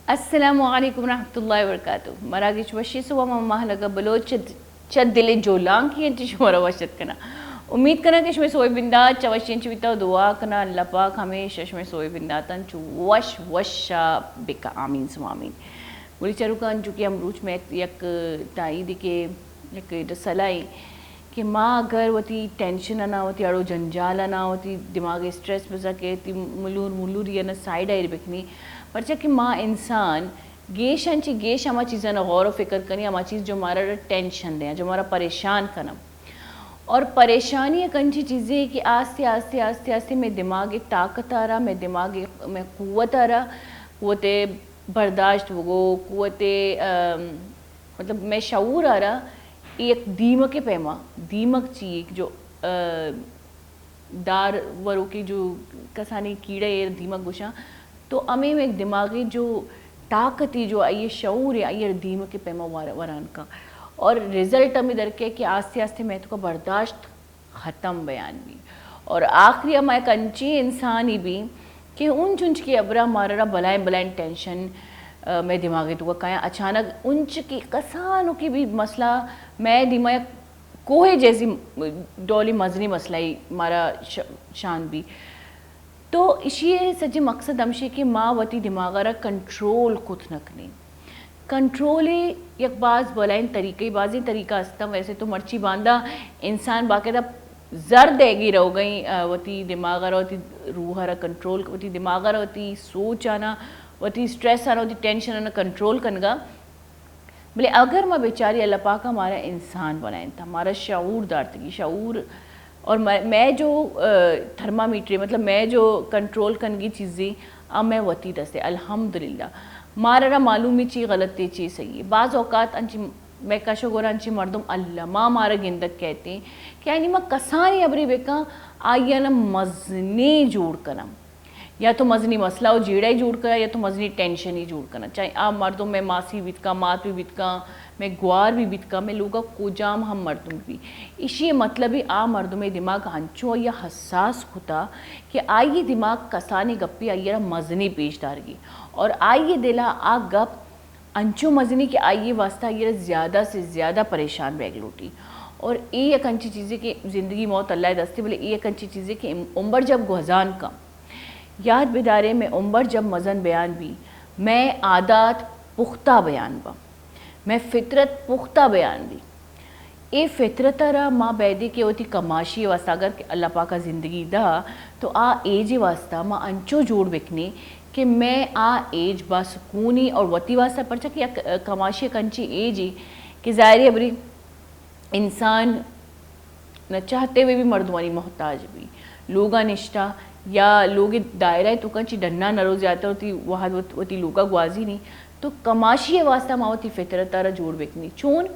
السلام علیکم ورحمۃ اللہ وبرکاتہ۔ مراگش وشی صبح ما مہلگہ بلوچ چہ دل جولانکی انت شمارا وش اتک کناں۔ امید کناں کہ شمئے سوئے بندات چہ وشی انت بیتہ و دعا کناں اللہ پاک ہمیشہ شمئے سوئے بنداتاں چو وش وش بکا۔ آمین ثم آمین۔ گڑی چروکاں، انچو کہ امروچ مئے یک تائیدے کہ یک رسالہ ایں کہ ما اگر وتی ٹینشن انا، وتی اڑ و جنجال انا، وتی دماغ اسٹریس بزا کہ وتی ملور ملوری انا سائیڈ ء ایر بکنی، پرچا کہ ما انسان گیش انچی گیش ہما چیزانا غور و فکر کنی، ہما چیز جو مارا ٹینشن دیں، جو مارا پریشان کنم۔ اور پریشانی ایک انچی چیزے کہ آستے آستے آستے آستے مئے دماغ طاقت آ رہا، مئے دماغ مئے قوت آ رہا، قوت برداشت بگو، قوت، ام، مطلب مئے شعور آ رہا، اے یک دیمک پیما، دیمک چی ایک جو، ا، دار وروکی جو کسانی کیڑے ایر دیمک گوشاں، تو ہمیں ایک دماغی جو طاقتی جو آئی شعور ہے، آئی دیمک پیما وار-، وران کا۔ اور رزلٹ ہمیں درکے کہ آستے آستے مئے تو کا برداشت ختم بیان بی۔ اور آخری ہما یک انچیں انسانی بی کہ اون چنچ کہ ابرا مارا بلائیں بلائیں ٹینشن، ا، مئے دماغ تو کایاں اچانک انچ کہ کسانو کی بھی مسئلہ مئے دیما یک کوہ جیسی ڈولی مزنی مسئلہ ہی مارا ش-، شان بی۔ تو اشی سجے مقصد ہمشی کہ ما وتی دماغ را کنٹرول کت نہ کنیں۔ کنٹرول یک باز بلائیں طریقے، بازیں طریقہ استاں۔ ویسے تو مرچی باندا انسان باقاعدہ زر دے گی رہو گئی، آ، وتی دماغ را، وتی روح را کنٹرول، وتی دماغ را، وتی سوچ آنا، وتی اسٹریس آنا، وتی ٹینشن آنا کنٹرول کنگا۔ بلے اگر ما بیچاری اللہ پاک ہمارا انسان بنائیں تھا، ہمارا شعور دارتگی، شعور اور مئے، مئے جو، آ، تھرمامیٹر، مطلب مئے جو کنٹرول کنگی چیزیں، آ مئے وتی دستے۔ الحمدللہ مارا را معلومی چی غلطی چی صحیح ہے۔ بعض اوقات انچی مئے کش و گورا انچی مردم الما مارا گندگ کہتے ہیں کہ آئی ما کسانی ابری بکاں، آئی نا مزنی جوڑ کنم۔ یا تو مزنی مسئلہ و جیڑہ ہی جوڑ کناں، یا تو مزنی ٹینشن ہی جوڑ کناں۔ چاہے آ مردم مئے ماسی بیت کاں، مات بھی بیت کاں، مئے گوار بھی بیت کاں، مئے لوگا کجام ہم مردم بھی۔ اشی مطلب ہی آ مردم دماغ ہنچو یا حساس کتا کہ آئی دماغ کسانی گپی آئی را مزنی پیش دارگی اور آئی دلا آ گپ انچو مزنی کہ آئی واسطہ آئی را زیادہ سے زیادہ پریشان بیگ لوٹی۔ اور اے یک انچی چیزے کہ زندگی موت اللہ دستے، بلے اے یک انچی چیزے کہ عمر جب گوزان کا۔ یاد بدارے، مئے عمر جب مزن بیان بی، مئے عادات پختہ بیان با، مئے فطرت پختہ بیان بی۔ اے فطرت را ما بیدے کہ وتی کماشی واسطہ اگر کہ اللہ پاکا زندگی دا تو آ ایج واسطہ ما انچو جوڑ بکنی کہ مئے آ ایج با سکونی اور وتی واسطہ، پرچا کہ یک کماشی یک انچی ایجی کہ ظاہری ابری انسان نہ چاہتے ہوئے بھی مردمانی محتاج بھی۔ لوگا نشتہ یا لوگ دائرہ تو کن چی ڈنا نرو زیادہ وتی وہد وت-، وتی لوگا گوازی نہیں۔ تو کماشی واسطہ ما وتی فطرت را جوڑ بکنی۔ چون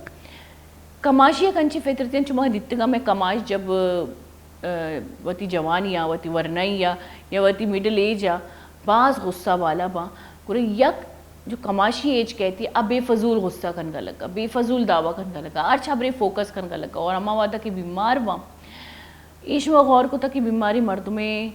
کماشی یک انچی فطرت انت، چما دیتگا میں کماش جب، آ، وتی جوانی یا وتی ورنائی یا، یا وتی مڈل ایج یا باز غصہ والا با۔ گڑا یک جو کماشی ایج کہتی، آ بے فضول غصہ کنگا لگا، بے فضول دعویٰ کنگا لگا، ہر چابرے فوکس کنگا لگا۔ اور ہما وعدہ کہ بیمار با، ایشما غور کتا کہ بیماری مردمے،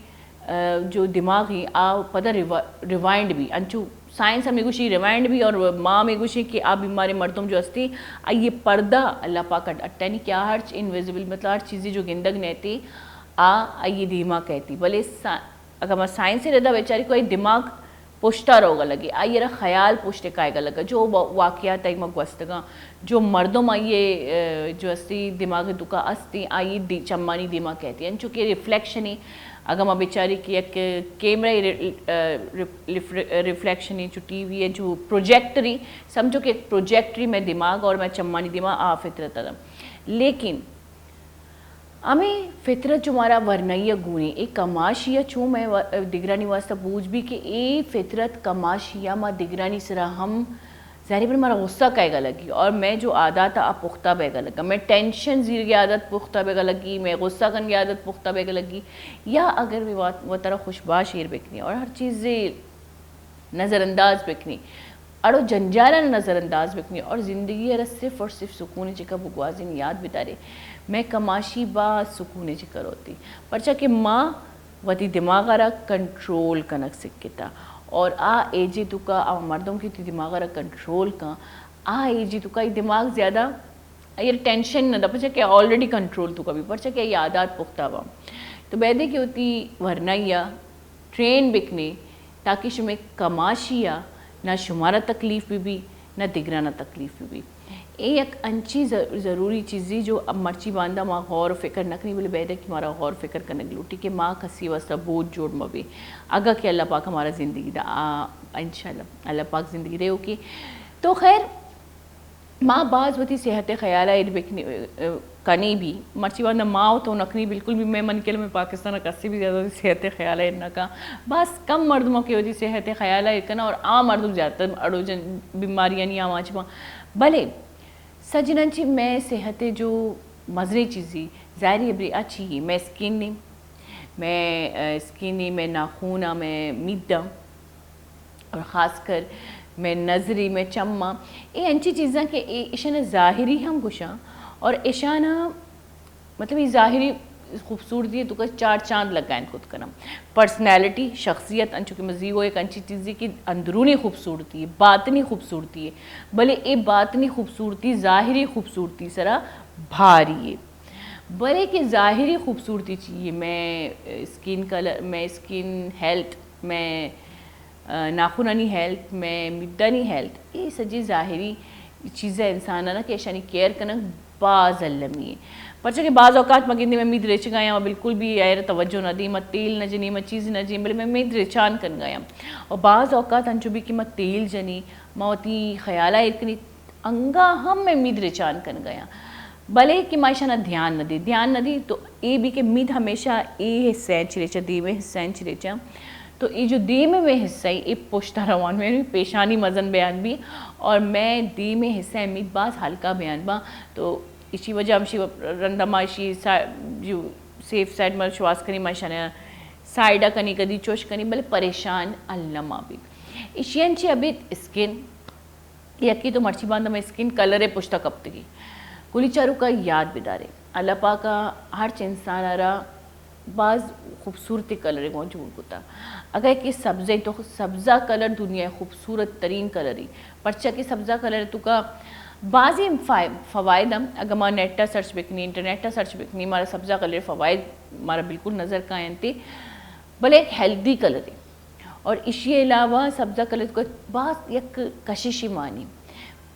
آ، جو دماغی آ پدا ریوا-، ریوائنڈ بھی، انچو سائنس ہمیں گوشی ریوائنڈ بھی اور ما ہمیں گوشی کہ آ بیماری مردم جو ہستی، آئیے پردہ اللہ پاک اٹ-، اٹینی کہ آ ہرچ انویزیبل، مطلب ہر چیزی جو گندگ نیتی، آ آئیے دیما کہتی۔ بلے سا-، اگاں ما سائنس ء ردا بچاری کوئی دماغ پشتا روگا لگی، آئی را خیال پشت کائیگا لگا، جو وا-، واقعات آئی ما گوستگاں، جو مردم آئی ء، ا، جو استی دماغ توکا استی، آئی دی-، چمانی دیما کہتی۔ انچو کہ ریفلیکشنی، اگاں ما بچاری کہ یک کیمرہ ری-، ا، ری-، ریف-، ریفلیکشنی، چو ٹی وی ء، جو پروجیکٹری، سمجھو کہ یک پروجیکٹری میں دماغ اور میں چمانی دیما آ فطرت ادم۔ لیکن ہمے فطرت چو مارا ورنائی ء گونی، اے کماشی ء چو مئے وا-، دگرانی واسطہ بوجھ بی کہ اے فطرت کماشی ء ما دگرانی سرا ہم ظاہر بل مارا غصہ کئیگا لگی اور مئے جو عادات آ پختہ بیگا لگا، مئے ٹینشن زیرگی عادت پختہ بیگا لگی، مئے غصہ کنگی عادت پختہ بیگا لگی، یا اگر مئے وات-، وترا خوش باش ایر بکنی اور ہر چیزے نظر انداز بکنی، اڑو جنجالاں نظر انداز بکنی اور زندگی ء را صرف اور صرف سکون ء چکا بگوازین۔ یاد بدارے، مئے کماشی باز سکون ء چکا روتی، پرچا کہ ما وتی دماغ ء را کنٹرول کنگ سکتا اور آ ایجے توکا آ مردم کہ تی دماغ را کنٹرول کن، آ ایجے توکا ای دماغ زیادہ ایر ٹینشن نہ دا، پرچا کہ آلریڈی کنٹرول توکا بی، پرچا کہ ای عادات پختہ با۔ تو بیدے کہ وتی ورنائی آ ٹرین بکنے، تاکہ شمے کماشی آ نہ شمارا تکلیف بی بی، نہ دگرانا تکلیف بی بی۔ اے یک انچی ض-، ضروری چیزی جو اب مرچی باندا ما غور و فکر نہ کنی، بلے بیدے کہ مارا غور و فکر کنگ لوٹی کہ ما کسی واسطہ بوجھ جوڑ مہ بی۔ اگہ کہ اللہ پاک ہمارا زندگی دا، آ، انشاءاللہ اللہ پاک زندگی دے اوکے۔ تو خیر، ما باز وتی صحت خیال ء ایر بکنی، ء، کنی بی۔ مرچی باندا ما و تو نکنی، بالکل بی۔ میں من کل میں پاکستان ء کسی بی زیادہ وتی صحت خیال ء ایر نہ کن۔ باز کم مردم کہ وتی صحت خیال ء ایر کنا اور آ مردم زیادہ تر اڑو جن بیماریانی آماچ باں۔ بلے سجنان چی میں صحت جو مزنی چیزی ظاہری ابری اچھی ہی میں اسکن نی، میں، ء، اسکن نی، میں ناخون آ، میں مید آ۔ اور خاص کر میں نظری، میں چماں، اے انچی چیزاں کہ اے اشانا ظاہری ہم گوشاں اور اشانا مطلب اے ظاہری خوبصورتی توکا چار چاند لگائیں کت کنم۔ پرسنالٹی، شخصیت، انچو کہ مزیگو ایک انچی چیزی کہ اندرونی خوبصورتی ہے، باطنی خوبصورتی ہے، بلے اے باطنی خوبصورتی ظاہری خوبصورتی سرا بھاری ہے۔ بلے کہ ظاہری خوبصورتی چی ہے، میں اسکن کلر، میں اسکن ہیلتھ، میں ناخنانی ہیلتھ، میں میدانی ہیلتھ، اے سجی ظاہری چیزاں انسان نا کہ اشانی کیئر کنگ باز المی ہے۔ پرچہ کہ بعض اوقات ما گندی میں مید رچگایاں، ما بالکل بھی ایرا توجہ نہ دی، ما تیل نہ جنی، ما چیز نہ جنی، بلے میں مید رچان کنگایاں۔ اور بعض اوقات انچو بھی کہ ما تیل جنی، ما وتی خیالا ایر کنی، انگا ہم میں مید رچان کنگایاں۔ بلے کہ ما ایشانا دھیان نہ دی، دھیان نہ دی تو اے بھی کہ مید ہمیشہ اے حصہ انچ ریچا، دیمے حصہ انچ ریچا۔ تو اے جو دیمے میں حصہ اے، اے پشتا روان میں پیشانی مزن بیان بھی، اور میں دیمے حصہ مید باز ہلکا بیان با۔ تو اسی وجہ ہمشی رندا ما اسی سا-، جو سیف سائیڈ ما شواز کنی، ما ایشانا سائیڈا کنی، کدی چوش کنی، بلے پریشان الما بھی۔ ایشی انچی ابھی اسکن یکی تو مرچی باندا میں اسکن کلر پشتا کپتگی۔ کلی چاروکا یاد بدارے، اللہ پاکا ہرچ انسان را باز خوبصورت کلر گوں جوڑ کتا۔ اگر کہ سبزہ تو سبزہ کلر دنیا خوبصورت ترین کلری، پرچہ کہ سبزہ کلر توکا بازی فا-، فوائد ہم، اگر ما نیٹا سرچ بکنی، انٹرنیٹا سرچ بکنی، مارا سبزہ کلر فوائد مارا بالکل نظر کائنتی، بلے ایک ہیلدی کلری۔ اور اشی علاوہ سبزہ کلر توکا باز یک کششی مانی،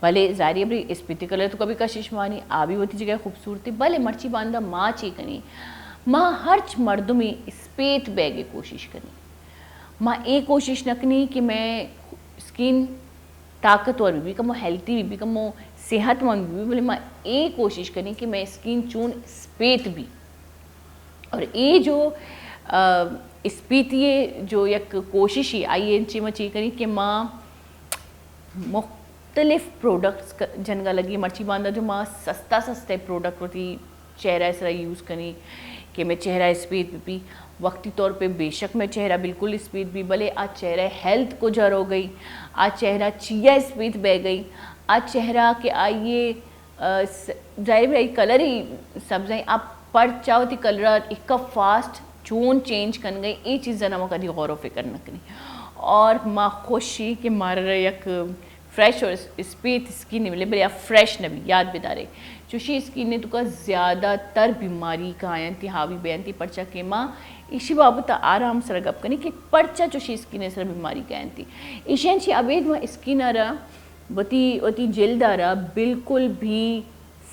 بلے ظاہری بری اسپیتی کلر توکا بھی کشش مانی، آ بھی وتی جگہ خوبصورتی، بلے مرچی باندا ما چی کنی، ما ہرچ مردمی اسپیت بیگے کوشش کنی۔ ما اے کوشش نہ کنی کہ میں اسکن طاقتور بھی، بھی کمو ہیلتھی بھی، بھی کمو صحت مند بھی، بلے ما اے کوشش کنی کہ میں اسکن چون اسپیت بھی۔ اور اے جو، آ، اسپیتی جو یک کوشش ہی آئی انچی ما چی کنی کہ ما مختلف پروڈکٹس ک-، جنگا لگی۔ مرچی باندا جو ما سستا سستے پروڈکٹ وتی چہرہ سرا یوز کنی کہ میں چہرہ اسپیت بھی، وقتی طور پہ بے شک میں چہرہ بالکل اسپیت بھی، بلے آ چہرہ ہیلتھ کو جر ہو گئی، آ چہرہ چیا اسپیت بہ گئی، آ چہرہ کہ آئیے ظاہر بھی آئی کلر ہی سبز ہیں، آپ پرچا وتی کلر ایک فاسٹ چون چینج کن گئی، اے چیزاں ما کدی غور و فکر نہ کنی۔ اور ما خوشی کہ مارا یک فریش اور اسپیت اسکن ملے، بلے آ فریش نہ بھی، یاد بدارے چوشی اسکن نے توکا زیادہ تر بیماری کاینتی، حاوی بینتی، پرچا کہ ما ایشی بابت آرام سر گپ کنی کہ پرچا چوشی اسکن سر بیماری کاینتی۔ ایشین چی ابید ما اسکن را وتی، وتی جلد ء را بالکل بھی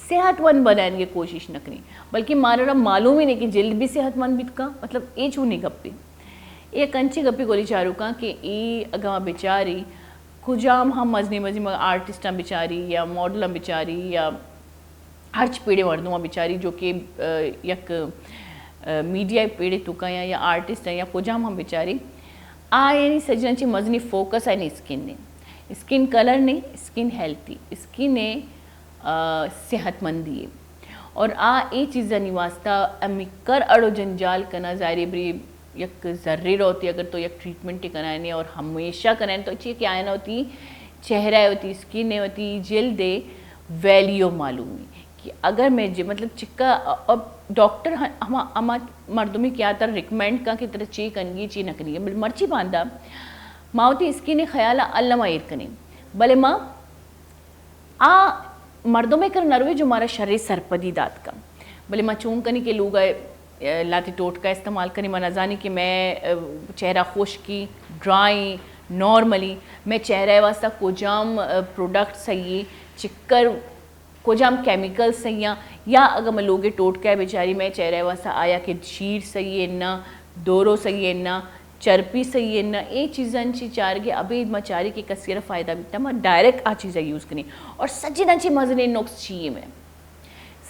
صحت مند بنائینگ ء کوشش نہ کنیں، بلکہ مارا را معلوم ہی نہیں کہ جلد بھی صحت مند بیت کا، مطلب اے چونی گپے۔ اے یک انچیں گپے گولی چاروکاں کہ اے اگاں بچاری کجام ہم مزنی مزنی آرٹسٹاں بچاری یا ماڈلاں بچاری یا ہرچ پیڑے مردماں بچاری جو کہ، آ، یک، آ، میڈیا پیڑے توکا یا، یا آرٹسٹ ہیں یا کجام ہم بچاری، آ یعنی سجن چی مزنی فوکس آنی اسکن نے، اسکن کلر نے، اسکن ہیلتھی، اسکن نے، آ، صحت مندی ہے۔ اور آ اے چیزانی واسطہ امی کر اڑو جنجال کنا، ظاہر ہے بری یک ذرے روتی اگر تو یک ٹریٹمنٹ کنائنے اور ہمیشہ کنائنے تو چی کہ آئنا ہوتی چہرہ ہوتی اسکن ہوتی جلد ویلیو معلومی کہ اگر میں جے مطلب چکا اب ڈاکٹر ہما، ہما مردمی کیا تر ریکمینڈ کا کہ ترا چی کنگی چی نہ کنگی، بل مرچی باندا ما وتی اسکین ءِ خیال ءَ الما ایر کنیں، بلے ما آ مردم ءِ کر نہ رویں جو مارا شریں سرپدی دات کن۔ بلے ما چون کنیں کہ لوگ ءَ، ءَ، لہتے ٹوٹکہ استعمال کنیں، ما نہ زانیں کہ مئے، ءَ، چہرہ خشکی، ڈرائی، نارملی، مئے چہرہ ءِ واسطہ کجام، ءَ، پروڈکٹ صحیح، چکر کجام کیمیکل صحیح آں، یا اگر ما لوگ ءِ ٹوٹکہ ءَ بچاری مئے چہرہ ءِ واسطہ آیا کہ شیر صحیح ہے نہ، دورو صحیح ہے نہ، چرپی صحیح ہے نہ، اے چیزاں چی چارگے ابید ما چاری کہ کسی را فائدہ بیتا، ما ڈائریکٹ آ چیزا یوز کنیں۔ اور سجناں چی مزنیں نقص چی ہے مئے؟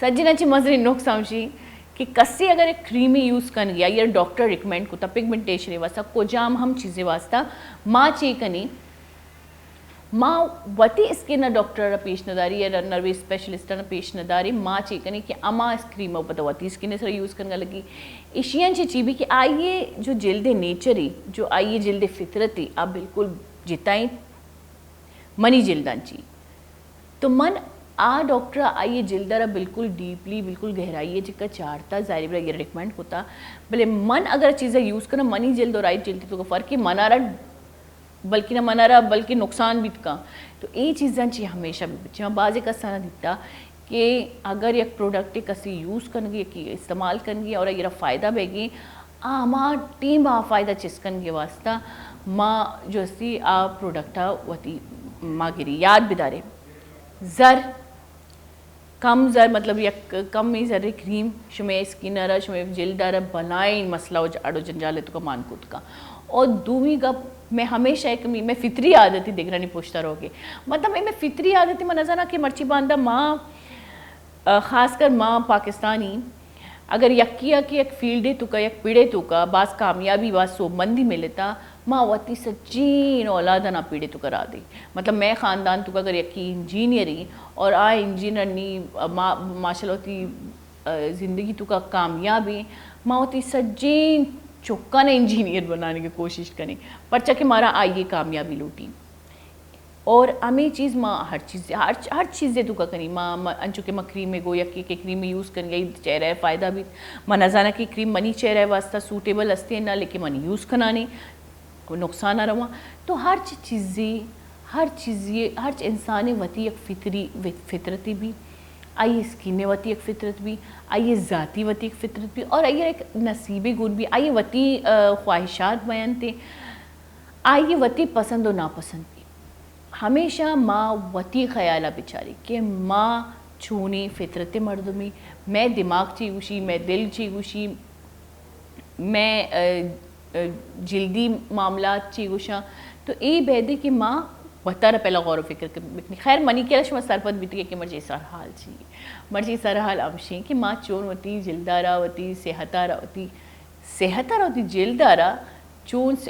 سجناں چی مزنیں نقص ہمشی کہ کسی اگر ایک کریمی یوز کنگی یا ڈاکٹر ریکمینڈ کتا پگمنٹیشن واسطہ، کجام ہم چیزے واسطہ، ما چی کنیں؟ ما وتی اسکن ءَ ڈاکٹر ءَ پیش نہ داری یا نروے اسپیشلسٹ ءَ پیش نہ داری، ما چی کنیں کہ اما کریم ءَ پتہ وتی اسکن ءِ سر یوز کنگا لگی۔ ایشی انچی چی بی کہ آئی ءِ جو جلد ءِ نیچر ای، جو آئی ءِ جلد ءِ فطرت ای، آ بالکل جتا انت منی جلداں چی۔ تو من آ ڈاکٹر ءَ آئی ءِ جلد ءَ را بالکل ڈیپلی، بالکل گہرائی ءَ چکا چارتا، ظاہر بلا یہ ریکمینڈ کتا، بلے من اگر چیزا یوز کناں، منی جلد اور آئی جلد تو فرق ہے، منارا بلکہ نہ منارا بلکہ نقصان بیت کن۔ تو اے چیزاں چی ہمیشہ بہ بچے۔ من بازے کسانا دیتا کہ اگر یک پروڈکٹ کسی یوز کنگی، یکی استعمال کنگی اور ایرا فائدہ بیگی، آ ہما ٹیم آ فائدہ چست کنگی واسطہ ما جو ہستی آ پروڈکٹ وتی ما گری۔ یاد بدارے، زر کم زر، مطلب یک کمی زر کریم شمے اسکن ءَ را، شمے جلد ءَ را بلائیں مسئلہ و ج-، اڑ و جنجال ءِ توکا مان کت کن۔ اور دومی گپ، مئے ہمیشہ ایک مئے، مئے فطری عادتی دگرانی پشت ءَ روگے۔ مطلب اے مئے فطری عادتی، من نزاناں کہ مرچی باندا ما، ءَ، خاص کر ما پاکستانی، اگر یکی ءَ کہ یک فیلڈے توکا، یک پڑے توکا باز کامیابی، باز سوبمندی ملتا، ما وتی سجین اولاد نا پیڑے توکا را دے۔ مطلب مئے خاندان توکا اگر یکی انجینئر ای اور آ انجینئر نی ما-، ماشاءاللہ وتی، ءَ، زندگی توکا کامیاب ای، ما وتی سجین چکان انجینئر بنانے کی کوشش کنیں، پرچا کہ مارا آئی کامیابی لوٹی۔ اور ہمے چیز ما ہر چیز، ہر، ہر چیزے توکا کنی۔ ما، ما، انچو کہ ما کریم گو یکی کہ کریم یوز کنگی چہرہ فائدہ بیت۔ ما نزاناں کہ کریم منی چہرہ واسطہ سوٹیبل ہستے نہ، لیکن من یوز کنانی، کوئی نقصان نہ رواں۔ تو ہر چ-، چیزے، ہر چیزے، ہر چ-، انسان وتی یک فطری، فطرتی بی، آئی اسکن وتی یک فطرت بی، آئی ذاتی وتی یک فطرت بی، اور آئی یک نصیبی گون بی، آئی وتی، ءَ، خواہشات بیان تے، آئی وتی پسند و ناپسند بی۔ ہمیشہ ما وتی خیال ءَ بچاری کہ ما چونیں فطرت مردمی، مئے دماغ چی گوشی، مئے دل چی گوشی، مئے، ءَ، ءَ، جلدی معاملات چی گوشاں، تو اے بیدے کہ ما وتارا پہلا غور و فکر بکنی۔ خیر، منی خیال شما سرپد بیتگے کہ مرچی سرحال چی، مرچی سرحال ہمشیں کہ ما چون وتی جلدارا، وتی صحتارا، وتی صحتارا، وتی جلدارا چون س-،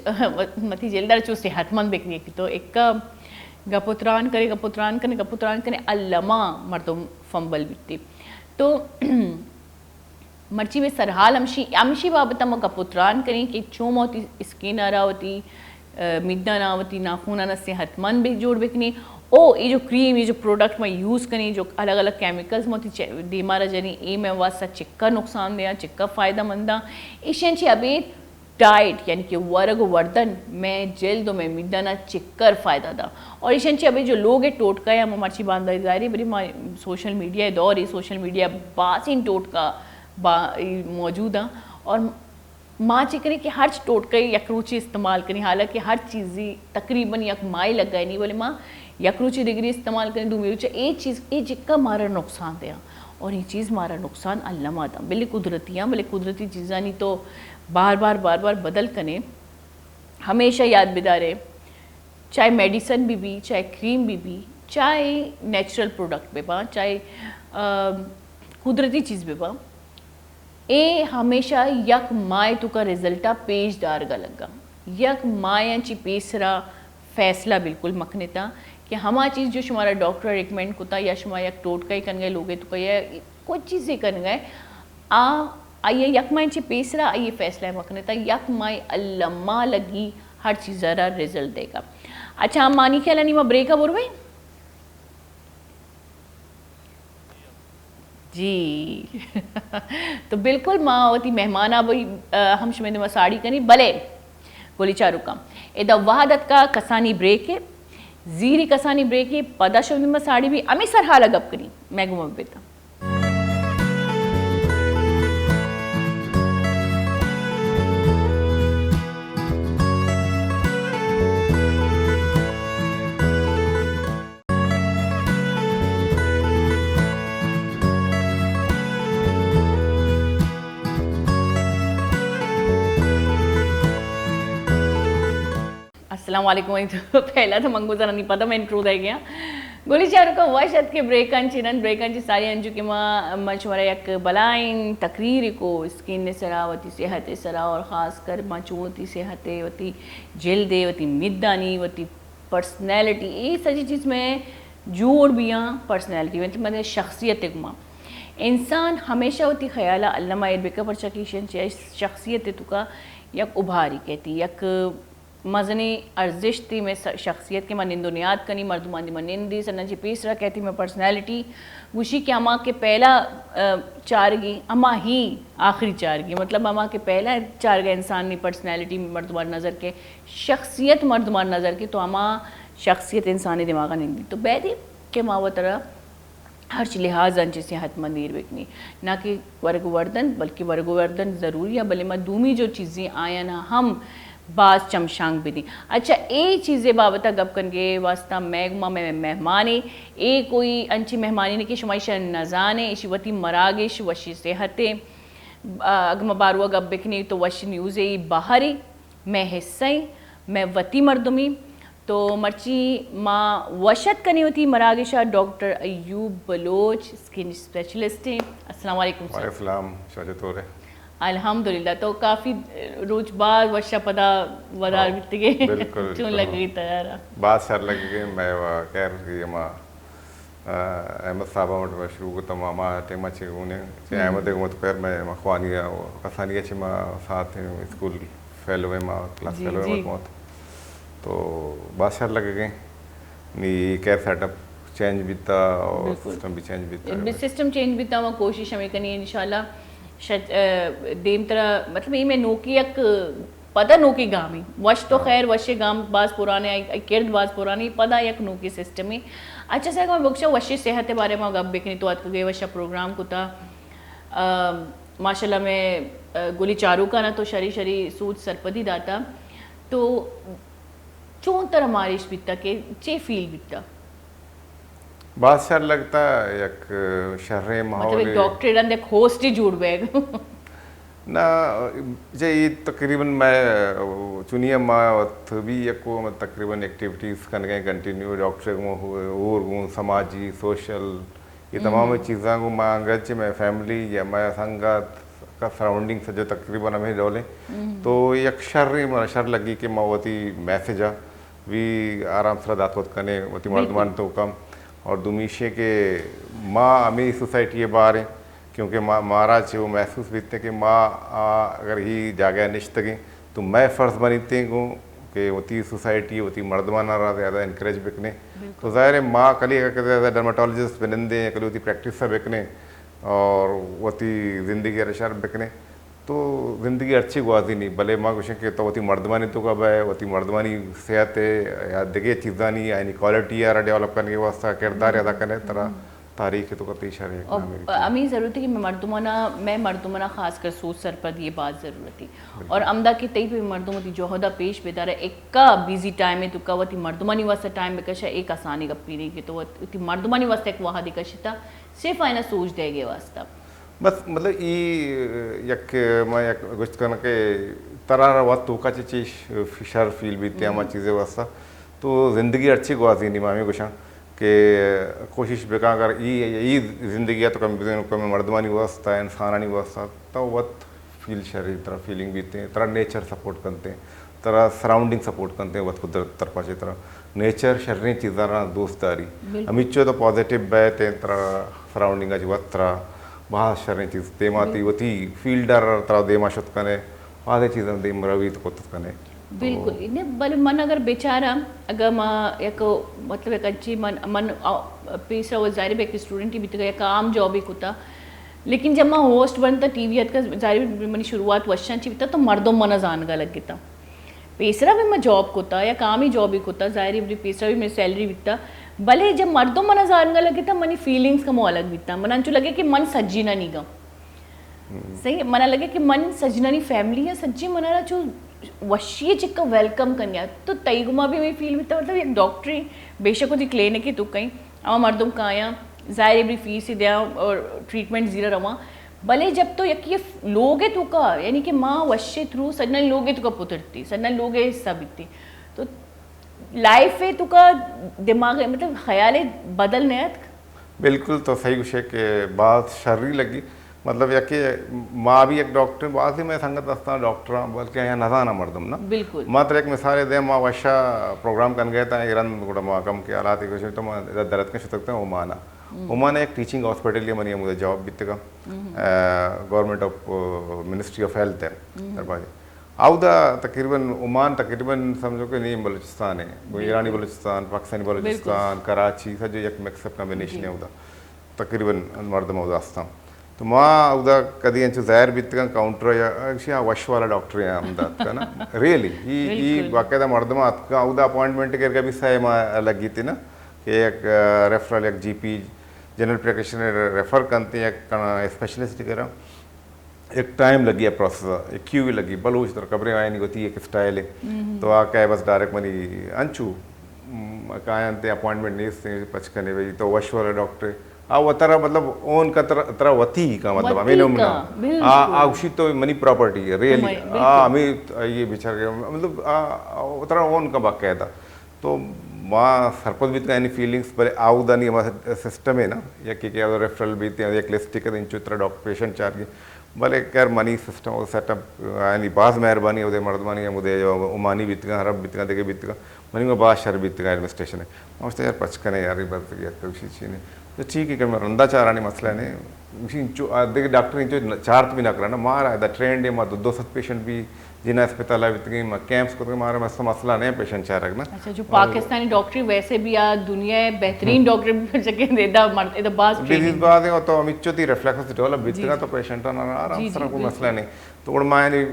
وتی جلدارا چون صحت مند بکنی کہ تو ایک گپ و تران کرے، گپ و تران کرے، گپ و تران کرے، الما مردم فمبل بیتے۔ تو مرچی مئے سرحال ہمشی، ہمشی بابت ما گپ و تران کریں کہ چون ما وتی اسکن ءَ را، وتی، ءَ، میدان ءَ، وتی ناخون ءَ صحت مند بہ جوڑ بکنیں۔ او اے جو کریم، اے جو پروڈکٹ ما یوز کنیں، جو الگ الگ کیمیکلز ما وتی چہ-، دیما را جنیں، اے مئے واسطہ چکا نقصان دیاں، چکا فائدہ منداں۔ ایشاں چی ابید ڈائٹ، یعنی کہ ورگ و وردن مئے جلد و مئے میدان ءَ چکر فائدہ دا۔ اور ایشاں چی ابید جو لوگ ٹوٹکا یا ما مرچی باندا ظاہری بری ما سوشل میڈیا دور ای، سوشل میڈیا بازیں ٹوٹکا با-، موجود ہیں۔ اور ما چی کنیں کہ ہرچ ٹوٹکے یک روچے استعمال کنیں، حالانکہ ہر چیزی تقریباً یک ماہی لگا نہیں، بلے ما یک روچے دگری استعمال کنیں، دومی روچے اے چیز، اے چکا مارا نقصان دیاں اور اے چیز مارا نقصان الما داں۔ بلے قدرتی ہیں، بلے قدرتی چیزانی تو بار بار، بار بار بدل کنیں۔ ہمیشہ یاد بدارے، چاہے میڈیسن بہ بی، چاہے کریم بہ بی، چاہے نیچرل پروڈکٹ بہ باں، چاہے، آ، قدرتی چیز بہ باں، اے ہمیشہ یک ماہ توکا رزلٹ ءَ پیش دارگا لگا۔ یک ماہ چی پیسرا فیصلہ بالکل مکنتا کہ ہما چیز جو شمارا ڈاکٹر ریکمینڈ کتا یا شما یک ٹوٹکے کنگے لوگے توکا یا کچھ چیزے کنگے، آ، آئی ءَ یک ماہ چی پیسرا آئی ءَ فیصلہ مکنتا، یک ماہ الما لگی ہر چیز را رزلٹ دیگا۔ اچھا، مانی خیال نی ما بریک ءَ برویں؟ جی۔ تو بالکل ما وتی مہمان ءَ بھی، آ، ہم شمے دیما ساڑی کنی، بلے گلی چاروکاں، ادا وہد اتکا کسانی بریکے، زیری کسانی بریکے، پدا شمئے دیما ساڑی بی، ہمے سرحالا گپ کنی، مئے گوما ببیت۔ السلام علیکم۔ پہلا تو من گزرانی، پدا من انٹرو دے گیا۔ گلی چاروکاں، وش اتکے بریکاں چی۔ نن بریکاں چی ساری انچو کہ ما، من شمارا یک بلائیں تقریرے کو اسکین سرا، وتی صحت سرا، اور خاص کر ما چون وتی صحت، وتی جلد، وتی مدانی، وتی پرسنالٹی، اے سجی چیز مئے جوڑ بیاں پرسنالٹی، مطلب مئے شخصیت گما۔ انسان ہمیشہ وتی خیالا الما ایر بکا، پرچا کہ ایشان چہ شخصیت توکا یک ابھاری کیتی، یک مزنیں ارزشتے مئے س-، شخصیت کہ ما نند و نیاد کنی، مردمان دیما نندی، سناں چہ پیسرا کیتی مئے پرسنالٹی گوشی کہ ہما کہ پہلا، آ، چارگی، ہما ہی آخری چارگی، مطلب ہما کہ پہلا چارگا انسان نی پرسنالٹی مردمان نظر کے، شخصیت مردمان نظر کے، تو ہما شخصیت انسانی دماغا نندی۔ تو بیدے کہ ما وترا ہرچ لحاظ انچیں صحت مند ایر بکنی، نہ کہ ورگ و وردن، بلکہ ورگ و وردن ضروری ہے، بلے ما دومی جو چیزیں آیانا ہم باز چمشانک بدیں۔ اچھا، اے چیزے بابتا گپ کنگے واسطہ مئے گوما مئے مہمانے، اے کوئی انچیں مہمانے نہ کہ شما ایشا نزانے، ایشی وتی مراگش، وشی صحتے، آ، اگہ ما باروا گپ بکنی تو وش نیوزے، بہرے، مئے حصہ ایں، مئے وتی مردمی۔ تو مرچی ما وش اتک کنیں وتی مراگشا ڈاکٹر ایوب بلوچ، اسکن اسپیشلسٹ ایں۔ السلام علیکم سر۔ وعلیکم السلام، شما چطور ہے؟ الحمدللہ، تو کافی روچ بعد وشا پدا ودار ہاں، بیتگے۔ بالکل، چون بالکل۔ لگی تیارا؟ باز شر لگی گئے، میں وہ خیر کہ ما آ، احمد صاحب ءَ وت شروع کتہ، ما ہما ٹائم ءَ چہ گون ایں، چہ احمد ءَ گون تو پہر مئے ما خوانی ءَ کسانی ءَ چہ ما ساتھ ایں، اسکول فیلو ایں، ما کلاس جی، فیلو ایں جی۔ وت موت۔ تو باز شر لگگ ایں۔ نی کیئر سیٹ اپ چینج بیتا اور بالکل۔ سسٹم بھی چینج بیتا۔ بس سسٹم چینج بیتا، ما کوشش ہمیں کنی انشاءاللہ۔ شاید، آ، دیم ترا، مطلب، اے میں نوکی یک پدا نوکیں گامے۔ وش تو ہاں۔ خیر، وشیں گام باز پرانے، آئی، آئی کرد باز پرانے، پدا یک نوکیں سسٹمے۔ اچھا سر، ما بخشا وشیں صحت بارے ما گپ بکنی، تو اتکگے وشا پروگرام کتا۔ آ، ماشاءاللہ میں، آ، گلی چاروکانا تو شری شری سوچ سرپدی داتا۔ تو چون ترا مارش بیتا کہ چے فیل بیتا؟ باز شر لگتا، یک شریں مطلب، ماحول ایک ہے۔ ڈاکٹر رند ایک ہوسٹ ہی جوڑ بیگ۔ نہ، جی، اے تقریباً میں چنی ما وت بھی یک تقریباً ایکٹیویٹیز کنگے کنٹینیو، ڈاکٹر گوں، اور گوں سماجی، سوشل، یہ تمام ہم۔ چیزاں گوں ما انگت چہ میں فیملی یا میں سنگت کا سراؤنڈنگ سے جو تقریباً ہمیں ڈولیں۔ ہم۔ تو یک شر، شر لگی کہ ما وتی میسج آ بھی آرام سرا دات وت کنے وتی بالکل۔ مردمان تو کم۔ اور دومی ایشیں کہ ما ہمیں سوسائٹی باریں، کیونکہ ما، مارا چہ وہ محسوس بیتے کہ ما، آ، اگر ہی جاگہ نشتگیں تو مئے فرض بنیتے گوں کہ وتی سوسائٹی، وتی مردمانا را زیادہ انکریج بکنے۔ بالکل۔ تو ظاہر ہے ما کلی اگر زیادہ ڈرماٹولوجسٹ بنندیں، کلی وتی پریکٹس بکنے اور وتی زندگی را شر بکنے۔ تو زندگی ہرچی گوازینی، بلے ما گوشیں کہ تو وتی مردمانی توکا بئے، وتی مردمانی صحت ء یا دگہ چیزانی، یعنی کوالٹی ء را ڈیولپ کنگ ء واسطہ کردار ادا کنے، ترا تاریخ ء توکا پیش آرے۔ اور ہمیں ضرورت ہے کہ میں مردمانا، میں مردمانا خاص کر سوچ سرپدی باز ضرورت ہے۔ اور ہمدا کہ تئی پہ مردم وتی جہد ء پیش بدارے، ایکا بیزی ٹائم ء توکا وتی مردمانی واسطہ ٹائم بکشا، ایک آسانی گپی نہیں کہ تو وت-، وتی مردمانی واسطہ ایک وہدی کشتا، صرف آئینا سوچ دے گے واسطہ۔ بس مطلب ای یک، ما یک گوشت کناں کہ ترا را وت توکا چہ چی ش-، شر فیل بیت ہما چیزے واسطہ۔ تو زندگی ہرچی گوازینی، ما ہمیں گوشاں کہ کوشش بکاں اگر ای، ای زندگی تو کم بزن کم مردمانی واسطہ، انسانانی واسطہ، تو وت فیل شری ترا فیلنگ بیت، ترا نیچر سپورٹ کنتے، ترا سراؤنڈنگ سپورٹ کنتے، وت قدرت طرفا چہ ترا نیچر شریں چیزاں را دوست داری۔ بالکل۔ ہمیچو تو پازیٹیو بیت، ترا سراؤنڈنگ اچ وت ترا بہت شریں چیز دیما تی، وتی فیلڈ ء ترا دیما شت کنے، بازیں چیزاں دیم رویت کت کنے۔ بالکل۔ تو نے، بلے من اگر بیچاراں، اگر ما یک، مطلب، یک انچی من، من، آ، پیسرا و ظاہر ہے ایک اسٹوڈنٹ ہی بیتگا، یک عام جاب ہی کتا، لیکن جب ما ہوسٹ بنتا ٹی وی اتکا، ظاہر ہے منی شروعات وشاں چی بیتا، تو مردم منا زانگا لگتا۔ پیسرا بھی ما جاب کتا یا کامی جاب ہی کتا، ظاہر ہے پیسرا بھی منی سیلری بیتا، بلے جب مردم منا زانگا لگتا منی فیلنگز کمو الگ بیتا، من انچو لگے کہ من سجی نہ نیگا۔ صحیح، منا لگے کہ من سجنانی فیملی ہے، سجی منارا چو وشی چکا ویلکم کنیا۔ تو تئی گما بھی ہمیں فیل بیتا، مطلب یک ڈاکٹری، بے شک وتی کلینک تو کہیں، اما مردم کایاں، ظاہر ہے بری فیس ہی دیاں اور ٹریٹمنٹ زیرا رواں، بلے جب تو یکی لوگ ہے تو کا، یعنی کہ ماں وشے تھرو سجنانی لوگ ہے تو کا پترتی، سجنانی لوگ ہے حصہ بیتی۔ تو لائف ء تو کا دماغ ء مطلب خیال ء بدل نہ اتک؟ بالکل، تو صحیح گوشے کہ باز شری لگی۔ مطلب یکے ما بھی یک ڈاکٹر، بازی میں سنگت استاں ڈاکٹر، بلکہ یا نزانہ مردم نا۔ بالکل۔ ما تر ایک مثال دے، ما وشا پروگرام کن گئے تا ایران، گڑا ما کم کے حالات گوشے تو ما درد کے شتکتے عمان۔ عمان ایک ٹیچنگ ہاسپٹل یہ منی ہمودے جاب بیتگا، government of, ministry of health ہے۔ اودا تقریباً عمان تقریباً سمجھو کہ نیم بلوچستان ہے، وہ ایرانی بلوچستان، پاکستانی بلوچستان، کراچی، سجو یک مکس اپ کمبینیشن ہے اودا۔ تقریباً مردم اودا استاں۔ تو ما اودا کدی انچو ظاہر بیتگاں کاؤنٹر یا اشیا وش والا ڈاکٹر ہیں ہم دات کا نا۔ ریئلی، یہ، یہ باقاعدہ مردم آتکا اودا اپوائنٹمنٹ کر کے بھی سہ ماہ لگی تھی نا، کہ ایک، آ، ریفرل، یک جی پی، جنرل پریکٹیشنر ریفر کنتے، یک اسپیشلسٹ کرا۔ ایک ٹائم لگی ہے پروسیس، ایک کیو بھی لگی، بلوچ در خبریں آئینی ہوتی ایک اسٹائل ہے۔ تو آ کہے بس ڈائریکٹ منی انچو، م، کایاں تے اپوائنٹمنٹ نیست ہیں، پچ کنے بھئی، تو وش والا ڈاکٹر ہے۔ آ وہ ترا مطلب اون کا ترا، ترا وتی کا مطلب، ہمیں نمنا۔ آ، آ اسی تو منی پراپرٹی ہے، ریئلی۔ آ، ہمیں یہ بچار کے، مطلب، آ، آ، ترا اون کا باقاعدہ۔ تو ما سرپد بیتگاں یعنی فیلنگز، بلے آودانی ہما سسٹم ہے نا، یکے کہ ریفرل بیت، یک لسٹ کت، انچو ترا ڈاکٹر پیشنٹ چارگی۔ بلے خیر منی سسٹم و سیٹ اپ، یعنی باز مہربانی اودے مردمانی، ہمودے عمانی بیتگاں، عرب بیتگاں، دگہ بیتگاں، منی ما باز شر بیتگاں ایڈمنسٹریشن ہے۔ ما گوشت یار پچ کنے یار، یہ بات یہ کوشش چی نہیں۔ تو ٹھیک ہے کہ میں رندا چارانی مسئلہ نہیں۔ اسی انچو، آ، دگہ ڈاکٹر انچو چارت بھی نہ کرنا، مارا دا ٹرینڈ ہے، ما دو، دو سد پیشنٹ بھی جناں اسپتال ء بیتگیں، ما کیمپس کتگیں، مارا مسئلہ، مسئلہ نہیں پیشنٹ چارگ نا۔ اچھا، جو پاکستانی ڈاکٹری ویسے بھی آ دنیا ء بہترین ڈاکٹر، چکے ادا مرد، ادا باز ڈیزیز باز ہیں، تو ہم اچو تی ریفلیکس ڈیولپ بیتگا تو پیشنٹ نا آرام سرا کوئی مسئلہ نہیں۔ تو گڑ ما یعنی،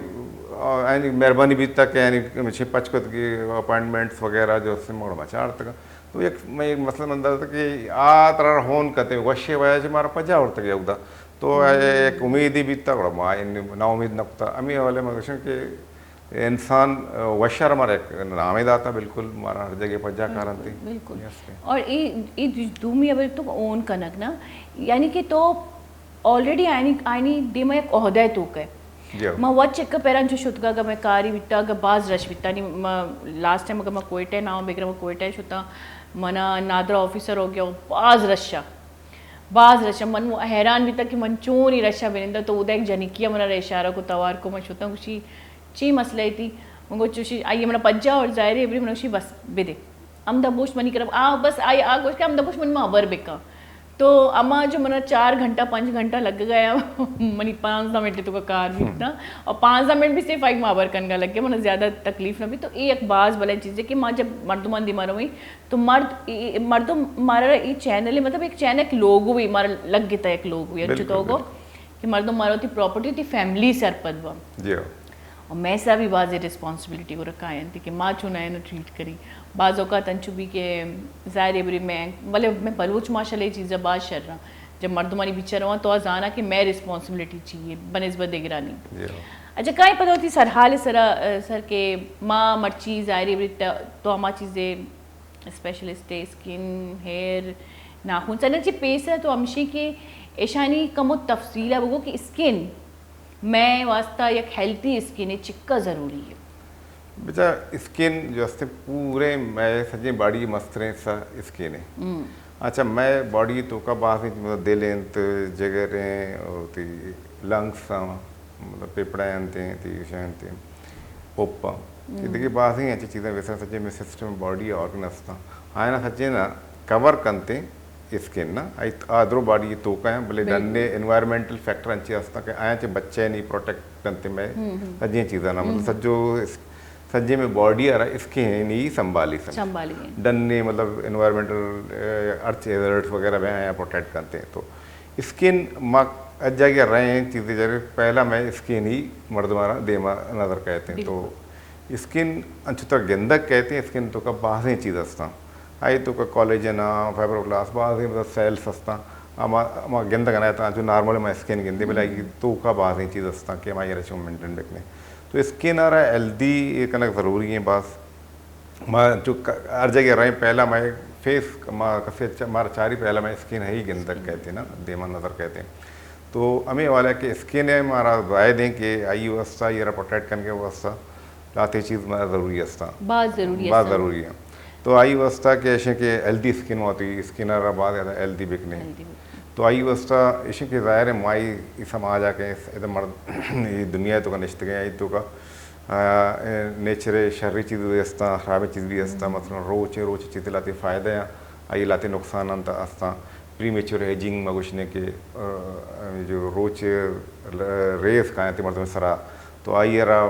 آ، یعنی مہربانی بیتا کہ یعنی چھ پچ کتگی اپوائنٹمنٹس وغیرہ جو سے موڑ ما چارتگا۔ تو یک، میں یک مسئلہ من داتا کہ آ ترا ہون کتے، وشے وجہ چہ مارا پجا ورتگے اودا۔ تو ایک امیدی بیتا، گڑا ما نا امید نہ کتا۔ ہمیں حوالے من گوشاں کہ انسان، آ، وشر مارا ایک نامے داتا، بالکل مارا ہر جگہ پجا کارنتی۔ بالکل۔ اور ای، ای دومی ابر تو اون کنگ نا، یعنی کہ تو آلریڈی آئینی، آئینی دیما یک عہدہ ہے تو کہ۔ ما وت چکا پیران چو شتگا، اگا میں کاری بیتا، اگا باز رش بیتا، نی ما لاسٹ ٹائم اگا ما کوئٹہ نام بگرا، ما کوئٹہ شتا، منا نادرا آفیسر ہو گیا، باز رشا۔ باز رشا، من حیران بیتا کہ من چونی رشا بنندا، تو اودا ایک جنکیا منا را اشارہ کو توار کو، من شتا گوشی، چی مسئلہ تی؟ من گو چوشی، آئیے منا پجا اور ظاہر ہے، ابری من گوشی، بس بدے۔ ہمدا بوش منی کرا، آ، بس آئی آ گوش کہ ہمدا بوش منی ما ہبر بکا۔ تو اما جو منا چار گھنٹہ، پنچ گھنٹہ لگ گیا، منی پانزدہ منٹ تو کا کار بیتا۔ اور پانزدہ منٹ بھی صرف آئی ما ہبر کنگا لگ گیا، منا زیادہ تکلیف نہ بھی۔ تو یہ ایک باز بلے چیز ہے کہ ما جب مردمان دیما روئی، تو مرد، ای، مردم مارا ای چینل ہے، مطلب ایک چینل، ایک لوگ ہوئی، مارا لگ گتا ایک لوگ ہوئی، اچھا تو گو کہ مردم مارا تی پراپرٹی، تی فیملی سرپد با۔ جی ہاں۔ اور میں سا بھی بازی ریسپانسبلٹی کو رکھا ہے کہ ما چون ہے نا ٹریٹ کری۔ بعض اوقات انچو بھی کہ ظاہر ہے بری میں، بلے میں بلوچ ماشاءاللہ یہ چیزیں باز شر رہا۔ جب مردمانی بیچار ہوا تو آ زانا کہ میں ریسپانسبلٹی چاہیے بنسبت دگرانی۔ جی ہاں۔ اچھا، کائیں پتہ ہوتی سر حال سرا، سر کہ ما مرچی ظاہر ہے بری تو ہما چیزیں اسپیشلسٹ اسکن، ہیئر، ناخن، سنن چہ پیسر تو ہمشی کہ ایشانی کمو تفصیل ء بگو کہ اسکن مئے واسطہ یک ہیلتھی اسکن چکا ضروری ہے؟ بچا، اسکن جو است پورے مئے سجیں باڈی مستریں حصہ اسکن ہے۔ اچھا، مئے باڈی توکا باز انت، مطلب دل انت، جگر ہیں، اور تی لنگس ہیں، مطلب پھپھڑے انت، تی شے انت، اوپا۔ کہ دگہ بازیں انچیں چیزاں ویسا سجیں میں سسٹم باڈی آرگن استاں۔ آیانا سجیں نا کور کنتے اسکن نا، آئی آ درو باڈی توکا ہیں، بلے ڈنے انوائرمنٹل فیکٹر انچیں استاں کہ آیاں چہ بچے نی پروٹیکٹ کنتے میں سجیں چیزاں نا، مطلب سجو اس-، سجیں میں باڈی آرا اسکن نی سنبھالی سن۔ سنبھالی ہیں۔ ڈنے مطلب انوائرمنٹل، اے، ارتھ ہیزرڈز وغیرہ میں آیاں پروٹیکٹ کنتے ہیں۔ تو اسکن ما اجا کہ رہے ہیں چیزیں جرے پہلا میں اسکن ہی مردمارا دیما نظر کہتے ہیں۔ تو اسکن انچو ترا گندگ کئیت، اسکن توکا بازیں چیز ہستاں۔ آئی توکا کولیجن آں، فائبروبلاسٹ، بازیں مطلب سیلز ہستاں۔ ہما، ہما گندگ نہ ات، انچو نارمل ما اسکن گندیں، بلے آئی توکا بازیں چیز ہستاں کہ ہمائی را چون مینٹین بکنیں۔ تو اسکن ء را ہیلدی کنگ ضروری ہیں باز۔ ما انچو ک-، ہر جگہ رہیں پہلا مئے فیس، ما کسے چ-، مارا چاری پہلا مئے اسکن ہی گندگ کئیت نا، دیما نظر کئیت۔ تو ہمیں حوالہ کہ اسکن ہے مارا باید ہیں کہ آئی واسطہ، یہ را پروٹیکٹ کرنے کے واسطہ لہتے چیز مارا ضروری ہستاں۔ باز ضروری باز ہستاں۔ ضروری ہیں۔ تو آئی واسطہ کہ ایشیں کہ ہیلدی اسکن ہوتی، اسکن را باز زیادہ ہیلدی بکنے۔ ہیلدی بکنے۔ تو آئی واسطہ ایشیں کہ ظاہر ہے مائی اس سماج آ کہ اس، ادھر مرد، یہ دنیا توکا نشتگیں، آئی توکا، آ، نیچر شری چیز بھی ہستاں، خرابیں چیز بھی ہستاں، مثلاً روچ، روچ چیز لاتی فائدہ ہیں، آئی لاتی نقصان انت ہستاں۔ پری میچور ایجنگ ما گوشنے کہ، آ، جو روچ ریز کائیں تے مردم سرا، تو آئی را،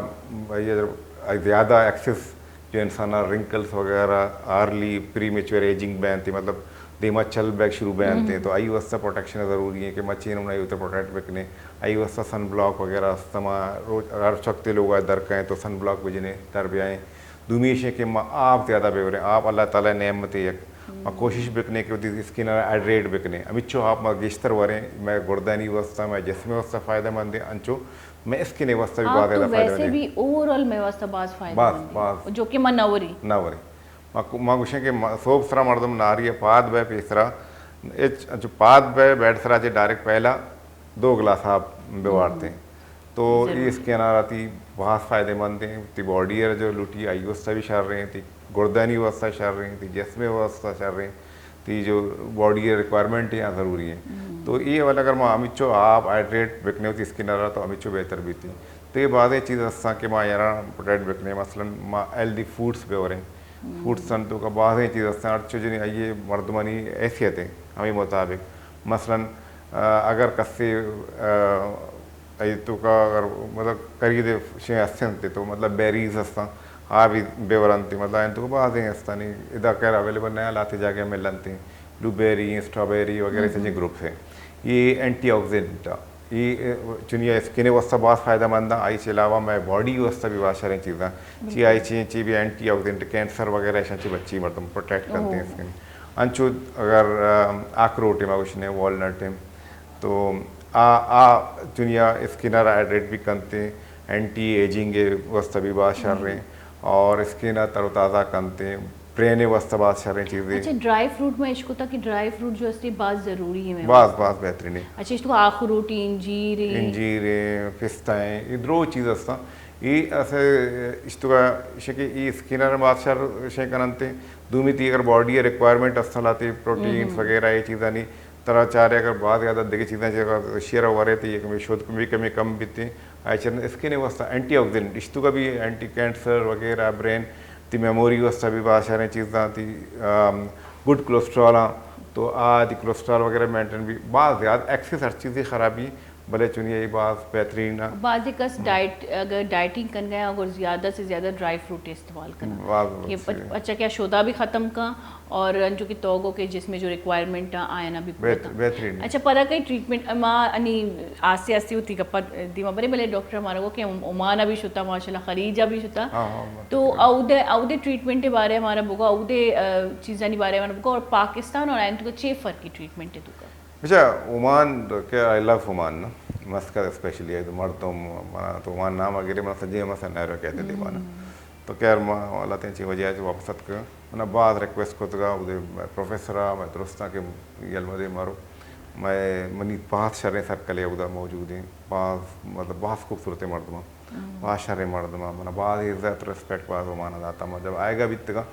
آئی را، آئی زیادہ ایکسس جو انسان ء رنکلز وغیرہ ارلی پری میچور ایجنگ بینت، مطلب دیما چل بیگ شروع بینت، تو آئی واسطہ پروٹیکشن ضروری ہے کہ مچین انہیں اتر پروٹیکٹ بکنے۔ آئی واسطہ سن بلاک وغیرہ است، ما روچ ہر وقت لوگ در کہیں تو سن بلاک بجنے در بیائیں۔ دومی ایش ہے کہ ما آپ زیادہ بیوریں، آپ اللہ تعالی نعمت ہے یک، ما کوشش بکنے کہ وتی اسکن ہائیڈریٹ بکنے۔ ہمچو آپ ما گیشتر وریں، میں گردانی واسطہ، میں جسم واسطہ فائدہ مند ہے، انچو میں اسکن واسطہ بھی آپ باز تو زیادہ فائدہ مند ہے۔ ویسے بھی اوور آل میں واسطہ باز فائدہ باز، مند ہے۔ باز۔ جو کہ من نوری۔ نوری۔ ما کو-، ما گوشیں کہ ما-، صوب سرا مردم ناری ء پاد بئے پیسرا، اچ-، انچو پاد بئے بیڈ سرا چہ ڈائریکٹ پہلا دو گلاس آپ بہ وارتیں۔ تو ضرور۔ یہ اسکن آ تی باز فائدہ مند ہیں، تی باڈی ء جو لوٹی آئی واسطہ بھی شر ہیں، تی گردانی واسطہ شر ہیں، تی جسم واسطہ شر ہیں، تی جو باڈی ء ریکوائرمنٹ ہیں آ ضروری ہیں۔ تو یہ والا اگر ما ہمچو آپ ہائیڈریٹ بکنے ہوتی اسکن آ تو ہمچو بہتر بیتی۔ تو یہ بازیں چیز ہستاں کہ ما یہاں پروٹیکٹ بکنے، مثلاً ما ہیلدی فوڈس بہ وریں۔ فوڈس انت تو کا بازیں چیز ہستاں، ہر چیز نی آئی مردمانی حیثیت ہے، ہمیں مطابق۔ مثلاً، آ، اگر کسی، آ، ای تو کا اگر مطلب خرید شے ہستیں تو مطلب بیریز ہستاں، آ بھی بہ ورنت، مطلب ان تو بازیں ہستانی ادا کر اویلیبل نہ، لاتے جاگہ ملنت، بلو بیری، اسٹرابیری وغیرہ سے گروپ ہیں۔ یہ اینٹی آکسیڈنٹ یہ، اے، چونی اسکن واسطہ باز فائدہ مند ہیں، آئی چہ علاوہ مئے باڈی واسطہ بھی باز شریں چیزاں۔ چی آئی چی، چی بھی اینٹی آکسیڈنٹ، کینسر وغیرہ ایشاں چی بچی مردم پروٹیکٹ کرتے ہیں اسکن۔ انچو اگر، آ، اخروٹ ما گوشنے، والنٹ ہیں، تو آ، آ چونی اسکن ہائیڈریٹ بھی کرتے ہیں، اینٹی ایجنگ واسطہ بھی باز شر ہیں اور اسکن تر و تازہ کرتے ہیں۔ برین ء واستہ باز شریں چیزے۔ اچھا، ڈرائی فروٹ میں اشکتا کہ ڈرائی فروٹ جو استے باز ضروری ہیں۔ باز، باز بہترین ہے۔ اچھا، اشتو آخروٹ، انجیر ہیں۔ انجیر ہیں، پستہ ہیں، یہ درو چیز ہستاں۔ یہ اسے اشتو کا شکے یہ اسکن ء باز شر شے کننتے۔ دومی تی اگر باڈی ریکوائرمنٹ ہستاں لاتے پروٹینز وغیرہ یہ چیزانی ترا چارے اگر باز زیادہ دگہ چیزاں چہ شیر ورے تے یہ کمی شد کمی کمی کم بیتے۔ آئی چند اسکن واسطہ اینٹی آکسیڈنٹ اشتو کا بھی اینٹی کینسر وغیرہ، برین تی میموری واسطہ بھی باز شریں چیزاں تی، آم، گڈ کولیسٹرول آں، تو آ تی کولیسٹرول وغیرہ مینٹین بھی باز زیادہ ایکسس ہر چیزی خرابی، بلے چونی یہ باز بہترین آں۔ بعض کس ڈائٹ، اگر ڈائٹنگ کن گئے اگر زیادہ سے زیادہ ڈرائی فروٹ استعمال کرنا باز کہ اچھا کیا شودا بھی ختم کا اور انچو کہ توگو کے جس میں جو ریکوائرمنٹ آ آیا نا بھی پورا بہت-، بہترین۔ اچھا، پدا کئی ٹریٹمنٹ ما انی آستے آستے ہوتی گپا دیما برے، بلے ڈاکٹر ہمارا کو کہ عمان بھی شتا، ماشاءاللہ خلیجہ بھی شتا۔ ہاں، ہاں، تو اودے، اودے ٹریٹمنٹ بارے ہمارا بگا، اودے، آ، چیزانی بارے ہمارا بگا اور پاکستان اور آئین تو چے فرق کی ٹریٹمنٹ ہے تو کا؟ اچھا، عمان کہ آئی لو عمان نا، مسقط اسپیشلی ہے تو مردم، منا تو عمان نام اگرے منا سجے مسا نہرو کہتے دیوانا۔ تو خیر ما اللہ تین چی وجہ ہے واپس اتکا۔ منا باز ریکویسٹ کتگا، اودے مئے پروفیسر آ، مئے درستاں کہ یل مدے مارو۔ مئے منی باز شریں سرکلے اودا موجود ہیں۔ باز، مطلب، باز خوبصورت مردم آں۔ باز شریں مردم آں۔ منا باز عزت، ریسپیکٹ باز عمان داتا۔ ما جب آئیگا بیتگا،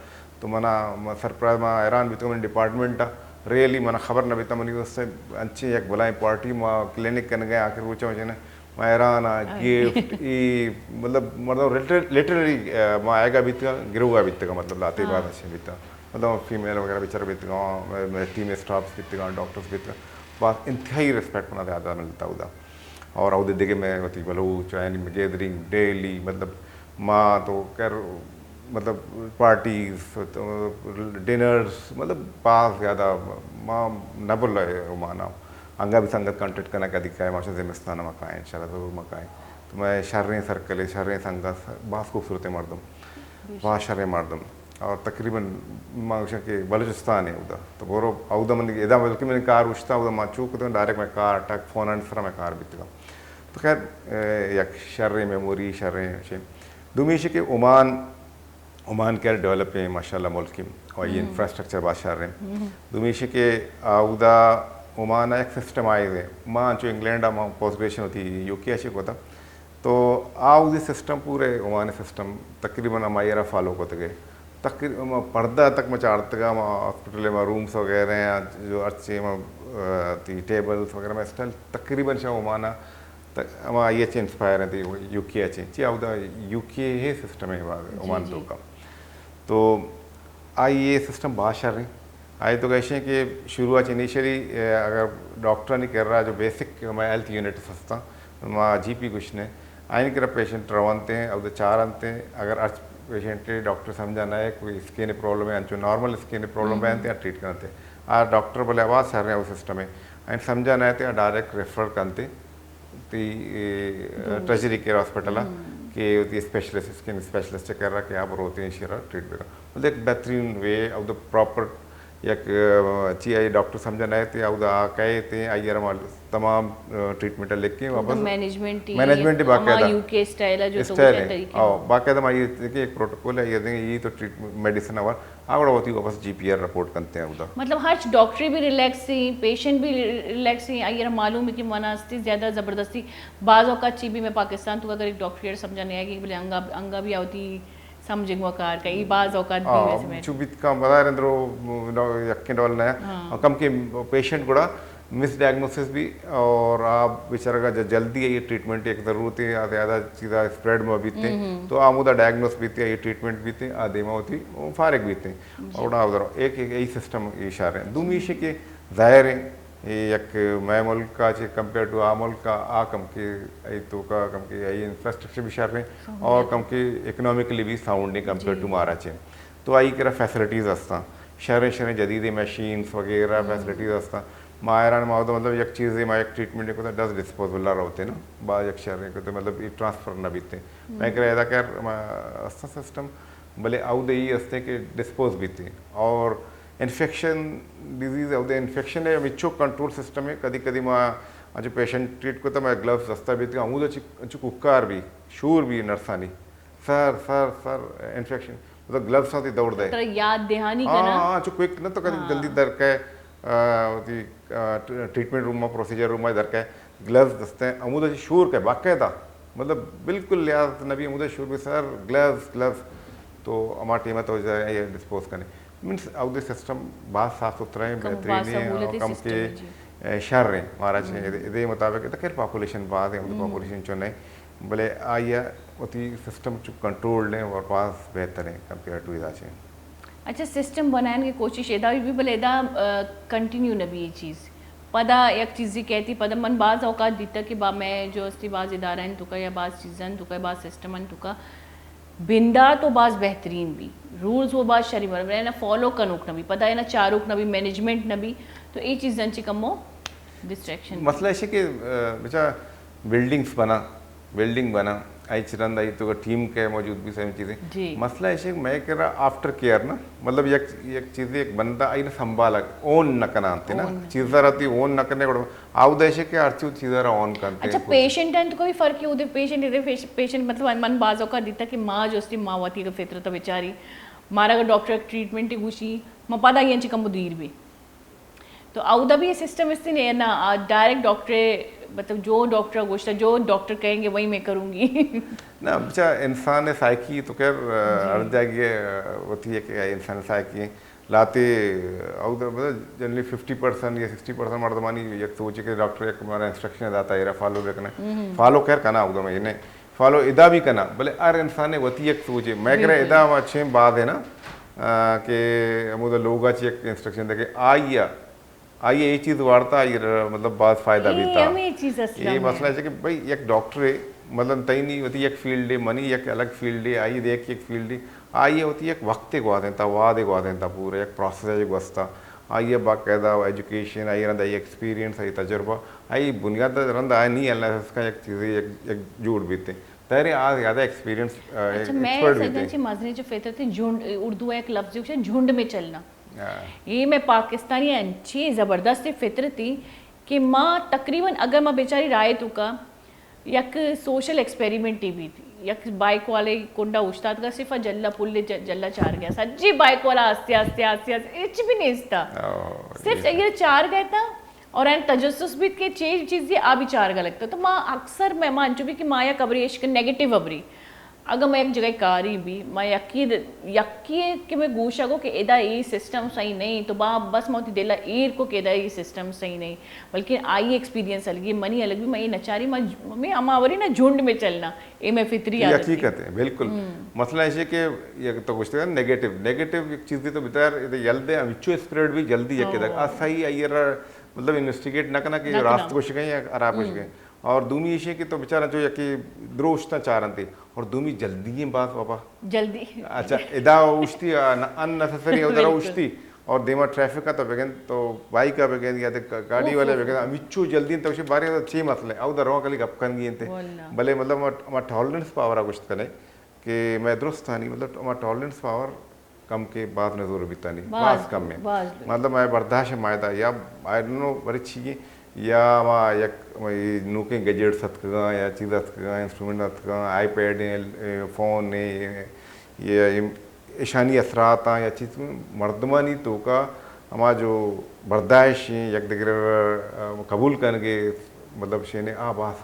تو منا، ما سرپرائز، ما حیران بیتگا، من ڈپارٹمنٹ آ، ریئلی منا خبر نہ بیتا، منی واسطے انچیں یک بلائیں پارٹی، ما کلینک کنگا آخر روچا، ما حیران آں، گفٹ، ای، مطلب، مردم لٹر-، لٹرلی، آ، ما آئیگا بیتگا، گروگا بیتگا، مطلب، لاتے باز اچھے بیتا۔ مطلب، فیمیل وغیرہ بیچارہ بیتگا، مئے، مئے ٹیم اسٹافز بیتگا، ڈاکٹرز بیتگا، باز انتہائی ریسپیکٹ منا زیادہ ملتا اودا۔ اور اودے دگہ مئے وتی بلوچ، یعنی گیدرنگ ڈیلی، مطلب، ما تو کر، مطلب، پارٹیز، تو ڈنرز، مطلب، باز زیادہ ما نہ بھلا ہے عمان آ۔ انگا بھی سنگت کانٹیکٹ کنا، کدی کائے، ماشاءاللہ زمستان ما کائیں، انشاءاللہ ضرور ما کائیں۔ تو مئے شریں سرکل ءِ، شریں سنگت، باز خوبصورتیں مردم، باز شریں مردم۔ اور تقریباً ما گوشاں کہ بلوچستان ءِ اودا۔ تو برو اودا من ادا، بلکہ من کار اوشتا اودا ما چوک کتگ، ڈائریکٹ مئے کار اٹک، فون ءِ سرا مئے کار بیتگ۔ تو خیر، اے، یک شریں میموری، شریں چی۔ دومی ایشی کہ عمان، عمان کہ ڈیولپیں ماشاءاللہ ملکے، اور یہ انفراسٹرکچر باز شریں۔ دومی ایشی کہ اودا عمان ءَ یک سسٹم آئی دے۔ ما انچو انگلینڈ ءَ ما پوسٹ گریجویشن وتی یو کے ءَ چہ کتگ۔ تو آ اودا سسٹم پورے عمان سسٹم تقریباً ہمائی را فالو کتگ۔ تقریباً ما پردہ تک ما چارتگ، ما ہاسپٹل ءَ ما رومز وغیرہ ہیں، جو ہرچی ما، آ، تی ٹیبلز وغیرہ ما اسٹائل تقریباً شاہ عمان ءَ، ہما آئی ءَ چہ انسپائر ہیں، تی یو کے ءَ چہ۔ چی اودا یو کے ءِ سسٹم ہے باز عمان توکا۔ تو آئی ءِ سسٹم باز شر ہیں۔ آئی تو گشیں کہ شروع ءَ چہ انیشلی، اے، اگر ڈاکٹرانی کرا جو بیسک ہمے ہیلتھ یونٹس ہستاں، ما جی پی گوشنے، آئی ءِ کرا پیشنٹ رونتے ہیں، اودا چارنتے ہیں، اگر ہرچ پیشنٹ ڈاکٹر سمجھا نہ ہے، کوئی اسکن پرابلم ہے، انچو نارمل اسکن پرابلم ہے، انتے ٹریٹ کرنتے۔ آ ڈاکٹر بلے آواز شر ہیں، وہ سسٹم ہے۔ آئی سمجھا نہ ہے، تے ڈائریکٹ ریفر کرنتے۔ تی، اے، ٹریجری کیئر ہاسپٹل ءَ کہ وتی اسپیشلسٹ، اسکن اسپیشلسٹ ءِ کرا کہ آ بروتیں ایشی را ٹریٹ بکن۔ مطلب ایک بہترین وے، اودا پراپر یک، آ، چی آئی ڈاکٹر سمجھا نہ تے، اودا آ کئے تے، آئی ءَ را ما تمام، آ، ٹریٹمنٹ ءَ لکھیں واپس۔ مینجمنٹ ہی، مینجمنٹ ہی ہما باقاعدہ۔ یو کے اسٹائل ہے جو تو اسٹائل ہے۔ طریقے او، باقاعدہ ما یہ کہ ایک پروٹوکول ہے، یہ دیں، یہ تو ٹریٹمنٹ میڈیسن اور آ گڑا وتی واپس جی پی آر رپورٹ کنتے ہیں اودا۔ مطلب ہر ڈاکٹر بھی ریلیکس ہیں، پیشنٹ بھی ریلیکس ہیں، آئی ءَ را معلوم ہے کہ منا استی زیادہ زبردستی بعض اوقات چی بھی میں پاکستان تو اگر ایک ڈاکٹر سمجھا نہیں آئے گی، بلے انگا، انگا بھی آوتی سمجھنگ و کار کا، یہ بعض اوقات بھی آ، ویسے میں چو بیت کا بظاہر اندرو، نو، یکیں ڈول نہ ہے۔ ہاں۔ اور کم کے پیشنٹ گڑا مس ڈائگنوسس بھی اور آ بیچارہ کا ج-، جلدی ہے یہ ٹریٹمنٹ ایک ضرورت ہے، آ زیادہ چیزا اسپریڈ میں بیتے، تو آ مدہ ڈائگنوس بیتے، یہ ٹریٹمنٹ بیتے، آ دیما ہوتی، وہ فارغ بیتے۔ اور نہ ادھر ایک، ایک یہی سسٹم اشارہ ہے۔ دومی ایشی کہ ظاہر ہے، یہ یک مئے ملک کا چہ کمپیئر ٹو آ ملک کا آ کم کے، ای تو کا کم کے، ای انفراسٹرکچر بھی شر ہیں اور کم کے اکنامیکلی بھی ساؤنڈ ہیں کمپیئر ٹو مارا چے۔ تو آئی کرا فیسلٹیز ہستاں، شریں شریں جدید مشینز وغیرہ فیسلٹیز ہستاں۔ ما حیران ما ہوتا مطلب یک چیز ما یک ٹریٹمنٹ کو دس ڈسپوزل روتے نا، با یک شریں کو تو مطلب یہ ٹرانسفر نہ بیتے۔ میں کرا ادا کر ما ہستاں سسٹم، بلے اودے ای ہستے کہ ڈسپوز بیتے اور انفیکشن ڈیزیز اودے انفیکشن ہے، ہمیں چو کنٹرول سسٹم ہے۔ کدی کدی ما جو پیشنٹ ٹریٹ کو تو میں گلوز دستا بیتے، ہمود چو کوکار بھی، شور بھی نرسانی، سر، سر، سر، انفیکشن، مطلب گلوز ساتھی دوڑ دے۔ ترا یاد دہانی ہاں، کرنا۔ ہاں، چو کوئک نہ تو کدی ہاں۔ جلدی در کے، آ، وتی، آ، ٹ-، ٹریٹمنٹ روم میں، پروسیجر روم میں در کے، گلوز دستے ہیں، ہمود چو شور کے باقاعدہ، مطلب بالکل لحاظ نبی ہمود شور بھی سر، گلوز، گلوز، تو ہما ٹیم ہے تو جائے یہ ڈسپوز کرنے۔ مینس، اودے سسٹم باز صاف ستھرا ہیں، کم بہترین باز ہیں، سہولت اور کم سسٹم کے، ہے، جی۔ اے، شر ہیں، مارا چاہیے۔ ہم۔ ادے مطابق، تو خیر پاپولیشن باز ہیں، اودے ہم۔ پاپولیشن چو نہیں۔ بلے آئی ءَ وتی سسٹم چو کنٹرولڈ ہیں اور باز بہتر ہیں کمپیئر ٹو ادا چے۔ اچھا، سسٹم بنائن کی کوشش ادا بھی، بلے ادا، آ، کنٹینیو نہ بھی یہ چیز۔ پدا یک چیزی کہتی، پدا من باز اوقات دیتا کہ با میں جو استی باز ادارہ ہیں تو کا یا باز چیزاں تو کا، باز سسٹم ہیں تو کا، بندات و باز بہترین بھی، رولز و باز شری بر، بلے نا فالو کنوک نہ بھی، پدا نا چاروک نہ بھی، مینجمنٹ نہ بھی، تو یہ چیزاں چی کمو ڈسٹریکشن۔ مسئلہ ایشی کہ، آ، بچا بلڈنگز بنا، بلڈنگ بنا، آئی چہ رند آئی تو ٹیم کے موجود بھی سیم چیزیں۔ جی۔ مسئلہ ایشی کہ میں کرا آفٹر کیئر نا، مطلب یک، یک چیز، ایک بندہ آئی نا سنبھالا، اون نہ کنا انتے نا، اون نہ۔ چیز ذرا تی اون نہ کرنے گڑا آ اودے ایشی کہ ہرچی چیز را اون کنتے اچھا، ہیں۔ پیشنٹ ہیں تو کوئی فرق ہے؟ اودے پیشنٹ، ادے پیش-، پیشنٹ مطلب من باز اوقات دیتا کہ ماں جو استی ماں وتی اگر فطرت بیچاری، مارا اگر ڈاکٹر ٹریٹمنٹ گوشی، ما پدا یہ چی کم دیر بھی۔ تو اودا بھی یہ سسٹم استی نہیں ہے نا، آ، ڈائریکٹ ڈاکٹر، مطلب جو ڈاکٹر گوشتا، جو ڈاکٹر کہیں گے وہی میں کروں گی۔ نہ، بچا انسان سائیکی تو خیر، آ، جی۔ ہر جگہ، آ، ہوتی ہے کہ انسان سائیکی ہے۔ لاتے اودا مطلب جنرلی ففٹی پرسینٹ یا سکسٹی پرسینٹ مردمانی یک سوچ ہے کہ ڈاکٹر یک ہمارا انسٹرکشن داتا ہے، فالو بکنے۔ ہم۔ فالو خیر کنا اودا میں یہ نہیں۔ فالو ادا بھی کنا، بلے ہر انسان نے وتی یک سوچ ہے۔ میں کرا بالکل۔ ادا ہم اچھے باز ہے نا، آ، کہ ہمودا لوگا چی یک انسٹرکشن دے کہ آئیا، آئیا یہ چیز وارتا، آئی را مطلب باز فائدہ اے، بیتا۔ ہمیں چیز اصل یہ میں۔ مسئلہ ہے کہ بھئی یک ڈاکٹر ہے، مطلب تئی نہیں وتی یک فیلڈ ہے، منی یک الگ فیلڈ ہے، آئی دیکھ یک فیلڈ ہے، آئی ہوتی یک وقت گوازینتا، وعدے گوازینتا، پورا یک پروسیس ہے گوستا۔ آئی ء باقاعدہ ایجوکیشن، آئی ء رند آئی ایکسپیرینس، آئی تجربہ، آئی بنیاد ء رند آئی نی ایل ایس ایس کا یک چیزے یک، یک جوڑ بیتے۔ ظاہر ہے آ زیادہ ایکسپیرینس، آ، اچھا، میں ایکسپرٹ سنگا بیتے۔ چی مزنی جو فطرتی جھنڈ، اردو ء یک لفظ گوشے جھنڈ میں چلنا۔ ہاں۔ یہ میں پاکستانی انچی زبردست فطرتی کہ ما تقریباً اگر ما بیچاری رائے تو کا یک سوشل ایکسپیریمنٹ ہی بیت، یک بائیک والے کنڈا اوشتاتگا، صرف جلا پل ج-، جلا چار گیا، سجی بائیک والا آستے آستے آستے آستے ہچ بھی نیستا۔ او، صرف یہ یہ چار گئے تھا اور این تجسس بیت کہ چیز چیز یہ آ بھی چار گا لگتا۔ تو ما اکثر میں ما انچو بھی کہ ما یا خبری عشق نیگیٹو خبری، اگاں ما یک جگہ کاری بی، ما یکی د-، یکی کہ میں گوشا گو کہ ادا اے سسٹم صحیح نہیں، تو با بس ما وتی دل ء ایر کو کہ ادا اے سسٹم صحیح نہیں، بلکہ آئی ایکسپیرینس الگ بی، منی الگ بی، ما اے نچاری، ما ج-، میں ہما وری نا جھنڈ میں چلنا، اے میں فطری یہ عادت ہے۔ حقیقت ہے، بالکل۔ مسئلہ ایسے کہ یک تو گوشتے ہیں نیگیٹو، نیگیٹو یک چیز دی تو بتار، ادا یل دے، ہم اچو اسپریڈ بھی جلدی یکی تک۔ آ صحیح ہے، یہ را-، مطلب انویسٹیگیٹ نہ کرنا کہ نہ کرنا۔ راست گوش گئے یا خراب گوش گئے۔ اور دومی ایشی کہ تو بچارا جو یکی دروشتا چارنتے اور دومی جلدی ہیں باز بابا۔ جلدی۔ اچھا، ادا اوشتی، ان-، ان نیسیسری ادا بالکل۔ اوشتی اور دیما ٹریفک کا تو بگن تو بائک کا بگن یا تے گاڑی اوف، والے اوف، بگن، اوف۔ ہمیچو جلدی ہیں تو اسے بارے چھ مسئلے او درو کلی گپ کن گی انتے۔ واللہ۔ بلے مطلب ہما، ہما ٹالرنس پاور آ گوشت کنے کہ میں درستانی مطلب ہما ٹالرنس پاور کم کہ باز نزور بیتانی، باز، باز کم ہے۔ باز لوگ۔ مطلب، میں برداشت مائدہ یا، آئی ڈونٹ نو، بڑی چیئے، یا ما یک، ما یہ نوکیں گیجٹس اتکگاں، یا چیز اتکگاں، انسٹرومنٹ اتکگاں، آئی پیڈ ہیں، اے، فون ہیں، یہ، یہ اشانی اثرات ہیں، یا چیز مردمانی توکا ہما جو برداشت ہیں، یک دگرے، آ، قبول کرنے کے، مطلب، شینے آ باز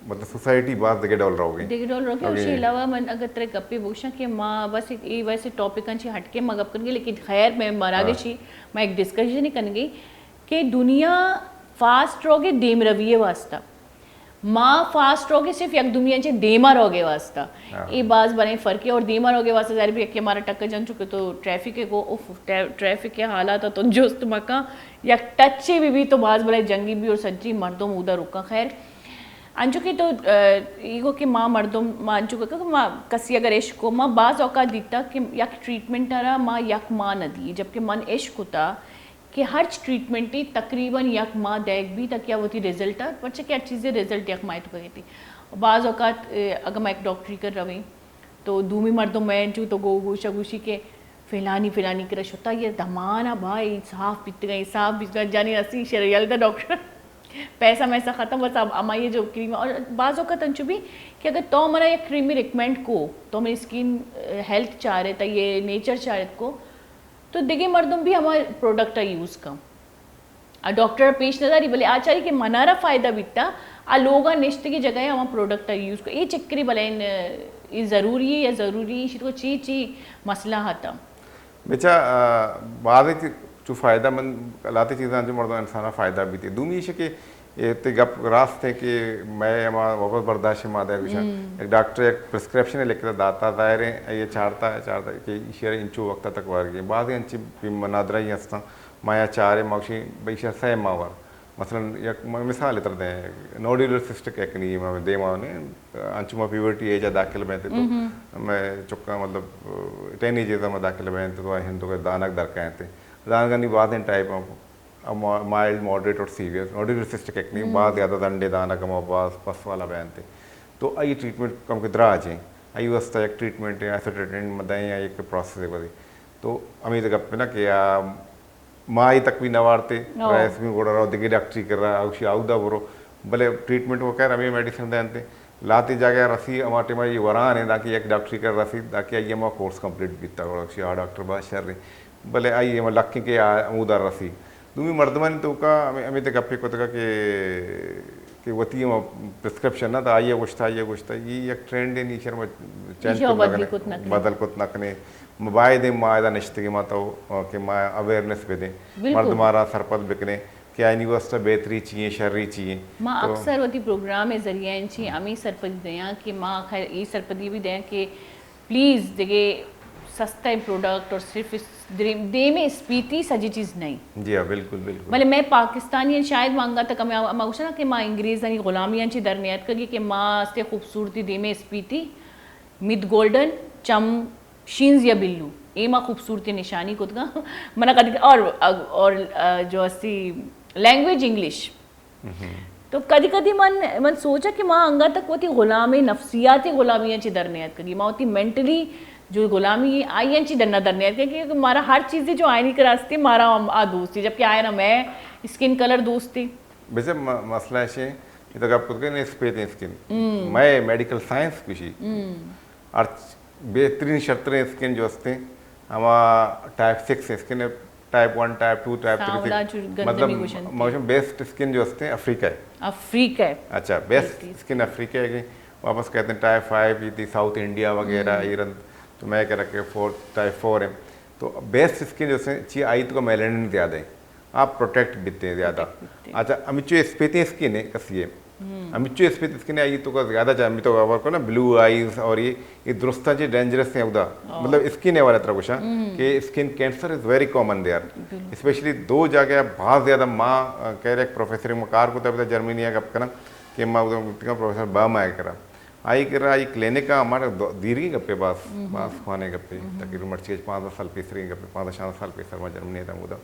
مطلب سوسائٹی باز دگہ ڈول روگ ء۔ دگہ ڈول روگ ء۔ اوشی علاوہ من اگر ترے گپے بوشاں کہ ما بس ایک، اے ویسے ٹاپک انچی ہٹ کے ما گپ کریں گے، لیکن خیر میں مراگشی، ہاں۔ ما ایک ڈسکشن ہی کریں گے کہ دنیا فاسٹ روگ ء دیم روی ء واسطہ، ما فاسٹ روگ ء صرف یک دومی انچے دیما روگ ء واسطہ۔ ہاں۔ اے باز بڑے فرق ہے اور دیما روگ ء واسطہ ظاہر بھی کہ ہمارا ٹکر جن چکے تو ٹریفک ہے کو، اف، ٹریفک کے حالات تو جست مکاں، یک ٹچے بھی بھی تو باز بڑے جنگی بھی اور سجی مردم اودا رکاں۔ خیر، انچو کہ تو، آ، ایگو کہ ما مردم، ما انچو کہ ما کسی اگر عشق کو، ما باز اوقات دیتا کہ یک ٹریٹمنٹ ء را ما یک ماہ نہ دی، جبکہ من عشق کتا کہ ہرچ ٹریٹمنٹ ای تقریباً یک ماہ دیگ بی تاکہ آ وتی رزلٹ ء، پرچہ کہ ہر چیزے رزلٹ یک ماہ تو کہتی۔ باز اوقات، آ، اگر ما ایک ڈاکٹری کر رویں تو دومی مردم میں انچو تو گو گوشا گوشی کہ فلانی فلانی کرا شتا، یہ دمانا بھائی صاف بیتگا، یہ صاف بیتگا، جانی رسی شر یل دا ڈاکٹر۔ پیسہ میسہ ختم، بس اب اما یہ جو کریم، اور بعض اوقات انچو بھی کہ اگر تو منا یک کریمی ریکمینڈ کو، تو میری اسکن ہیلتھ چاہ رہے تا، یہ نیچر چاہ رہے کو، تو دگہ مردم بھی ہما پروڈکٹ یوز کن۔ آ ڈاکٹر پیش نہ داری، بلے آ چاری کہ منارا فائدہ بیتا، آ لوگا نشتگی جگہ ہما پروڈکٹ یوز کو۔ یہ چکری بلے ان، یہ ضروری ہے یا ضروری ہے، شی تو چی چی مسئلہ ہتا؟ بچا، آ، بعض چی-، چو فائدہ مند لاتے چیزاں جو مردم انسان فائدہ بیتے۔ دومی ایش کہ اے تے گپ راست ہے کہ میں ہما وبر برداشت ما دے گوشاں۔ ہم۔ ایک ڈاکٹر ایک پرسکرپشن لکھتا داتا، ظاہر ہے یہ چارتا ہے، چارتا ہے کہ ایشی انچو وقت تک وار گئے۔ بعض انچی بھی منادرہ ہی ہستاں، ما یا چارے ما گوشیں بھئی ایشی سہ ماہ وار۔ مثلاً یک م-، مثال تر دیں، نوڈیولر سسٹک ایکنی ما دیما نے، انچو ما پیورٹی ایجا داخل بیتے تو ہم۔ میں چکا مطلب ٹین ایجز ما داخل بیتے تو ہندو کے دانک در کہتے۔ دانکانی بعض ٹائپ ہم، مائلڈ، ماڈریٹ اور سیویئر۔ نوڈیولر سسٹک ایکنی ہم۔ بعض زیادہ دنڈے دانک ہم بعض پس والا بیانتے۔ تو آئی ٹریٹمنٹ کم کے دراج ہیں۔ آئی واسطہ یک ٹریٹمنٹ ہے، ایسا ٹریٹمنٹ مدائیں یا یک پروسیس ہے بدی۔ تو امید گپ نا کہ آ ماہی تک بھی نہ وارتے، او۔ رئیس بھی گوڑا رو دگہ ڈاکٹری کر رہا، اوشی آودا برو۔ بلے ٹریٹمنٹ وہ کہہ رہا، ہمیں میڈیسن دینتے۔ لاتے جاگہ رسی، ہما ٹائم یہ وران ہے، داکہ یک ڈاکٹری کر رسی، داکہ آئی ہما کورس کمپلیٹ بیتا، گوڑا اوشی آ ڈاکٹر با شر رہی۔ بلے آئی ہما لکھیں کہ آ ہمودا رسی۔ دومی مردمانی توکا ہمیں، ہمیں تے گپے کتگا کہ، کہ وتی ہما پرسکرپشن نا تا آئی گوشتا، آئی گوشتا، یہ یک ٹرینڈ ہے، نی شر ما چینج ایشی کت نہ بدلی کنے، کت نہ کنے۔ بدل کت نہ کنے۔ ما باید ما ادا نشتگی ما تو کہ ما اویئرنس بدیں۔ بالکل۔ مردمارا سرپد بکنیں کہ آئینی واسطہ بہتری چی ہیں، شری چی ہیں۔ ما تو اکثر وتی پروگرام ذریعہ انچی ہمیں سرپدی دیاں کہ ما خیر یہ سرپدی بھی دیاں کہ پلیز دگہ سستا پروڈکٹ اور صرف اس دریم-، دیمے اسپیتی سجی چیز نہیں۔ جی ہاں، بالکل، بالکل۔ بلے میں پاکستانی ہیں، شاید ما انگا تک ہمیں، ہما گوشنا کہ ما انگریزانی غلامی انچی در نیت کگی کہ ما استے خوبصورتی دیمے اسپیتی، مد گولڈن، چم شینز یا بلو۔ ایما خوبصورتی نشانی کتگا۔ منا کدی اور، اور جو ہستی لینگویج انگلش۔ تو کدی کدی من، من سوچا کہ ما انگا تک وتی غلام، نفسیاتی غلامی چی در نیاتکگی، ما وتی مینٹلی جو غلامی آئی چی در نہ در نیاتکگی، کہ مارا ہر چیزی جو آئینی کراستی مارا آ دوستی، جبکہ آئینا میں اسکن کلر دوستی۔ بزاں م-، مسئلہ ایش ایں کہ تو گپ کت کہ اسپیتیں اسکن۔ مئے میڈیکل سائنس گوشی ہرچ بہترین شرتریں اسکن جو ہستیں، ہما ٹائپ سکس اسکن ہے، type one, type two, type three, سانولا چو گندمی مطلب، گوشنتی۔ ما گوشاں بیسٹ اسکن جو ہستیں افریقہ ہے۔ افریقہ ہے۔ اچھا، بیسٹ اسکن افریقہ ہے کہ واپس کہتے ہیں ٹائپ فائیو، یہ تھی ساؤتھ انڈیا وغیرہ، ایران، تو میں کہہ رہا کہ فور، ٹائپ فور ہیں۔ تو بیسٹ اسکن جو ہستیں، چی آئی تو کا میلانن زیادہ ہے۔ آپ پروٹیکٹ بیتے زیادہ۔ پروٹیکٹ بیتے۔ اچھا، ہمچو اسپیتیں اسکن ہے کسی ہے۔ ہمچو اسپیتیں اسکن ہے، آئی تو کا زیادہ چاہے، ہمیں تو خبر کو نا، بلو آئیز اور یہ، یہ درستاں چی ڈینجرس ہیں ادا۔ مطلب اسکن ہے والا طرح کچھ کہ skin cancer is very common there. Especially دو جگہ بہت زیادہ، ما، آ، کہہ رہے ایک پروفیسر، ما کار کو تب جرمنی ہے گپ کرنا کہ ما ادا گپتگا پروفیسر با ما کرا۔ آئی کرا، آئی کلینک آ، ہمارا دو-، دیرگی گپے باز، باز خوانے گپے، تقریباً مرچی پانزدہ سال پیسرگی گپے، پانزدہ شانزدہ سال پیسر ما جرمنی تھا ادا،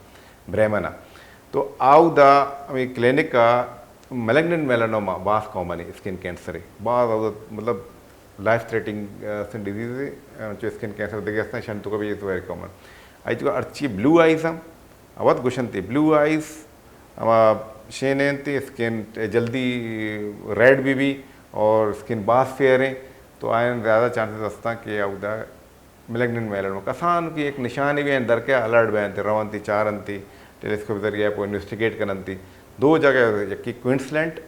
بریمن آ۔ تو آؤدا ہمیں کلینک آ ملیگننٹ میلانوما باز کامن ہے، اسکن کینسر ہے۔ باز آؤدا مطلب لائف تھریٹنگ، آ، سن ڈیزیز ہے، آ، جو اسکن کینسر دگہ ہستن، شن تو کا بھی از ویری کامن۔ آئی تو کا ہرچی بلو آئیز ہم، اوت گوشنتی بلو آئیز، ہما شین انت، اسکن جلدی ریڈ بی بی اور اسکن باز فیئر ہیں، تو آئین زیادہ چانسز ہستاں کہ اودا ملیگننٹ میلانوما۔ کسان کی ایک نشانی بھی اندر کے الرٹ بینتی، رونتی، چارنتی، ٹیلیسکوپ ذریعہ پہ انویسٹیگیٹ کننتی۔ دو جگہ، یکی کوئنسلینڈ،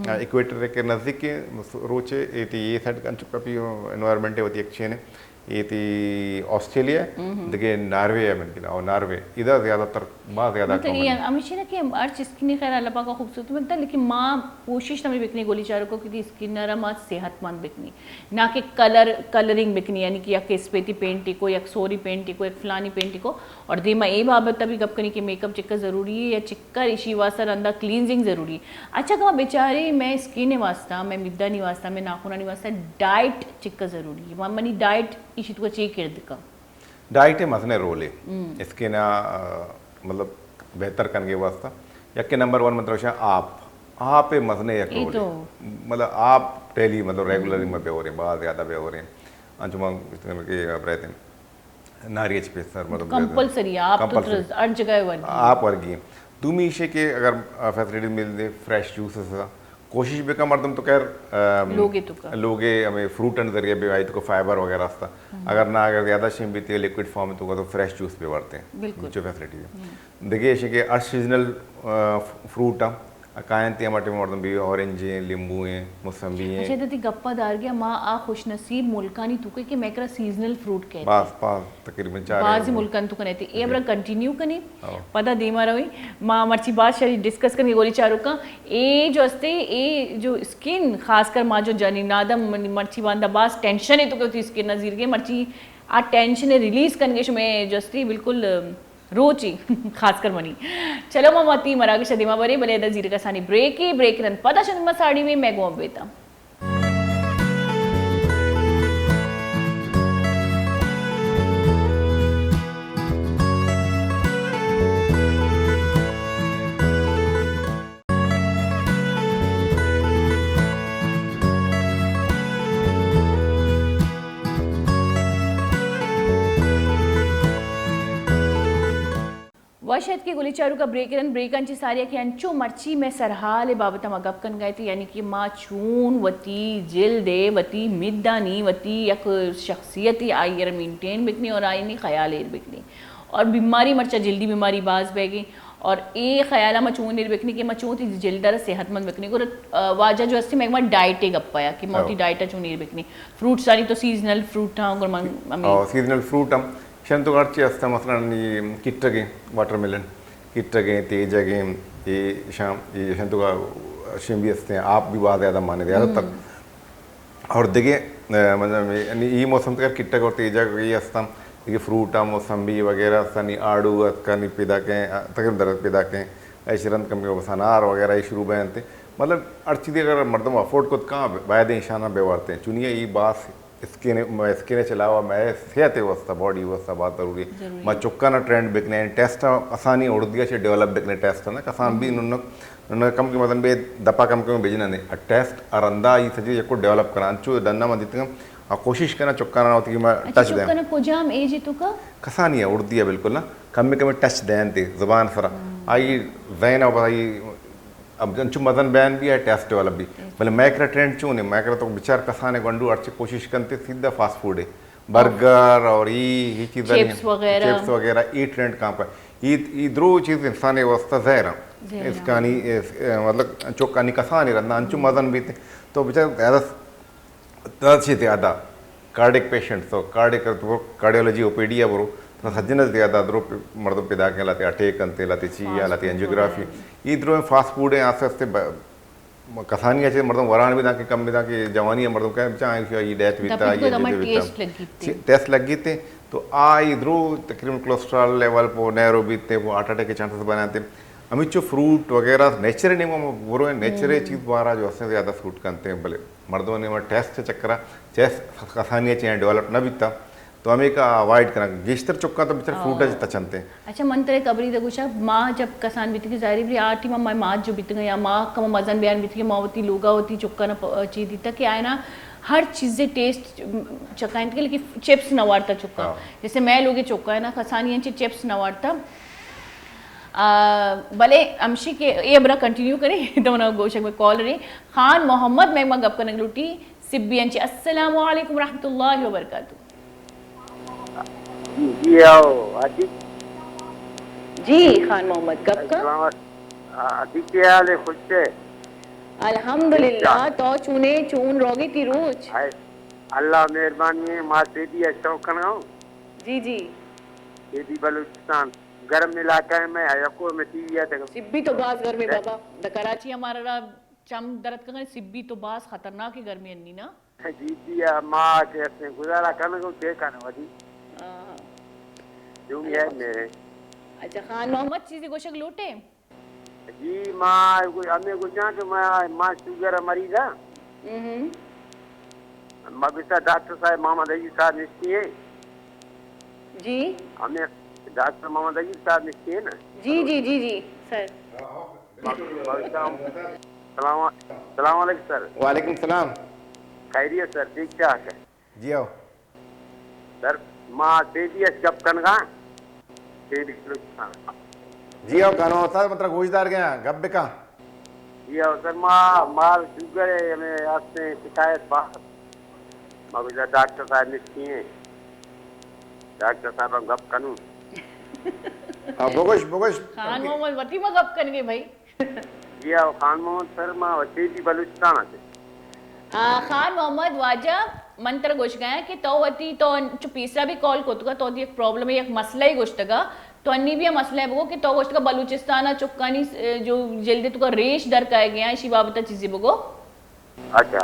آ، ایکویٹر کے نزدیک کے روچے، ایتی یہ سائڈ انچو کپی انوائرمنٹ ہے، وتی ایک چین ہے۔ ایتی آسٹریلیا، دگہ ناروے ہے من گلا، اور ناروے ادا زیادہ تر، باز زیادہ مطلب کامن یہ ہے۔ ہمیشہ نا کہ ہر چیز کی نہیں خیر اللہ پاک کا خوبصورت بنتا ہے، لیکن ماں کوشش نہ بھی بکنی گولی چاروں کو، کیونکہ اسکن نرم آ صحت مند بکنی۔ نہ کہ کلر، کلرنگ بکنی، یعنی کہ یک اسپیتی پینٹی کو، یک سوری پینٹی کو، یک فلانی پینٹی کو۔ اور دیما اے بابت بھی گپ کنی کہ میک اپ چکا ضروری ہے یا چکا ایشی واسطہ رندا کلینزنگ ضروری ہے۔ اچھا، کہ بیچارے میں اسکن واسطہ، میں مدانی واسطہ، میں ناخونانی واسطہ ڈائٹ چکا ضروری ہے۔ من-، منی ڈائٹ ایشی تو چی کرد کا؟ ڈائٹ ء مزنیں رولے اسکن ء، آ، مطلب بہتر کنگے واسطہ۔ یکے نمبر ون مطلب شاہ آپ، آپ ء مزنیں یک اے رولے۔ تو۔ مطلب آپ ڈیلی مطلب ریگولرلی میں بیوریں، باز زیادہ بیوریں۔ انچو من کہ برایتیں ناری اچ پیسر مطلب کمپلسری آپ تو کمپلسری۔ ہر جگہ ورگی۔ آپ ورگی۔ دومی ایشے کہ اگر، آ، فیسلٹیز مل دے، فریش جوسز، کوشش بکن مردم تو خیر، ام، لوگے تو کا۔ لوگے ہمیں فروٹ انڈ ذریعے بھی آئی تو کو فائبر وغیرہ ہستا۔ اگر نہ، اگر زیادہ شیم بیتی ہے لیکوئڈ فارم تو کا تو فریش جوس بھی ورتے ہیں۔ بالکل۔ جو فیسلٹی ہے۔ دگہ ایشے کہ ہر سیزنل، آ، فروٹ ہم کائنتی ہم ٹائم مردم بھی اورنج ہیں، لیمبو ہیں، موسمبی ہیں۔ اچھا، دتی گپا دار گیا، ما آ خوش نصیب ملکانی تو کے کہ میکرا سیزنل فروٹ کہتے ہیں۔ باز، باز۔ تقریباً چار بعضی ملکاں تو کنے تے اے ہبرا کنٹینیو کنی، پدا دیما روی۔ ما مرچی باز شری ڈسکس کنی گولی چاروکاں۔ اے جو استے، اے جو اسکن، خاص کر ما جو جنین آدم، منی مرچی باندا باز ٹینشن ہے تو کہ وتی اسکن نظیر گے، مرچی آ ٹینشن ریلیز کنگے شمے جو استے بالکل روچی، خاص کر منی۔ چلو ما وتی مراگش دیما برے، بلے دا زیرکسانی بریک ہے، بریک رند پدا شما ساڑی میں، میں گوم بیتا۔ وش اتکے گلی چاروکا بریک رند، بریکاں چی ساریا کہ انچو مرچی میں سرحال بابت ما گپ کنگا تے، یعنی کہ ما چون وتی جلد ہے، وتی مدانی، وتی یک شخصیت آئی ار مینٹین بکنی اور آئینی خیال ایر بکنی۔ اور بیماری مرچا جلدی بیماری باز بیگی اور اے خیال ما چون ایر بکنی کہ ما چون تی جلد ر صحت مند بکنی۔ گور، آ، واجہ جو استی میں ما ڈائٹ گپا یا کہ ما وتی ڈائٹ چون ایر بکنی۔ فروٹس آنی تو سیزنل فروٹ ہاں، گور من، ہمیں او، سیزنل فروٹ ہم شن تو ہرچی ہستا، مثلاً یہ کٹگیں، واٹر ملن، کٹگیں، تیجگیں، یہ شام، یہ شن تو کا شن بھی ہستے ہیں، آپ بھی بہت زیادہ مانے زیادہ تر۔ اور دگہ، آ، مطلب، یعنی یہ موسم تک کٹگ اور تیجگ یہ ہستا، دگہ فروٹ ہم، موسمبی وغیرہ ہستا، نی آڑو ہستا، نی پیدا کہیں، آ، تقریباً درد پیدا کہیں، ایشی رند کمی بس انار وغیرہ یہ شروع بینتے۔ مطلب، ہر چیزی اگر مردم افورڈ کت کاں، باید انشانہ بے وارتے ہیں۔ چونیہ یہ باس اسکین، اسکین چلاوا مئے صحت واسطہ، باڈی واسطہ بہت ضروری ہے۔ ما چکانا ٹرینڈ بکنے، ٹیسٹ آسانی اردیا چے ڈیولپ بکنے، ٹیسٹ نا کسان بھی نن، نن کم کے مزن بے دپا کم کے بجنا نے۔ ٹیسٹ ارندا ای سجے یکو ڈیولپ کرنا، انچو ڈنا من دیتگم، آ کوشش کرنا چکانا ہوتی کہ میں اچھا، ٹچ دیں۔ چکانا کجام ایج تو کا؟ کسانی ہے اردیا بالکل نا، کم کم ٹچ دیں تے زبان سرا۔ آئی ذہن او بھائی اب انچو مزن بیان بھی ہے، ٹیسٹ ڈیولپ بھی۔ بلے مئے کرا ٹرینڈ چون ہے؟ مئے کرا تو بچار کسانے گونڈو ہرچی کوشش کنتے سیدھا فاسٹ فوڈ ہے، برگر اور ای، ای چیز چپس وغیرہ۔ چپس وغیرہ، ای ٹرینڈ کام پر۔ ای، ای درو چیز انسان واسطہ زہر ہیں۔ زہر ہیں۔ اسکانی، اس، مطلب چوکانی کسانے رہنا، انچو مزن بیتے۔ تو بچار زیادہ درد چی زیادہ کارڈک پیشنٹ تو کارڈک تو کارڈیولوجی او پی ڈی برو، تو سجن زیادہ درو پ-، مردم پیدا کے لاتے اٹیک انتے، لاتے چی یا لاتے انجیوگرافی۔ یہ درو فاسٹ فوڈ ہیں، آستے آستے ب-، کسانی اچھے مردم وران بھی داں کہ کم بھی داں کہ جوانی ہے مردم کہیں بچا ہیں کہ یہ ڈیتھ بیتا، یہ ڈیتھ بیتا۔ ٹیسٹ لگی تھے۔ ٹیسٹ لگی تھے، تو آ یہ درو تقریباً کولیسٹرول لیول پو نیرو بیتے، وہ ہارٹ اٹیک کے چانسز بناتے۔ ہمیں چو فروٹ وغیرہ نیچر نہیں، وہ برو ہیں، نیچر چیز بارا جو ہستے زیادہ سوٹ کنتے ہیں، بلے مردم نے ٹیسٹ چکرا، ٹیسٹ کسانی چیزیں ڈیولپ نہ بیتا، تو ہمیں کا اوائڈ کرنا۔ گیشتر چکا تو بچار فروٹ اچ تچنتے۔ اچھا، من ترے خبری دے گوشا، ما جب کسان بیتی کہ ظاہری بری آ ٹیم ما مات جو بیتگا یا ما کم مزن بیان بیتی کہ ما وتی لوگا وتی چکا نہ پ-، چی دیتا کہ آئے نا ہر چیز ٹیسٹ چکا انت کہ لیکن چپس نہ وارتا چکا۔ جیسے میں لوگے چکا ہے نا کسانی انچے چپس نہ وارتا۔ آ، بلے ہمشی کہ اے ہبرا کنٹینیو کریں، تو منا گوشگ میں کال رہی۔ خان محمد میں ما گپ کنگ لوٹی، سبی انچے۔ السلام علیکم ورحمۃ اللہ وبرکاتہ۔ جی، جی، آؤ، آتی۔ جی، خان محمد، گپ کا؟ السلام علیکم۔ آ، آتی کیا حال ہے؟ خوش ہے؟ الحمدللہ، تو چونے، چون روگی تی روچ؟ ہائے، اللہ مہربانی ہے، ما سیدی ہے شوق کنگا ہوں۔ جی، جی۔ سیدی بلوچستان۔ گرم علاقہ میں آیا کو میں ٹی وی آتے۔ سبی تو باز گرم ہے بابا۔ دا کراچی ہمارا را چم درد کا سبی تو باز خطرناک ہے گرمی انی نا۔ جی جی، ما کے اسے گزارا کرنے کو چے کرنے والی۔ ہاں۔ جو بھی ہے میرے۔ اچھا خان محمد چیزی گوشگ لوٹے؟ جی، ما ہمیں گوشاں کہ ما، ما شوگر مریض ہاں۔ ہم۔ ما بسا ڈاکٹر صاحب محمد عزیز صاحب نشتی ہیں۔ جی۔ ہمیں ڈاکٹر محمد عزیز صاحب نشتی ہیں نا؟ جی، جی، جی، جی، سر۔ السلام، السلام علیکم سر۔ وعلیکم السلام۔ خیریت سر، ٹھیک ٹھاک ہے؟ جی ہو۔ سر، ما سی بی ایس گپ کنگا۔ C B S Balochistan. جی ہو، کانو سر، مطلب گوشدار گیا، گپ بکا۔ جی ہو سر، ما، مار شوگر ہے، ہمیں آستے شکایت بات۔ ما گوشا ڈاکٹر صاحب نشتی ہیں۔ ڈاکٹر صاحب ہم گپ کنوں۔ ہاں، بگوش، بگوش۔ خان محمد وتی ما گپ کنگے بھائی۔ جی ہاں، خان محمد سر، ما وسیبی بلوچستان آتے۔ آ، خان محمد واجہ، من ترا گوشگایا کہ تو وتی، تو چو پیسرا بھی کال کتگا، تو وتی یک پرابلم، یک مسئلہ ہی گوشتگا، تو انی بھی مسئلہ بگو کہ تو گوشتگا بلوچستان چکانی س-، جو جلد تو کا ریش در کائے گیا، اسی بابت چیزیں بگو۔ اچھا۔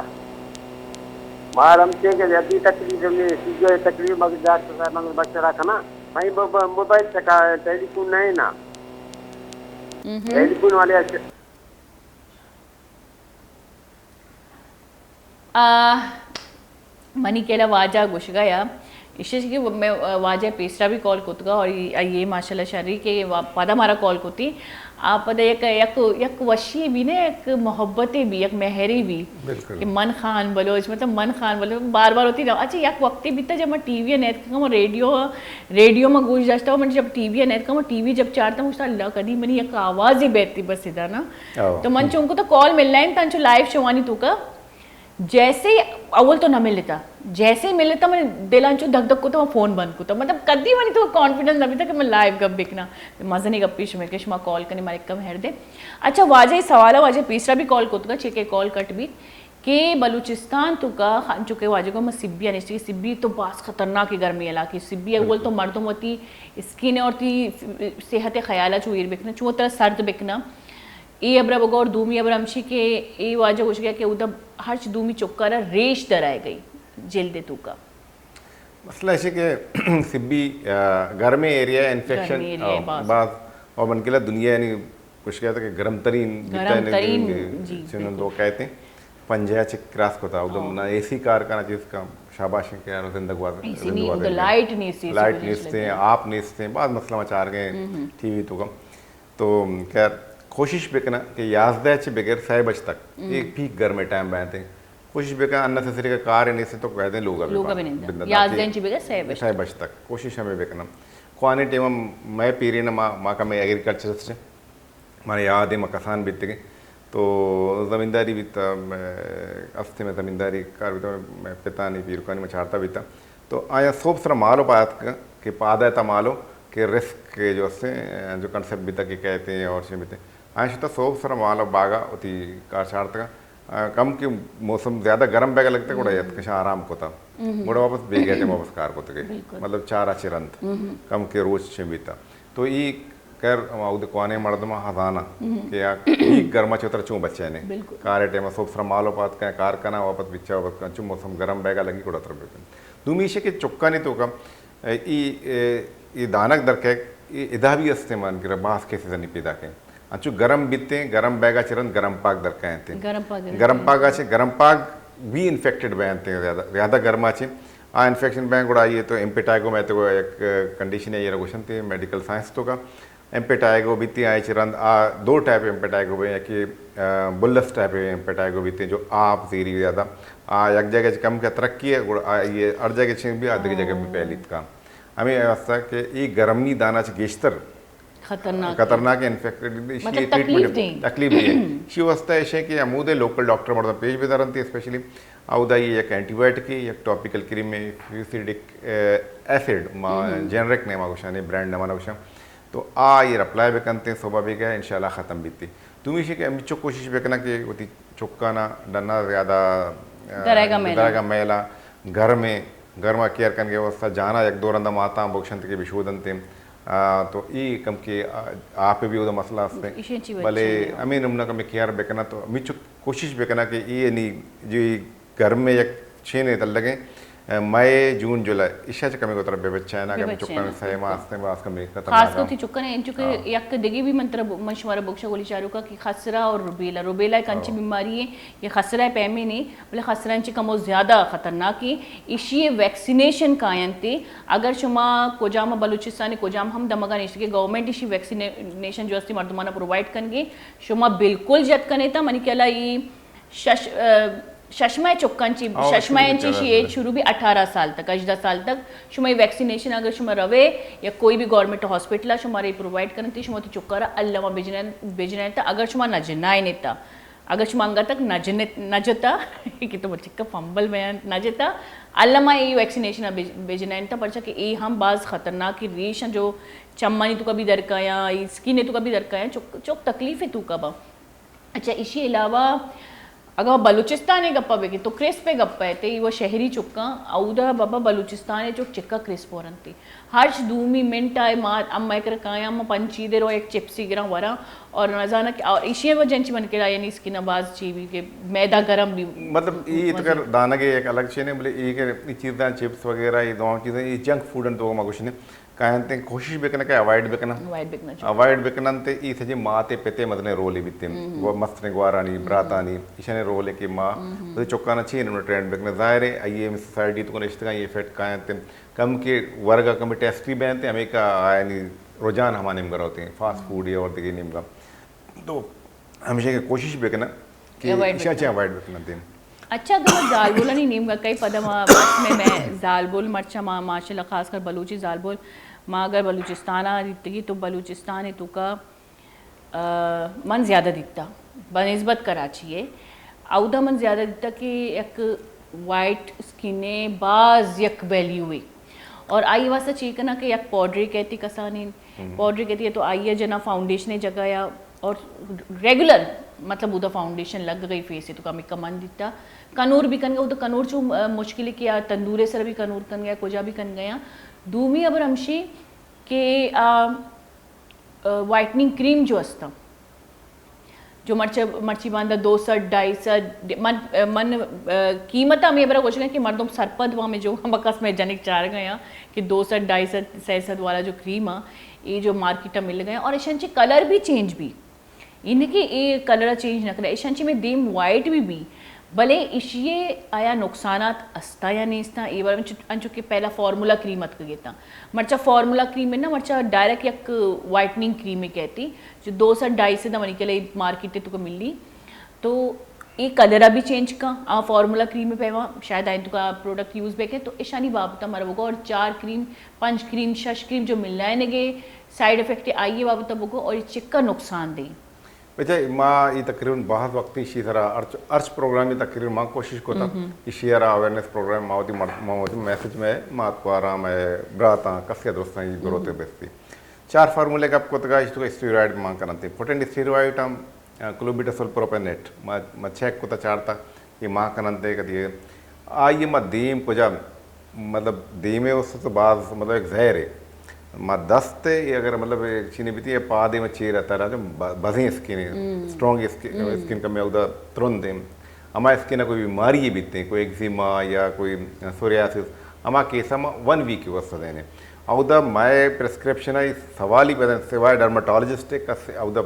مار ہم چے کہ جدی تکلیف میں، سیجو تکلیف مگر ڈاکٹر صاحب مگر مشورہ کنا۔ میں ب-، ب-، موبائل تکا ٹیلی فون نہیں نا۔ ٹیلی فون والے اچھا۔ آ، منی کیلا واجہ گوشگا یا، اشش کہ میں واجہ پیسرا بھی کال کتگا اور یہ، یہ ماشاءاللہ شری کہ وا-، پدا مارا کال کتی۔ آ پدا یک، یک، یک وشی بھی نے، یک محبت بھی، یک مہری بھی۔ بالکل۔ کہ من خان بلوچ، مطلب من خان بلوچ، بار بار ہوتی نا۔ اچھا، یک وقتی بھی تا جب میں ٹی وی نیت کم ریڈیو، ریڈیو میں گوش داشتا، من جب ٹی وی نیت کم، ٹی وی جب چارتا، مجھتا اللہ کدی منی یک آوازی بیتی بس ادا نا۔ او۔ تو من چونکو تو کال مل لائن تانچو لائیو شوانی تو کا۔ جیسے ہی اول تو نہ ملتا، جیسے ہی ملتا من دل انچو دھک دھک کو تو فون بند کو تو، مطلب کدی منی تو کانفیڈنس نہ بیتا کہ میں لائیو گپ بکنا۔ مزنی گپی شمے کہ شما کال کنے مارے کم ہر دے۔ اچھا واجہ سوال ہے، واجہ پیسرا بھی کال کو تو کا، چیکے کال کٹ بھی کہ بلوچستان تو کا خان چکے واجہ کو میں سبی انشتی، سبی تو باس خطرناک گرمی علاقے، سبی اول تو مردم ہوتی اسکین اور تی صحت خیالہ چو ایر بکنا، چو ترا سرد بکنا۔ اے ہبرا بگو اور دومی ہبرا ہمشی کہ اے واجہ گوشگا کہ اودا ہرچ دومی چکارا ریش در آئے گئی جلد توکا۔ مسئلہ ایشی کہ سبی، آ، گرمی ایریا انفیکشن، گرمی ایریا آ، باز۔ باز اور من کلا دنیا یعنی گوشگا کہ گرم ترین، گرم ترین، جی، چنن بالکل۔ دو کہتے ہیں۔ پنجہ چہ کراس کتا، اودم نہ اے سی کار کنا چیز کا، شاباش کہ یار زندگ واز، اے سی زندگ نہیں، واز اودے لائٹ نہیں، اے سی لائٹ نہیں، آپ نہیں ستے، بعض مسئلہ ما چار گئے ٹی وی تو کم۔ تو خیر، کوشش بکنا کہ یازدہ چہ بغیر سہ بج تک، ایک پیک گرمے ٹائم بینتے، کوشش بکنا، انسیسری کا کار نہیں سے تو کہہ دیں لوگ ابھی لوگ ابھی نہیں بندہ یازدہ چہ بغیر سہ بج سہ بج تک کوشش ہمیں بکنا۔ کوانے ٹائم میں پیرین ما، ما کا میں ایگریکلچرسٹ، مارا یاد ہے، ما کسان بیتگیں۔ تو زمینداری بیتا، میں استے میں زمینداری کار بیتا، میں پتانی پیرکانی میں چارتا بیتا۔ تو آیا سوب سرا مالو پایت کہ پادا تا مالو کہ رسک جو استے، جو کنسپٹ بیتا کہ کہتے ہیں اور چیز بیتے۔ آیا شتا سوب سرا مالو باغا ہوتی کار چارتگا۔ آ، کم کہ موسم زیادہ گرم بیگا لگتے گڑا یت کشا آرام کوتا۔ گڑا واپس بیگے تے واپس کار کوتگے۔ مطلب چارا چرند۔ کم کہ روچ چیں بیتا۔ تو ای خیر، ہما اود کوانے مردم ہزانہ کہ آ ای گرما چتر چون بچینے۔ کارے ٹائم سوب سرا مالو پات کن، کار کنا، واپس بچا، واپس کن، چون موسم گرم بیگا لگی گڑا تر بکن۔ دومی ایشے کہ چکانی تو کم، ای، ای، ای دانک در کہ ای ادا بھی استعمال کرا، باز کیسز انی پیدا کن۔ انچو گرم بیتے، گرم بیگا چرند گرم پاک در کہنتے۔ گرم پاک در گرم پاک اچھے، گرم پاک بھی انفیکٹڈ بینتے زیادہ، زیادہ گرما چے۔ آ انفیکشن بین گڑا یہ تو امپیٹائگو میں تو ایک کنڈیشن ہے، یہ رگوشن تے میڈیکل سائنس تو کا۔ امپیٹائگو بیتی آئے چرند آ دو ٹائپ امپیٹائگو بے، کہ، آ، بلس ٹائپ امپیٹائگو بیتی جو آپ زیری زیادہ۔ آ یک جگہ چ کم کا ترقی ہے، گڑا آ یہ ہر جگہ چ بھی آ دیگه جگہ بھی پھیلیت کا۔ ہمیں واسطہ کہ یہ گرمی دانا چ گیشتر خطرناک۔ خطرناک انفیکٹڈ، مطلب تکلیف دیں۔ تکلیف دیں۔ شی واسطہ ایشے کہ ہمودے لوکل ڈاکٹر مردم پیش بدارنتی، اسپیشلی اودا یہ یک اینٹی بایوٹک، یک ٹاپیکل کریم ہے، فیوسیڈک، اے، ایسڈ، ما جنرک نیما گوشانے، برانڈ نمانا گوشان۔ تو آ یہ اپلائی بکنتے، صبح بیگا انشاءاللہ ختم بیتی۔ تو میشے کہ ہمیں چو کوشش بکنا کہ وتی چکانا ڈنا زیادہ، آ، درائگا میلا۔ درائگا میلا، گرمیں، گرما کیئر کنگے واسطہ جانا یک دو رندا ماتاں بکشنت کہ بشودنت۔ آ، تو ای کم کہ، آ، آپ بھی اودا مسئلہ است۔ بلے ہمیں نمنا کم کیئر بکنا تو ہمیں چو کوشش بکنا کہ ای یعنی جو ای گرمیں یک چینے تلگیں، آ، مئی، جون، جولائی، ایشا چہ کمے گوتر بے بچائنا کہ چکاں سہ ماہ استیں، باز کمے ختم خاص کر تی چکاں انچو کہ یک دگے بھی من تر من شمارا بکشا گولی چارو کا کہ خسرہ اور روبیلا، روبیلا ایک انچی بیماری ہے، یہ خسرہ پیمے نہیں، بلے خسرہ انچی کمو زیادہ خطرناک ہے۔ ایشی ویکسینیشن کاینتے، اگر شما کجام بلوچستان کجام ہم دمگا نشتے کہ گورنمنٹ ایشی ویکسینیشن جو استی مردمانا پرووائیڈ کنگے، شما بالکل جت کنے تا منی خیالا ای شش، آ، شش ماہ چکاں چی، شش ماہ چی شی ایج شروع بھی اٹھارہ سال تک، ہژدہ سال تک۔ شما یہ ویکسینیشن اگر شما روے یا کوئی بھی گورنمنٹ ہاسپٹل شما رے پرووائیڈ کرنتی، شما تو چکارا الما بجنین، بجنین تا اگر شما نہ جنائے نیتا، اگر شما انگا تک نہ جنت، نہ جتا، کہ تو چکا فمبل بیان نہ جتا، الما یہ ویکسینیشن بج-، بجنین تا، پرچا کہ یہ ہم باز خطرناک ریش ہیں جو چمانی تو کبھی درکایا، اسکین تو کبھی درکایا، چک، چک تکلیف ہے تو کبا۔ اچھا، ایشی علاوہ اگاں بلوچستان ء گپا بگیں تو کرسپ ء گپا ات، ای و شہری چکاں، اودا بابا بلوچستان ء چک چکا کرسپ ورنتی۔ ہرچ دومی منٹ آئے ما اما کر کایاں، ما پنچی دے رو ایک چپسی گراں وراں، اور نزاناں کہ، اور ایشی وجہ انچی من کرا یعنی اسکن باز چی بھی کہ میدہ گرم بھی۔ مطلب ای تو کر دانگے ایک الگ چیز ہے، بلے ای کہ ای چیزاں چپس وغیرہ، ای دوام چیزیں، ای جنک فوڈ ان تو ما کچھ نہیں۔ کاینت کوشش بکنن کہ اوائڈ بکنن۔ اوائڈ بکنن چاہیے۔ اوائڈ بکنن تے ای سجے ماتے پتے مزنیں رولے بیتے۔ گو-، مستریں گوارانی، براتانی، ایشانی رولے کہ ما وتی چکانا چی انو ٹرینڈ بکنن۔ ظاہر ہے، آئی ایم سوسائٹی تو کنشتگاں یہ فیٹ کاینت کم کہ ورگا کمی ٹیسٹی بینت، ہمیں کا آیانی رجحان ہما نیمگا روتے ہیں، فاسٹ فوڈ یا اور دیگه نیمگا۔ تو ہمیشہ کہ کوشش بکنن کہ اوائڈ ایشاں چہ بکنن۔ اوائڈ بکنن دیم۔ اچھا، اگر ما زالبولانی نیمگا کئی پدا ما بس میں، میں زالبول مرچا ما ماشاءاللہ خاص کر بلوچی زالبول ما اگر بلوچستان آ دیتگی تو بلوچستان توکا، آ، من زیادہ دیتا بنسبت کراچی ہے۔ اودا من زیادہ دیتا کہ یک وائٹ اسکن باز یک ویلیو ہے۔ اور آئی واسطہ چی کنا کہ یک پاؤڈرے کہتی کسانین، پاؤڈرے کہتی ہے تو آئی جنا فاؤنڈیشن جگہ یا اور ریگولر مطلب اودا فاؤنڈیشن لگ گئی فیس ہے تو کمی کمن دیتا۔ کنور بھی کن گیا، اودا کنور چو، آ، مشکل ہے کہ آ تندورے سر بھی کنور کن گیا، کجا بھی کن گیا۔ دومی ابر ہمشی کہ، آ، آ، وائٹننگ کریم جو استا، جو مرچ-، مرچی باندا دو سد، ڈھائی سد، من، من، آ، قیمت ہمیں برا گوشگا کہ مردم سرپد ہوا میں جو ہم بکس میں جنک چار گیا کہ دو سد، ڈھائی سد، سہ سد والا جو کریم آ، یہ جو مارکیٹ مل گیا اور ایشان چی کلر بھی چینج بھی۔ یہ نہیں کہ یہ کلر چینج نہ کرے، ایشان چی میں دیم وائٹ بھی بھی۔ بلے ایشی ء آیا نقصانات استا یا نیستا؟ اے بارے انچو، انچو کہ پہلا فارمولا کریم اتکگ اتاں، مرچا فارمولا کریم نا، مرچا ڈائریکٹ یک وائٹننگ کریم کہتی جو دو سد ڈھائی سد منی کلے مارکیٹ تو کو ملی، تو اے کلر بھی چینج کا، آ فارمولا کریم پیما شاید آئیں تو کا پروڈکٹ یوز بے کے، تو ایشانی بابت مر بگو اور چار کریم، پنچ کریم، شش کریم جو ملائیں گے، سائیڈ افیکٹ آئیے بابت بگو اور چکا نقصان دے۔ بچا، ما اے تقریباً بہت وقتی شی سرا ارچ، ارچ پروگرامی تقریباً ما کوشش کوتا، ایشی را اویئرنس پروگرام ما وتی مر-، ما وتی میسج میں ما کوارا میں براتاں کسے دوستاں ای گروتے بستی۔ چار فارمولے گپ کوتگا، ایش تو اسٹیرائڈ ما کننتے، پوٹنٹ اسٹیرائڈ ہم، آ، کلوبیٹاسول پروپینیٹ، ما، ما چیک کوتا چارتا، یہ ما کننتے کدی، آئیے ما دیم کجا مطلب دیمے است تو باز مطلب ایک زہر ہے۔ ما دست ہے، یہ اگر مطلب چینے بیتی ہے، پا دیم چیر ہے، ترا جو ب-، بزیں اسکن ہے، اسٹرانگ اسکن، اسکن کمی اودا ترند ہے۔ ہما اسکن کوئی بیماری بیتے، کوئی ایگزیما یا کوئی سوریاسس، ہما کیس ہم ون ویک واسطہ دینے۔ اودا مئے پرسکرپشن ہے، سوال ہی بدن، سوائے ڈرماٹولوجسٹ ہے، کس اودا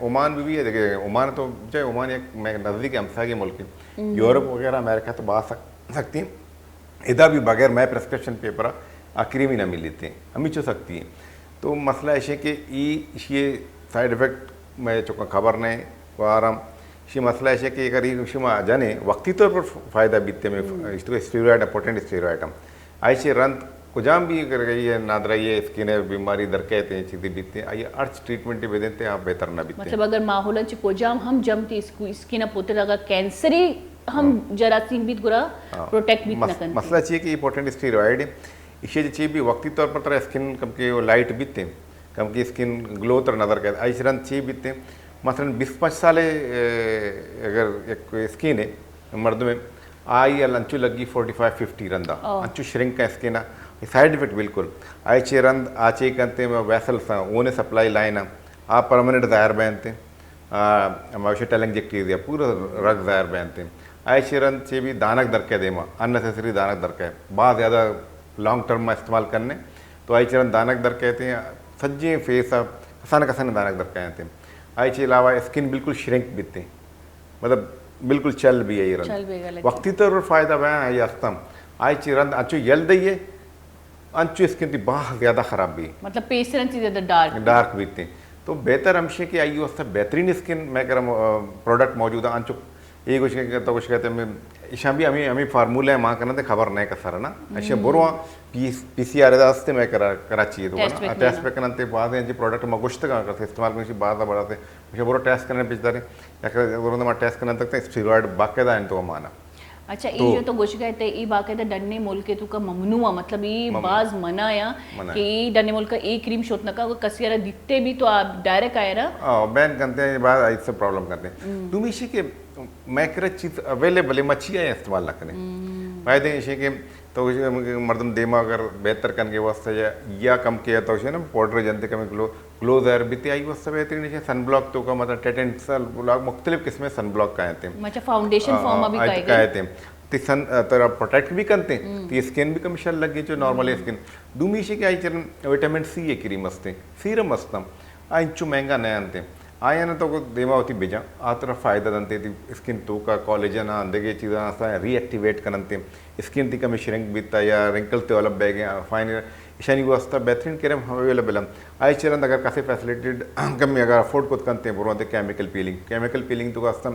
عمان بھی، بھی ہے، دیکھیں عمان تو، چاہے عمان ایک میں نزدیک ہمساگے ملک ہے، یورپ وغیرہ، امریکہ تو باز سک-، سکتی ہیں۔ ادا بھی بغیر مئے پرسکرپشن پیپر آ کریم ہی نہ ملیتے، ہمیں چو سکتی ہیں۔ تو مسئلہ ایش ہے کہ ای، ایشی سائیڈ افیکٹ میں چکا خبر نہیں، وارم، ایشی مسئلہ ایش ہے کہ اگر ای شما جنے وقتی طور پر فائدہ بیتے میں، اس تو اسٹیرائڈ، پوٹنٹ اسٹیرائڈ ہم، آئی چے رند کجام بھی اگر یہ نادرائی ہے، اسکن ہے، بیماری درکیت ہیں، چیزیں بیتے ہیں، آئی ہرچ ٹریٹمنٹ بدنتے، آپ بہتر نہ بیتے۔ مطلب اگر ماحول چ کجام ہم جمتی اسکو-، اسکن پوتر اگر کینسری ہم جراثیم بیت گڑا پروٹیکٹ بیت نہ کنت۔ مسئلہ چی ہے کہ یہ پوٹنٹ اسٹیرائڈ ہے، ایشی چی بھی وقتی طور پر ترا اسکن کم کے لائٹ بیتے، کم کے اسکن گلو تر نظر کرے، ایش رند چی بیتے۔ مثلاً بیست پنچ سال، اے، اگر ایک اسکن ہے مردم ہے، آئی ال انچو لگی فورٹی فائیو ففٹی رندا، انچو شرنک ہے اسکن، سائیڈ افیکٹ بالکل۔ آئی چی رند آ چی کنتے میں ویسل سا، اونے سپلائی لائن، آ پرماننٹ ظاہر بینتے۔ آ، ہما وشی ٹیلنگ جیکٹیز یا پورا رگ ظاہر بینتے۔ آئی چی رند چی بھی دانک درکے دیما، اننیسیسری دانک درکے۔ باز زیادہ لانگ ٹرم ما استعمال کرنے، تو آئی چی رند دانک درکے تے، سجیں فیس آ کسان کسان دانک درکے تے۔ آئی چی علاوہ اسکن بالکل شرنک بیتے۔ مطلب بالکل چل بھی ہے یہ رند۔ چل بھی غلط۔ وقتی طور پر فائدہ بیان آئی استم۔ آئی چی رند اچو یل دئیے، انچو اسکن تی باز زیادہ خراب بی۔ مطلب پیسر انچی زیادہ ڈارک۔ ڈارک بیتے۔ تو بہتر ہمشے کہ آئی واسطہ بہترین اسکن میں کرم، آ، پروڈکٹ موجود ہے۔ انچو یہ کچھ کہ تو کچھ کہتے ہیں، ایشاں بھی ہمیں، ہمیں فارمولہ ہے، ماں کرنا تے خبر نہیں کسر نا۔ ایشاں برو پی، پی سی آر داستے میں کرا، کراچی ہے تو ٹیسٹ نا۔ پکنن۔ ٹیسٹ پکنن تے بعد ہیں جی پروڈکٹ ما گشت کا کرتے استعمال کرنے سے بعد بڑھاتے۔ ایشاں برو ٹیسٹ کرنے پچ دارے۔ یا کہ برو ما ٹیسٹ کرنے تک تے اسٹیرائڈ باقاعدہ ہیں تو مانا۔ اچھا، ای تو جو تو گوشگ ء تے ای باقاعدہ ڈنے ملک ء توکا ممنوع ء، مطلب ای ممنوع۔ باز منع ء منع۔ کہ ای ڈنے ملک ء ای کریم شوت نہ کا، اگر کسی ء را دیتے بھی تو آ ڈائریکٹ آئے را۔ آ، بین کنتے ہیں، بعد اس سے پرابلم کرتے ہیں۔ دومی ایشی کہ میں کرا چیز اویلیبل ہے، ما چی آیا استعمال نہ کریں۔ فائدے ایشی کہ تو مردم دیما اگر بہتر کن کے واسطے یا، یا کم کے تو نا پاؤڈر جنتے کم گلو گلو ظاہر بیتے، آئی واسطہ بہترین ہے۔ سن بلاک تو کا مطلب ٹیٹن سن بلاک، مختلف قسم سن بلاک کا آتے ہیں۔ اچھا، فاؤنڈیشن آ، فارم آ، بھی آ، کائے کا گئے۔ آتے ہیں۔ تی سن، آ، ترا پروٹیکٹ بھی کنتے ہیں، تی اسکن بھی کم شر لگے جو نارمل اسکن۔ دومی شے کہ آئی چرن وٹامن سی یہ کریم استے، سیرم استا، آ انچو مہنگا نہ آنتے۔ آیا نہ تو کو دیما ہوتی بجا، آ ترا فائدہ دنتے، تی اسکن تو کا کولیجن آ، اندگے چیزاں استا ری ایکٹیویٹ کننتے۔ اسکن تی کمی شرنک بیتا یا رنکل تے والا بیگ ہیں، فائن ایشانی واسطہ بہترین کریم اویلیبل ہیں۔ آئی چرند اگر کسے فیسلیٹیڈ کمی اگر افورڈ کت کنتے ہیں، برو انتے کیمیکل پیلنگ، کیمیکل پیلنگ تو کا استم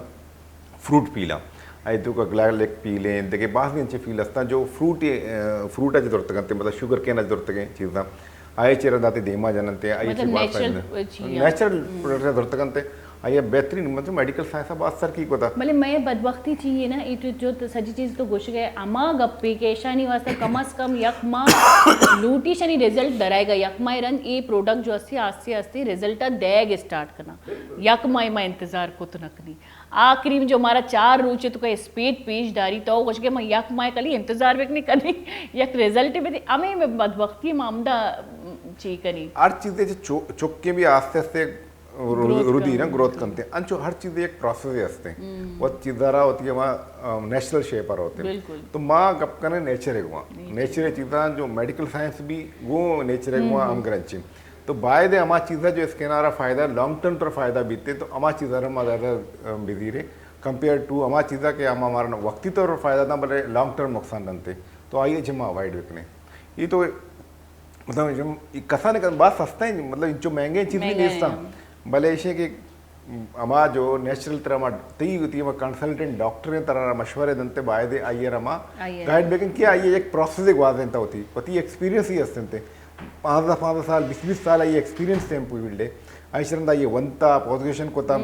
فروٹ پیلا، آئی تو کا گارلک پیلیں، دیکھے بعض بھی انچے پیل ہستاں جو فروٹ، اے، فروٹ اچ درتگ انتے، مطلب شوگر کین اچ درتگیں چیزاں، آئی چرند آتے دیما جننتے، آئی مطلب چی بات نیچرل ہے۔ چیز ہیں۔ نیچرل پروڈکٹ درتگ انتے، آئی ء بہترین، مطلب میڈیکل سائنس ء باز ترقی کتا۔ بلے مئے بدبختی چی ہے نا، اے تو جو تو سجی چیز تو گوشگ ء، ہما گپے کہ ایشانی واسطہ کم از کم یک ماہ لوٹی شنی رزلٹ درائے گا، یک ماہ رند اے پروڈکٹ جو استی آستے آستے رزلٹ ء دیگ اسٹارٹ کنا، یک ماہ ما انتظار کت نہ کنی۔ آ کریم جو مارا چار روچ تو کا اسپیڈ پیش داری تو گوشگ ء من یک ماہ کلی انتظار بکنی کنی یک رزلٹ بہ دی، ہمیں بدبختی ما ہمدا چی کنی۔ ہر چیزے چو-، چکے بھی آستے آستے رو-، گروتھ رودی نا، گروتھ کنتے۔ انچو ہر چیز ایک پروسیس ہستے۔ وہ چیزا را ہوتی ہے وہاں، آ، نیچرل شیپ پر ہوتے۔ بالکل۔ تو ما گپ کنے نیچر ہے وہاں۔ نیچر۔ نیچر چیزاں جو میڈیکل سائنس بھی وہ نیچر ہے وہاں ہم گرنچی۔ تو باید ہے ہما چیزاں جو اسکن آرا فائدہ، لانگ ٹرم پر فائدہ بیتے تو ہما چیزاں را ما زیادہ، آ، بزیرے۔ کمپیئر ٹو ہما چیزا کہ ہما ہمارا وقتی طور پر فائدہ داں بلے لانگ ٹرم نقصان دنتے، تو آئی ء چہ ما اوائڈ بکنیں۔ یہ تو مطلب کسان کن باز سستا ہیں، مطلب انچو مہنگے چیز بھی نیستا، بلے ایشیں کہ ہما جو نیچرل طرح ما تئی وتی ہما کنسلٹنٹ ڈاکٹر ہیں ترا مشورے دنتے، باید آئی ء ہما گائیڈ بکن کہ آئی ء یک پروسیس گوازینتا، وتی وتی ایکسپیرینس ہی ہستنتے، پانزدہ پانزدہ سال، بیس بیس سال آئی ایکسپیرینس تھے ہم فیلڈ ہے۔ آئی چرند آئی ونتا، پوزیشن کتا،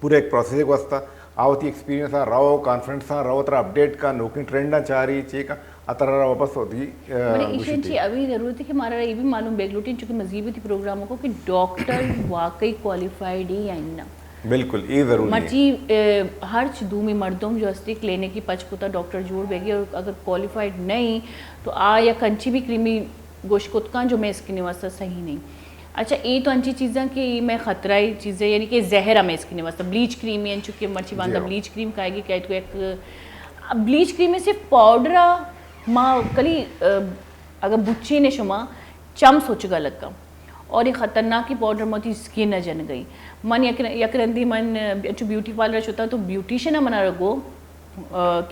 پورا ایک پروسیس گوستا۔ آ وتی ایکسپیرینس آ رو، کانفرنس آ رو، ترا اپڈیٹ کا، نوکیں ٹرینڈاں چاری، چے کا، اترا واپس ہوتی۔ بلے ایشی چی ابھی ضرورت ہے کہ مارا یہ بھی معلوم بیگ لوٹیں، چونکہ مزید وتی پروگراموں کو کہ ڈاکٹر واقعی کوالیفائیڈ ہے یا نہ۔ بالکل، یہ ضروری ہے۔ مرچی ہر چ دومی مردم جو استی کلینک کی پچ کتا ڈاکٹر جوڑ بیگی، اور اگر کوالیفائیڈ نہیں تو آ یا کنچی بھی کریمی گوش کت کن جو مئے اسکن واسطہ صحیح نہیں۔ اچھا، اے تو انچی چیزاں کہ اے مئے خطرہ ای چیزیں، یعنی کہ زہر ہمیں اسکن واسطہ، بلیچ کریم، انچو کہ مرچی باندا بلیچ کریم کائے گی، کہ تو یک بلیچ کریم میں صرف پاؤڈر آ، ما کلی، اگر بچی نے شما چم سوچگا لگا اور یہ خطرناکی پاؤڈر موتی اسکن جن گئی۔ من یک، یک رندی من انچو بیوٹی پارلر شتا تو بیوٹیشن منا رگو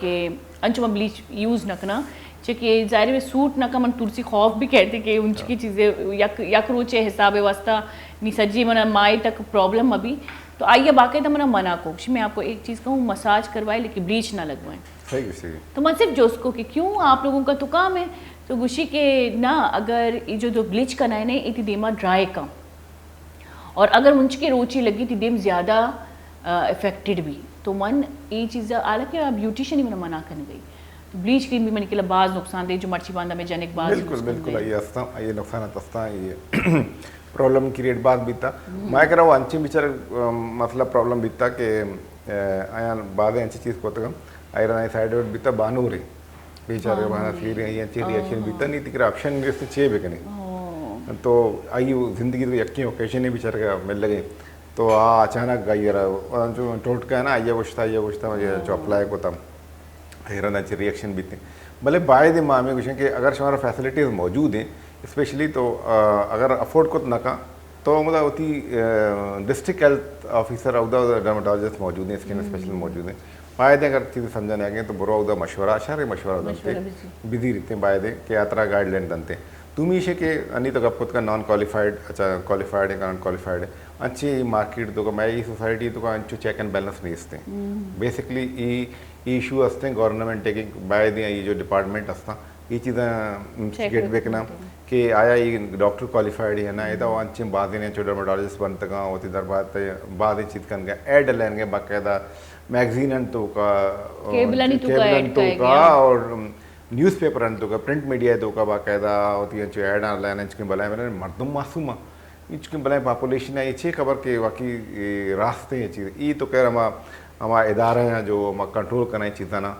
کہ انچو من بلیچ یوز نہ کناں، چہ کہ ظاہر ہے سوٹ نہ کا، من ترسی خوف بھی کہتے کہ انچ کی چیزیں یک، یک روچے حساب واسطہ نی سجی منا مائی تک پرابلم ابھی۔ تو آئیے باقاعدہ منا منع کو کہ میں آپ کو ایک چیز کہوں، مساج کروائے لیکن بلیچ نہ لگوائیں۔ صحیح، صحیح۔ تو من صرف جوست کو کہ کیوں آپ لوگوں کا تو کام ہے، تو گوشی کہ نہ، اگر یہ جو، جو بلیچ کرنا ہے نا، یہ دیما ڈرائی کا اور اگر انچ کے روچی لگی تھی دیم زیادہ افیکٹڈ بھی۔ تو من یہ چیز، حالانکہ بیوٹیشن ہی من منع کرنے گئی، تو بلیچ کریم بھی من کے باز نقصان دے، جو مرچی باندا میں جنک باز بالکل، بالکل، یہ استاں، یہ نقصانات استاں، یہ پرابلم کریٹ باز بیتا۔ ما کرا وہ انچیں بیچارہ مسئلہ پرابلم بیتا کہ آیاں بازیں انچیں چیز کوتگم، ایران سائیڈ بیتا بانورے بیچارے بانا سیر ہیں، انچیں ریئیکشن بیتا، نی تکرا آپشن نیست چے بکنے۔ تو آئی زندگی تو یکیں اوکیشن ہی بیچارے مل لگے۔ تو آ اچانک گئی را ٹوٹ کا نا، آئی گوشتا، آئی گوشتا، چو اپلائی کوتا، ایران انچیں ریئیکشن بیتے۔ بلے باید ما ہمیں گوشیں کہ اگر شمارا فیسلٹیز موجود ہیں، اسپیشلی تو اگر افورڈ کت نہ کا تو مطلب وتی ڈسٹرکٹ ہیلتھ آفیسر اودا ڈرماٹولوجسٹ موجود ہیں، اسکن اسپیشل موجود ہیں۔ باید اگر چیز سمجھانے آگے تو برو اودا مشورہ، شر مشورہ دنتے، بزی رہتے ہیں، باید کہ آ ترا گائیڈ لائن دنتے۔ دومی ایش کہ انی تو گپ کت کا نان کوالیفائیڈ، اچھا کوالیفائیڈ ہے، نان کوالیفائیڈ ہے، انچیں مارکیٹ تو کا، میں یہ سوسائٹی تو کا انچو چیک اینڈ بیلنس نہیں ہستے۔ بیسکلی یہ ایشو ہستے گورنمنٹ کے، باید یہ جو ڈپارٹمنٹ ہستا یہ چیزاں گیٹ بکنا کہ آیا یہ ڈاکٹر کوالیفائیڈ ہے نا، ادا انچیں بازیں انچو ڈرماٹولوجسٹ بنتگاں، وتی دربار تے بازیں چیز کنگا، ایڈ لینگے باقاعدہ میگزین ان تو کا، کیبل ان تو کا، اور نیوز پیپر ان تو کا، پرنٹ میڈیا تو کا باقاعدہ وتی انچو ایڈ لین، انچکیں بلائیں بلائیں مردم معصوم انچکیں بلائیں پاپولیشن ہے، یہ چھ خبر کہ واقعی راست ہیں یہ چیز۔ یہ تو کہہ رہا ہما، ہما ادارہ ہیں جو ہما کنٹرول کرنا یہ چیزاں نا،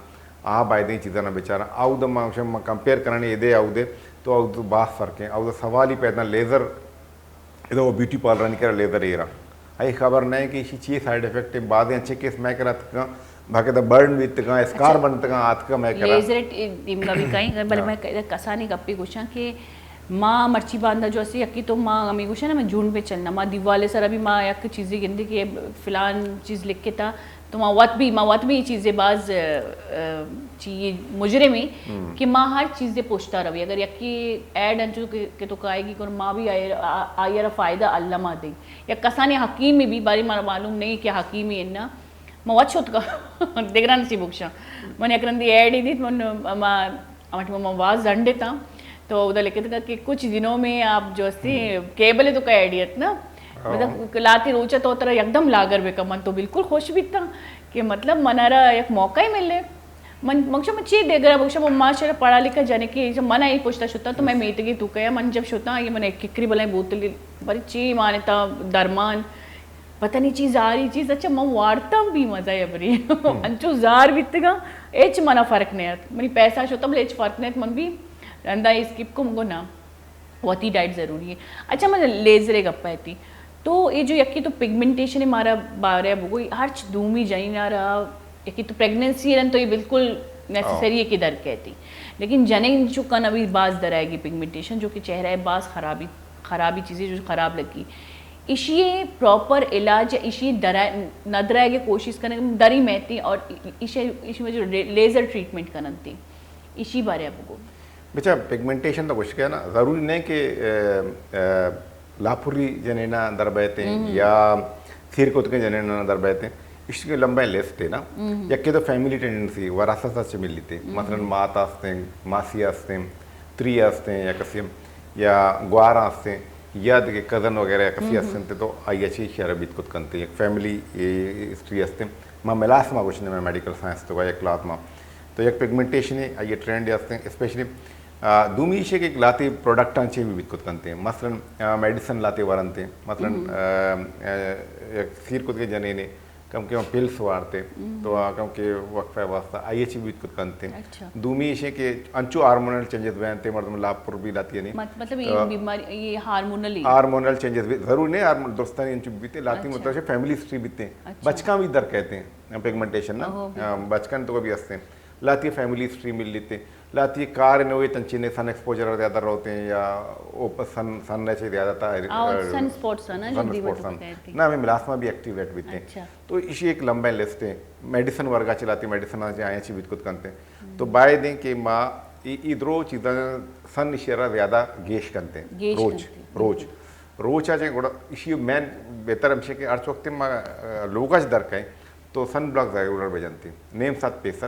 آ باید ایں چیزاں بچاراں۔ آ اود ما ما کمپیئر کنانی ادے آ اودے تو آ اود باز فرق ہیں۔ آ اود سوال ہی پیدا، لیزر، ادا وہ بیوٹی پارلرانی کرا لیزر ایرا، اے خبر نہیں کہ ایشی چی سائیڈ افیکٹ ہیں۔ بعد انچے کیس میں کرا تکاں، باقاعدہ برن بیت تکاں، اسکار بن تکاں، آتکا میں کرا۔ لیزر دیمگا بھی کہیں، بلے میں کسانی گپی گوشاں کہ ما مرچی باندا جو اسی یکی تو ما ہمیں گوشاں نا، میں جون پہ چلنا، ما دیوالے سر ابھی ما یک چیزی گندی کہ فلان چیز لکھ کے تا، تو ما وت بھی، ما وت بھی یہ چیزیں باز، چی یہ مجرم ہیں کہ ما ہر چیز پوچھتا روی۔ اگر یکی ایڈ انچو کہ تو کائے گی کر ما بھی آئیر فائدہ اللہ ما دیں۔ یا کسانی حکیم میں بھی باری مارا معلوم نہیں کہ حکیمی ہے نا۔ ما وت شت کا دگران سی بکشاں۔ من یک رندی ایڈ ہی دیت، من ما ہمٹ ما واز زنڈ تاں۔ تو ادا لکھت کا کہ کچھ دنوں میں آپ جو ہستی کیبل تو کا ایڈیت نا، مطلب لاتی روچا تو ترا یکدم لاگر بکا۔ من تو بالکل خوش بیتاں کہ مطلب منارا یک موقع ہی ملے۔ من مکشا من چی دے گرا بکشا، من ماشاءاللہ پڑھا لکھا جنے کہ من ای پوچھتا شتا تو میں میتگی تو کیا، من جب شتا یہ من ایک ککری بلائیں بوتل بری چی مانتا درمان پتہ نہیں چیز آ رہی چیز، اچھا من وارتم بھی مزہ ہے بری انچو زار بیتگا، ہچ منا فرق نہیں ات، منی پیسہ شتا بلے ہچ فرق نہیں ات، من بھی رندا اسکپ کم گو نا۔ وتی ڈائٹ ضروری ہے۔ اچھا من لیزر گپا تھی تو یہ جو یکی تو پگمنٹیشن مارا بارے بگوئی ہرچ دومی جنین آ رہا، یکی تو پریگننسی رن تو یہ بالکل نیسسری ہے کہ در کہتی، لیکن جنین چکن ابھی باز در آئے گی پگمنٹیشن جو کہ چہرہ ہے باز خرابی، خرابی چیزیں جو خراب لگی۔ ایشی پراپر علاج، ایشی درا-، ندرائگ ءِ کوشش کنگ دری میتی اور ایشی، ایشی میں جو لے-، لیزر ٹریٹمنٹ کننتی، ایشی بارے ءَ بگو۔ بچا، پگمنٹیشن تو گوشگ ءَ نا، ضروری نہیں کہ، اے، اے، لاپوری جنینا در بیتیں یا سیر کتگیں جنینا در بیتیں۔ ایشی لمبا لسٹ ہے نا۔ یکے تو فیملی ٹینڈنسی، وراثت سے ملیتے۔ مثلاً مات آستیں، ماسی آستیں، تری آستیں یا کسی ہم، یا گوار آستیں، یا دیگه کزن وغیرہ یا کسی آستیں تو آئی چی شہر بیت کت کنتے۔ یک فیملی ہسٹری آستیں۔ ما ملاس ما گوشنے میں میڈیکل سائنس تو یک لات ما۔ تو یک پگمنٹیشن ہے، آئی ٹرینڈ آستیں، اسپیشلی، آ، دومی ایشی کہ لاتی پروڈکٹاں چی بھی بیت کت کنتے۔ مثلاً، آ، میڈیسن لاتی ورنتے۔ مثلاً، آ، آ، یک سیر کت کے جنینے کم کہ ما پلس وارتے، تو آ کم کہ وقفہ واسطہ آئی چی بیت کت کنتے۔ دومی ایشی کہ انچو ہارمونل چینجز بیانتے، مردم لاپر بھی لاتی یعنی۔ مط-، مطلب یہ بیماری، یہ ہارمونل ہی؟ ہارمونل چینجز بھی ضرور نہیں، ہارمون درستانی انچو بیتے، لاتی مطلب فیملی ہسٹری بیتے۔ بچکاں بھی در کہتے ہیں، پگمنٹیشن نا۔ ہاں، بچکاں تو بھی ہستے ہیں۔ لاتی فیملی ہسٹری مل لیتے۔ لاتی کار نوے تنچینے سن ایکسپوجر زیادہ روتے ہیں یا او پ-، سن، سن نے چے زیادہ تا، اور سن سپاٹس ہے نا، جو سن دیوت سپاٹس ہیں۔ کہتے ہیں۔ نا، ہمیں ملاسما بھی ایکٹیویٹ بیتے ہیں۔ اچھا۔ تو ایشی ایک لمبا لسٹ ہے۔ میڈیسن ورگا چلاتی، میڈیسن آ جائیں چی بیت کت کنتے ہیں۔ تو باید ہیں کہ ما ای، ای درو چیزاں سن شیرا زیادہ گیش کنتے ہیں۔ گیش روچ، کنتے ہیں۔ روچ۔ روچ آ جائیں گوڑا ایشی مین بہتر ہمشے کہ ہر وقت ما، آ، لوگا چ در کہیں تو سن بلاک ضرور بجنتے ہیں۔ نیم ساعت پیسر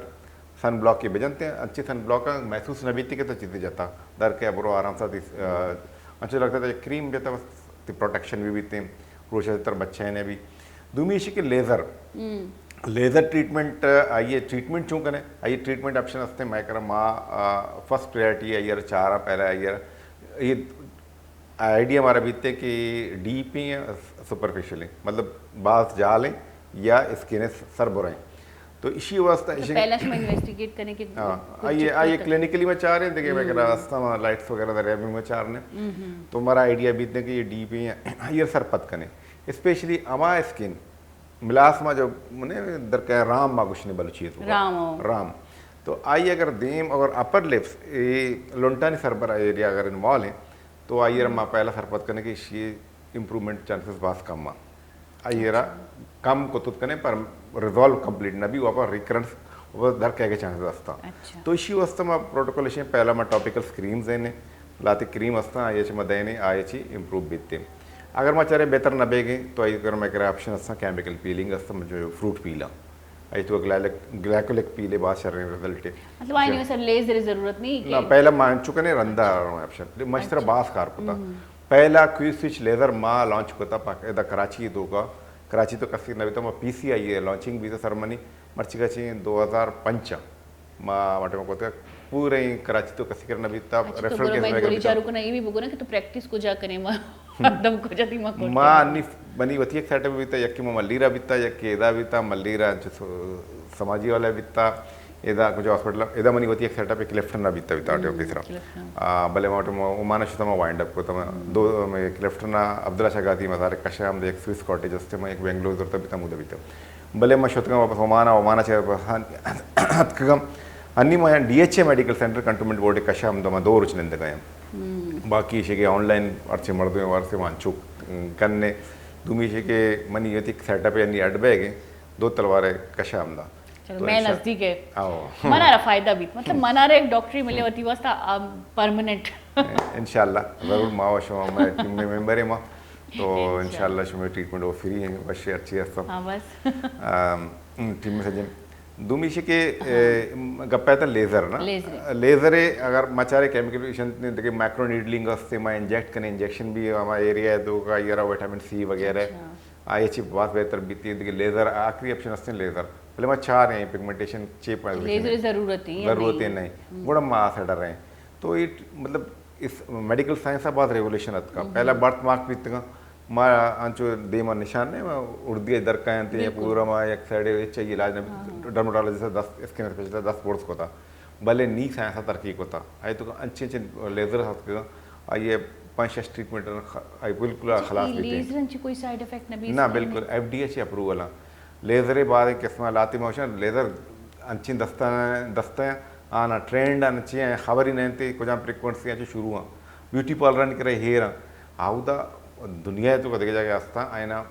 سن بلاک ءَ بجنتے ہیں، انچیں سن بلاک ءَ محسوس نہ بیتے کہ تو چیزے جتا، در کے برو آرام ساتھ، آ، انچو لگتا تھا کہ کریم جتا بس تی پروٹیکشن بھی بیتے ہیں، روشا تر بچے نے بھی۔ دومی ایشی کہ لیزر، لیزر ٹریٹمنٹ، آئیے ٹریٹمنٹ چون کنے، آئیے ٹریٹمنٹ آپشن ہستے، میں کرا ما، آ، فرسٹ پرائرٹی ہے، آئیے چارا پہلا آئیے، یہ آئیڈیا ہمارا بیتے کہ ڈیپ ہیں یا سپرفیشل ہیں، مطلب باز جال ہیں یا اسکن سر برا ہیں۔ تو اسی واسطہ تو ایشی پہلا شما انویسٹیگیٹ کریں کہ ہاں، کچھ آئیے، چکر آئیے تک۔ کلینیکلی میں چاہ رہے ہیں، دیکھیں میں کہ راستہ وہاں لائٹس وغیرہ در میں چاہ رہے ہیں۔ تو ہمارا آئیڈیا بیتے کہ یہ ڈیپ ہیں، یہ سر پت کنے۔ اسپیشلی ہما اسکن ملاس ما جو منے در کہ رام ما گوشنے بلوچی تو۔ رام ہو۔ رام۔ تو آئی اگر دیم اگر اپر لپس، اے لنٹانی سربر ایریا اگر انوالو ہیں، تو آئی ءَ را ما پہلا سرپد کنیں کہ ایشی امپروومنٹ چانسز باز کم آں۔ آئی ءَ را کم کتت کنیں پر ریزالو کمپلیٹ نہ بی، واپس ریکرنس واپس در کئیگ ءِ چانسز ہستاں۔ اچھا۔ تو ایشی واسطہ ما پروٹوکول ایشی پہلا ما ٹاپیکل کریم دینے، لاتے کریم ہستاں، آئی ءَ چہ ما دینے، آئی ءَ چہ امپروو بیتے۔ اگر ما چاریں بہتر نہ بیگیں تو آئی ءَ کرا آپشن ہستاں، کیمیکل پیلنگ ہستاں، جو فروٹ پیلاں۔ آئی تو گلائلک-، گلائکولک پیلے باز شریں رزلٹ ہے۔ مطلب آئی نے سر لیزر ضرورت نہیں کہ نہ، پہلا ما انچو کنے رندا آپشن۔ مشترا باز کار کتا۔ پہلا کیو سوئچ لیزر ما لانچ کتا پاک-، ادا کراچی تو کا، کراچی تو کسی نہ بیتا، ما پی سی آئی ہے لانچنگ بیتا سر منی، مرچی کا چین دو ہزار پنچ ما وٹے ما کتا پورے کراچی تو کسی کرنا بیتا، اچھا، تو ریفرل گورنمنٹ کیس وغیرہ گولی بیتا۔ چارو کنا یہ بھی بگو نا کہ تو پریکٹس کو جا کنے ما دم کو جاتی ما کو ما انی منی وتی یک سیٹ اپ بیتا، یکے ما ملیر ءَ بیتا، یکے ادا بیتا، ملیر ءَ انچو سو-، سماجی والا بیتا، ادا کچھ ہاسپٹل، ادا منی وتی یک سیٹ اپ کلفٹن ءَ بیتا، بیتا وٹے آفیسر۔ آ، بلے ما وٹے ما عمان ءَ شتا ما وائنڈ اپ کتا ما دو، میں کلفٹن ءَ عبداللہ شاہ غازی مزار کشا ہم یک سوئس کاٹیج استے، ما یک بنگلو زرتا بیتا، مودا بیتا۔ بلے ما شتگاں واپس عمان ءَ، عمان ءَ چہ واپس اتکگاں۔ انی ما D H A medical centre cantonment board کشا ہم دو، ما دو روچ نندگا ہم۔ باقی ایشی کہ آن لائن ہرچے مردم وارثے ما انچو کنے۔ دومی ایشی کہ منی وتی سیٹ اپ انی اڈ بیگ ہیں، دو تلوار کشا ہم دا۔ چلو، تو میں انشاء-، نزدیک ہے۔ آؤ۔ منا را فائدہ بیت، مطلب منا را ایک ڈاکٹری ملے وتی واسطہ، آ، پرماننٹ۔ انشاءاللہ، ضرور ما و شما، میں ٹیم میں ممبر ہیں ما۔ تو انشاءاللہ شما ٹریٹمنٹ وہ فری ہیں، بس اچھی ہستم۔ ہاں، بس۔ آم، ٹیم میں سجن۔ دومی شے کہ، اے، گپا تھا لیزر نا۔ لیزر۔ لیزر ہے، اگر مچارے کیمیکل پیشنٹ نے دیکھے مائکرو نیڈلنگ ہستے، ما انجیکٹ کنے، انجیکشن بھی ہما ایریا ہے تو کا یہ رہا وٹامن سی وغیرہ۔ اچھا۔ آئی چی بات بہتر بیتی، دیکھے لیزر آخری آپشن ہستے لیزر۔ بلے ما چار ہیں پگمنٹیشن چے پا لیزر ضرورت ہے یا ضرورت ہے نہیں؟ نہیں۔ گوڑا ما آسا ڈر رہے ہیں۔ تو یہ مطلب اس میڈیکل سائنس ءَ باز ریولوشن اتکا۔ پہلا برت مارک بیتگاں، ما انچو دیما نشان نے، ما اردی در کاینت یا پورا ما یک سائیڈ چاہیے علاج نہ، ڈرمٹولوجسٹ دست، اسکن اسپیشلسٹ دست برز کتا۔ بلے نی سائنس ءَ ترقی کتا۔ آئی تو انچے انچے لیزر ہست کتا، آئی پنچ شش ٹریٹمنٹ آئی بالکل خلاص بیتے۔ لیزر انچے کوئی سائیڈ افیکٹ نہ بیت؟ نہ، بالکل، ایف ڈی اے چی اپروول ہے۔ لیزر بعد قسم لاتی موشن، لیزر انچیں دستہ، دستہ آنا ٹرینڈ انچیں خبری نہیں تے کجام فریکوینسی انچیں شروع ہیں۔ بیوٹی پارلر نے کرے ہیر ہیں۔ آودا دنیا ءِ توکا دگہ جاگہ ہستاں، آئینا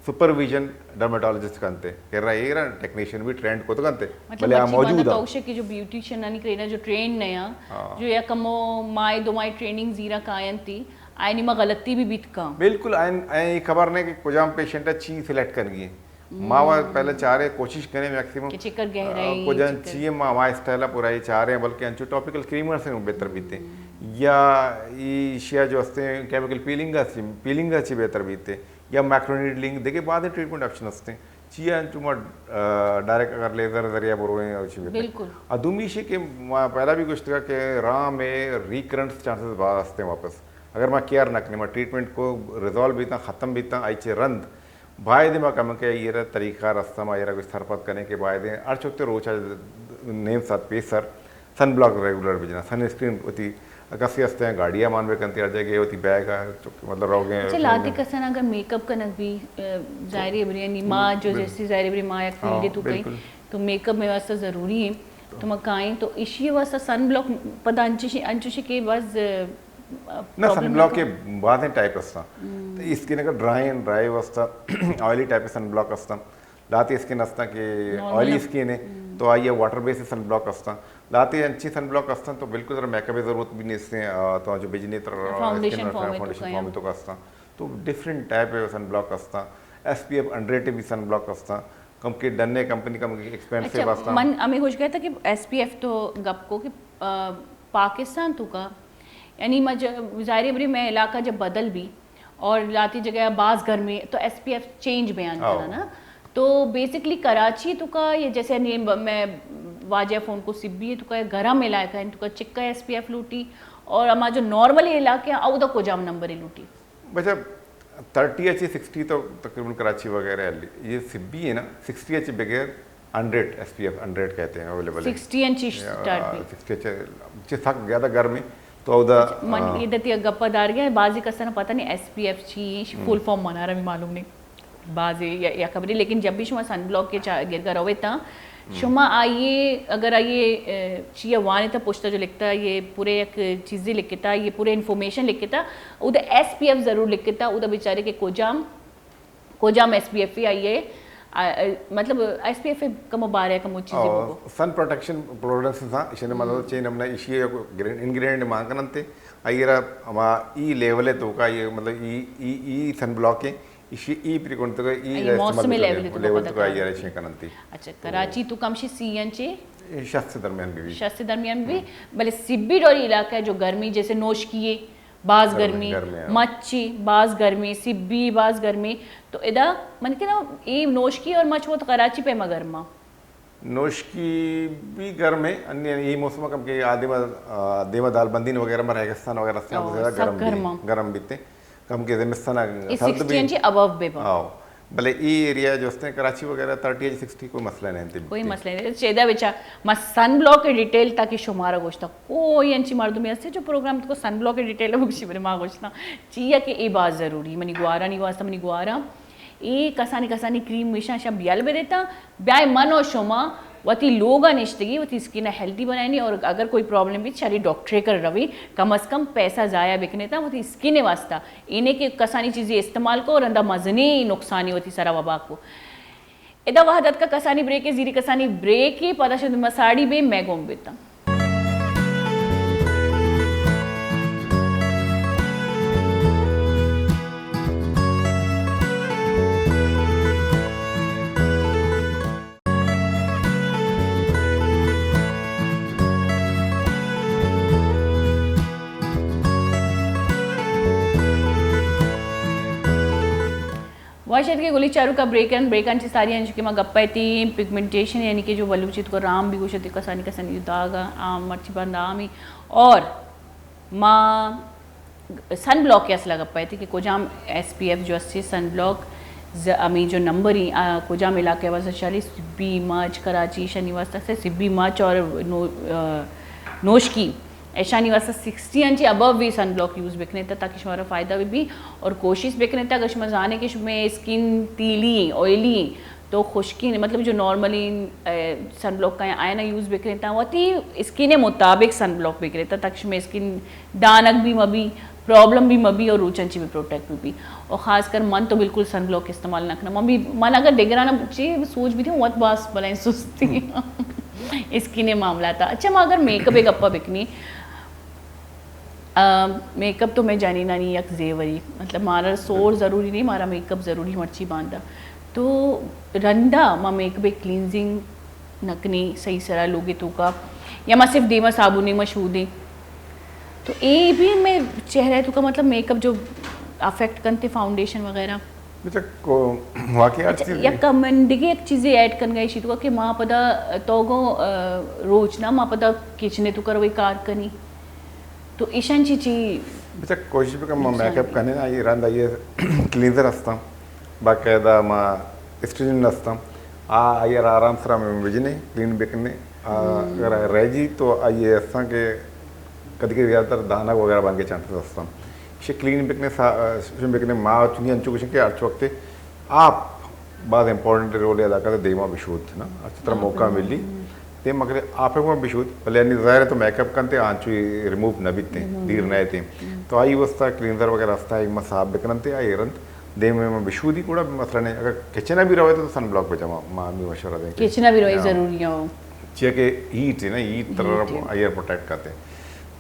سپرویژن ڈرمیٹولوجسٹ کنتے، کرا ایرا ٹیکنیشین بھی ٹرینڈ کت کنتے، مطلب بلے آ مرچی باندا موجود تو ہیں۔ اوشے کہ جو بیوٹیشن آنی کرینا جو ٹرینڈ نیا، ہاں۔ جو یا کمو ماہ دو ماہ ٹریننگ زیرا کاینتی، آئینی ما غلطی بھی بیت کاں۔ بالکل، آئین، آئین یہ خبر نہیں کہ کجام پیشنٹ ہے چی سلیکٹ کرنی ہے۔ ما وا پہلے چارے کوشش کریں میکسیمم کہ چکر گہرائی، آ، کجن چکر۔ چیئے ما، ما اسٹائل پورا یہ چارے ہیں، بلکہ انچو ٹاپیکل کریمر سے بہتر بیتے۔ یا یہ شیا جو ہستے ہیں، کیمیکل پیلنگ ہستی، پیلنگ ہستی بہتر بیتے۔ یا مائکرو نیڈلنگ، دیکھے بعد ٹریٹمنٹ آپشن ہستے ہیں۔ چیا انچو ما، آ، ڈائریکٹ اگر لیزر ذریعہ بروئیں اور چی بہتر۔ بالکل۔ اور دومی شے کہ ما پہلا بھی گوشت تھا کہ راہ میں ریکرنس چانسز باز ہستے ہیں واپس۔ اگر ما کیئر نہ کریں، ما ٹریٹمنٹ کو ریزالو بیتا، ختم بیتا، آئی چے رند باید ما کم کہ ایرا طریقہ رستہ ما ایرا کچھ سرپد کریں کہ باید ہر چوتے روچا نیم ساعت پیسر سن بلاک ریگولر بجنا، سن اسکرین ہوتی کسی ہستے ہیں گاڑی مان بکنتی ہر جگہ ہوتی بیگ ہے، مطلب روگے اچھا، لہتے کسان اگر میک اپ کنگ بھی، آ، ظاہری بریانی ما جو جیسی ظاہری بری ما یک فیلڈ تو کہیں، تو میک اپ میں واسطہ ضروری ہے۔ تو ما کائیں تو ایشی واسطہ سن بلاک پدا انچوشی، انچوشی کہ بس، آ، نہ، سن بلاک کے بازیں ٹائپ ہستاں۔ تو اسکن اگر ڈرائی اینڈ ڈرائی واسطہ آئلی ٹائپ سن بلاک ہستاں۔ لہتے اسکن ہستاں کہ آئلی اسکن ہے، تو آئی واٹر بیس سن بلاک ہستاں۔ لہتے انچی سن بلاک ہستاں تو بالکل ترا میک اپ ضرورت بھی نہیں ہے، آ، تو جو بجنی تر فاؤنڈیشن فارم تو کا ہستاں۔ تو ڈفرنٹ ٹائپ سن بلاک ہستاں۔ ایس پی ایف ہنڈریڈ بھی سن بلاک ہستاں۔ کم کہ ڈنے کمپنی کم کہ ایکسپینسو اچھا، ہستاں۔ من ہمیں گوش گئے تھا کہ ایس پی ایف تو گپ کو کہ، آ، پاکستان تو کا یعنی مج-، ظاہر ہے بری میں علاقہ جب بدل بھی اور لاتی جگہ باز گرمی تو ایس پی ایف چینج بیان کرنا نا۔ تو بیسکلی کراچی تو کا یہ جیسے نیم ب-، میں واجہ فون کو سبی ہے تو کا گرم علاقہ ہے تو کا چکا ایس پی ایف لوٹی اور ہما جو نارمل علاقہ ہے او دا کجام نمبر لوٹی؟ بچا، تھرٹی اچ سکسٹی تو تقریباً کراچی وغیرہ ہے۔ یہ سبی ہے نا، سکسٹی اچ بغیر hundred, S P F hundred کہتے ہیں اویلیبل ہے۔ سکسٹی انچ یا، سٹارٹ بھی۔ سکسٹی اچ، چہ سک زیادہ گرم ہے تو اودا، اچھا، من آ، یہ دتی گپا دار گیا، بعضی کسانا پتہ نہیں ایس پی ایف چی ہے، فل فارم منارا بھی معلوم نہیں۔ بعضی یا، یا خبری، لیکن جب بھی شما سن بلاک کے چا-، گر گروے تا، شما آئیے، اگر آئیے، اے، چیئے وانے تا پشتا جو لکھتا، یہ پورے یک چیزیں لکھتا، یہ پورے انفارمیشن لکھتا، او دے ایس پی ایف ضرور لکھتا، او دے بیچارے کہ کجام، کجام ایس پی ایف ہی آئیے، آ، آ، مطلب ایس پی ایف کمو بارے کمو چیزیں بگو۔ سن پروٹیکشن پروڈکٹس تھا، اشنے مطلب چین ہم نے اشی انگریڈینٹ مان کنن تے، آئیے را ہما ای لیول ہے تو کا یہ مطلب ای، ای، ای سن بلاک ہے، ایشی ای پریکون تو ای اے استعمال موسم لیول تو لیول تو کا یہ رچیں کننتی۔ اچھا، کراچی تو کم شی سی انچے؟ شست درمیان بھی۔ شست درمیان بھی، بلے سبی ڈوری علاقہ جو گرمی جیسے نوشکی ہے، باز گرمی، گرمی، گرمی ہے۔ مچی باز گرمی، سبی باز گرمی، تو ادا من کہ نا اے نوشکی اور مچ وہ تو کراچی پہ مگرما۔ نوشکی بھی گرم ہے، انی، انی یہ موسم کم کہ آ دیما، آ، دیما دال بندین وغیرہ میں ریگستان وغیرہ سے او، زیادہ سک گرم بھی، گرم ہم۔ گرم بیتے۔ کم کہ زمستان اے سرد سکسٹی بھی۔ انچی ابو بے با۔ آؤ۔ بلے ای ایریا جو ہستے ہیں کراچی وغیرہ تھرٹی یا سکسٹی کوئی مسئلہ نہیں ہے۔ کوئی مسئلہ نہیں۔ چیدا بچا، ما سن بلاک کے ڈیٹیل تاکہ شمارا گوشتا۔ کوئی انچی مردمی ہستے جو پروگرام تو سن بلاک کے ڈیٹیل بکشی بلے ما گوشتا۔ چیا کہ اے باز ضروری۔ منی گوارانی واسطہ منی گوارا اے کسانی کسانی کریم میشاں شاں بیال بدیتاں، بیائے من و شما وتی لوگا نشتگی وتی اسکن ہیلدی بنائینی اور اگر کوئی پرابلم بیت شری ڈاکٹرے کر روی، کم از کم پیسہ ضائع بکنیتاں وتی اسکن واسطہ، اینے کہ کسانی چیزی استعمال کو اور اندا مزنی نقصانی وتی سرا وبا کو۔ ادا وحدت کا کسانی بریک، زیری کسانی بریک، پدا شد مساڑی بے میں گون بیتاں۔ واش ات کہ گلی چاروکا بریک ان، بریک ان چی ساری انچو کہ ما گپا ایتی پگمنٹیشن یعنی کہ جو بلوچی تو رام بھی گوشتی کسانی کسانی جو داغ آ، آ مرچی بند آمی اور ما سن بلاک کے اصلا گپا ایتی کہ کجام ایس پی ایف جو استی سن بلاک ز-، امی جو نمبر ہی، آ، کجام علاقے واسطہ چالی سبی ماچ کراچی شنی واسطہ سے سبی ماچ اور نو-، آ، نوشکی ایشانی واسطہ سکسٹی انچی ابو بھی سن بلاک یوز بکنے تا تاکہ شمارا فائدہ بھی بھی اور کوشش بکنے تا اگر شما زانے کہ شما اسکن تیلی آئلی تو خشکی نے، مطلب جو نارملی سن بلاک کا آئنا یوز بکریں تا، وتی اسکن مطابق سن بلاک بکریں تا، تاکہ شمے اسکن دانگ بھی مبی، پرابلم بھی مبی اور روچن چی بھی پروٹیکٹ بھی بی۔ اور خاص کر من تو بالکل سن بلاک استعمال نہ کرنا۔ من بھی، من اگر دگرانا چی سوچ بھی تھی، وت باس بلائیں سستی اسکن معاملہ تا۔ اچھا، ما اگر میک اپ گپا بکنی، آ، میک اپ تو میں جانی نانی یک زیوری، مطلب مارا سور ضروری نہیں، مارا میک اپ ضروری مرچی باندا۔ تو رندا ما میک اپ کلینزنگ نکنی صحیح سرا لوگے توکا، یا ما صرف دیما صابونی ما شودیں۔ تو اے بھی میں چہرہ توکا مطلب میک اپ جو افیکٹ کنتے فاؤنڈیشن وغیرہ۔ بچک، واقعی ہر اچھا، چیز یک من دگہ یک چیزے ایڈ کنگا ایشی توکا کہ ما پدا تو گو، آ، روچ نا ما پدا کچنے توکا روی کار کنی۔ تو ایشان چی چی بچک کوشش بکن، ما نقصان میک اپ بھی؟ کنے نا، یہ رند آئیے کلینزر ہستاں، باقاعدہ ما اسٹرینجنٹ ہستاں، آ آئیے آرام سرا میں بجنے، کلین بکنے، آ، اگر رہ جی تو آئیے ہستاں کہ کدی کدی زیادہ تر دانگ وغیرہ بنگے چانسز ہستاں۔ اسے کلین بکنے، سا-، اسے بکنے، ما چونی انچو کشن کہ ہر وقت آپ باز امپورٹنٹ رول ادا کرتے دیما بشود نا، اچھی طرح موقع ملی۔ دیم مگر آپ کو بشود، بلے انی ظاہر ہے تو میک اپ کنتے، آنچو ریموو نہ بیتے، دیر نہ تے۔ تو آئی واسطہ کلینزر وغیرہ ہستا، ایک ما صاف بکننتے، آئی رند دیم میں بشودی کوڑا مسئلہ نہیں۔ اگر کچن بھی روے تو سن بلاک پہ جما، ما ہمیں مشورہ دیں کہ کچن بھی روی ہاں۔ ضروری ہو۔ چیا کہ ہیٹ ہے نا، ہیٹ طرح ہیٹ ہے۔ آئی پروٹیکٹ کرتے۔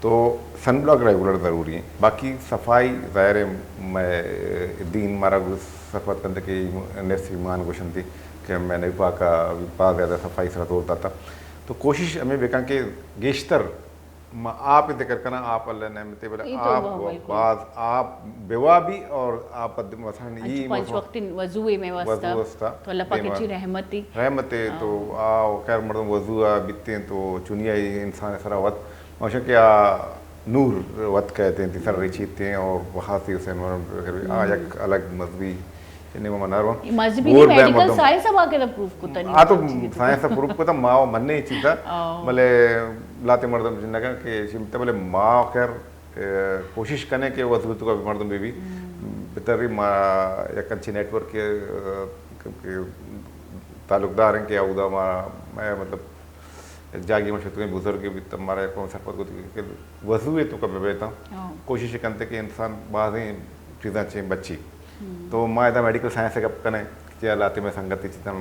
تو سن بلاک ریگولر ضروری ہیں۔ باقی صفائی ظاہر ہے، میں دین مارا گو صفت کنتے کہ نصف ایمان گوشنتی کہ میں نہیں پاکا، باز زیادہ صفائی سرا زور داتا۔ تو کوشش ہمیں بکن کہ گیشتر ما آپ ذکر کنا، آپ اللہ نعمتے بلے اے تو آپ واہ، بالکل۔ باز آپ بیوا بھی اور آپ مثلاً انچو یہ پنچ مثلاً وقت وضو میں واسطہ۔ وضو واسطہ تو اللہ پاک دیما۔ چی رحمت ہی۔ رحمت ہے تو ہاں۔ آ خیر مردم وضو آ بیتے ہیں تو چنیا ہی انسان سرا وت ماشاء کہ آ نور وت کہتے ہیں، تیسر ریچیتے ہیں اور وہاں سے اسے انوائرمنٹ آ یک الگ مذہبی یعنی ما نارو مذہبی گور نہیں، بے میڈیکل مردم۔ سائنس ہم آ کے پروف کتا نہیں آ تو مطلب چیز۔ سائنس پروف کتا، ما و من نے چیزا او۔ بلے لاتے مردم جنگا کہ شمتے بلے ما خیر، اے، کوشش کنے کہ وضو تو کا مردم بی بی بتری ما یک انچی نیٹ ورک کے، اے، کہ تعلق دار ہیں کہ اودا ما، میں مطلب جاگی ما شتگیں بزرگ بیت، مارا یک سرپد کت کہ وضو تو کا بیتا۔ ہاں۔ کوشش کنتے کہ انسان بازیں چیزاں چیں بچی۔ تو ما ادا میڈیکل سائنس گپ کنے، چیا لاتے میں سنگت چیزاں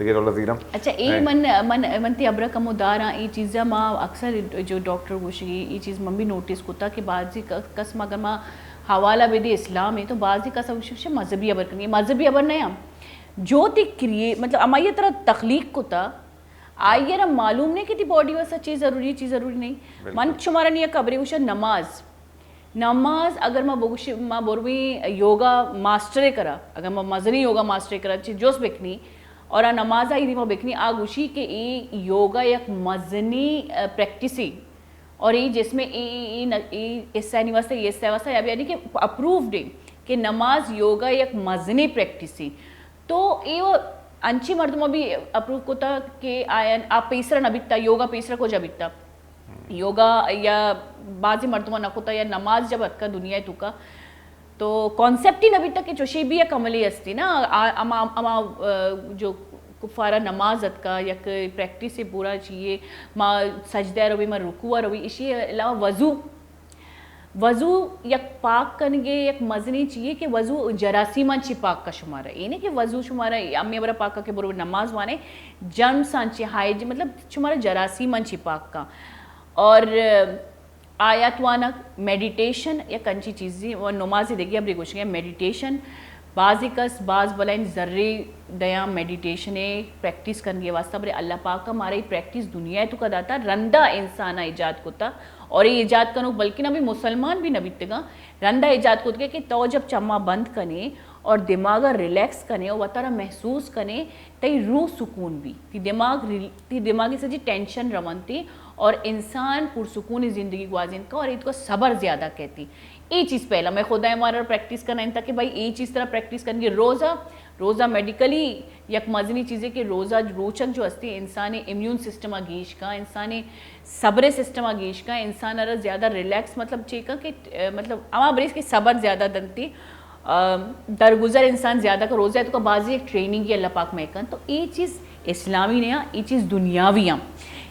دگہ ڈول زیرم۔ اچھا، اے من، من، من تی ابرا کمو داراں، اے چیزا ما اکثر جو ڈاکٹر گوشگی، اے چیز من بھی نوٹس کتا کہ بعضی ک-، کس ما اگر ما حوالہ بدے اسلام ہے تو بعضی کس ہم شش مذہبی ابر کنگی، مذہبی ابر نہیں ہم۔ جو تی کریے، مطلب، ہمائی طرح تخلیق کتا، آئی ء را معلوم نہیں کہ تی باڈی واسطہ چی ضروری ہے، چی ضروری نہیں۔ بالکل۔ من شمارا نیا خبرے گوشاں، نماز، نماز اگر ما بگوش، ما برویں یوگا ماسٹر کرا، اگر ما مزنی یوگا ماسٹر کرا چی جوس بکنی اور آ نماز آئی دیما بکنی، آ گوشی کہ اے یوگا یک مزنی، آ، پریکٹس ہے اور اے جسم اے، اے، اے ن-، اے حصہ نی واسطہ، اے حصہ واسطہ، یا یعنی کہ اپرووڈ ہے کہ نماز یوگا یک مزنی پریکٹس ہے۔ تو اے و انچیں مردماں بھی اپروو کتا کہ آیان آ پیسرا نہ بیتا، یوگا پیسرا کجا بیتا؟ یوگا یا بعضی مردماں نہ کتا یا نماز جب اتکا دنیا توکا تو کانسیپٹ ہی نہ بیتا کہ چوشی بھی یک عملی ہستی نا، آ، اما، اما، آ، جو کفارا نماز اتکا یک پریکٹس ہے پورا چیئے، ما سجدہ روی، ما رکوع روی، اشی علاوہ وضو، وضو یک پاک کنگے یک مزنی چیئے کہ وضو جراثیماں چی پاک کا شمارا۔ اے نہیں کہ وضو شمارا ہمیں برا پاک کا کہ برو نماز وانے، جرمساں چی ہائیج-، مطلب شمارا جراثیماں چی پاک کا۔ اور آیات وانگ، میڈیٹیشن یک انچی چیزی و نماز دگی ابری گوشگے میڈیٹیشن بعضی کس باز بلائیں زرے دیاں میڈیٹیشن ء پریکٹس کنگے واسطہ، بلے اللہ پاک ء مارا اے پریکٹس دنیا ء توکا داتا، رندا انسان ء ایجاد کتا اور اے ایجاد کنوک بلکن ابھی مسلمان بھی نہ بیتگاں، رندا ایجاد کتگے کہ تو جب چما بند کنے اور دماغ ء ریلیکس کنے اور وتارا محسوس کنے، تئی روح سکون بی، تی دماغ ریل-، تی دماغی سجی ٹینشن رونتی اور انسان پرسکون زندگی گوازینت کا اور ایتکا صبر زیادہ کہتی۔ اے چیز پہلا میں خدا ہمارا پریکٹس کرنا انتا کہ بھائی اے چیز طرح پریکٹس کرنگے روزہ، روزہ میڈیکلی یک مزنی چیزے کہ روزہ روچک جو ہستی انسان امیون سسٹم گیش کا، انسان صبر سسٹم گیش کا، انسان را زیادہ ریلیکس مطلب چے کا کہ، اے، مطلب ہما بریس کہ صبر زیادہ دنتی درگزر انسان زیادہ کا روزہ ہے تو کا بازی ایک ٹریننگ ہی اللہ پاک میں کن، تو یہ چیز اسلامی نے ہاں، یہ چیز دنیاوی ہاں۔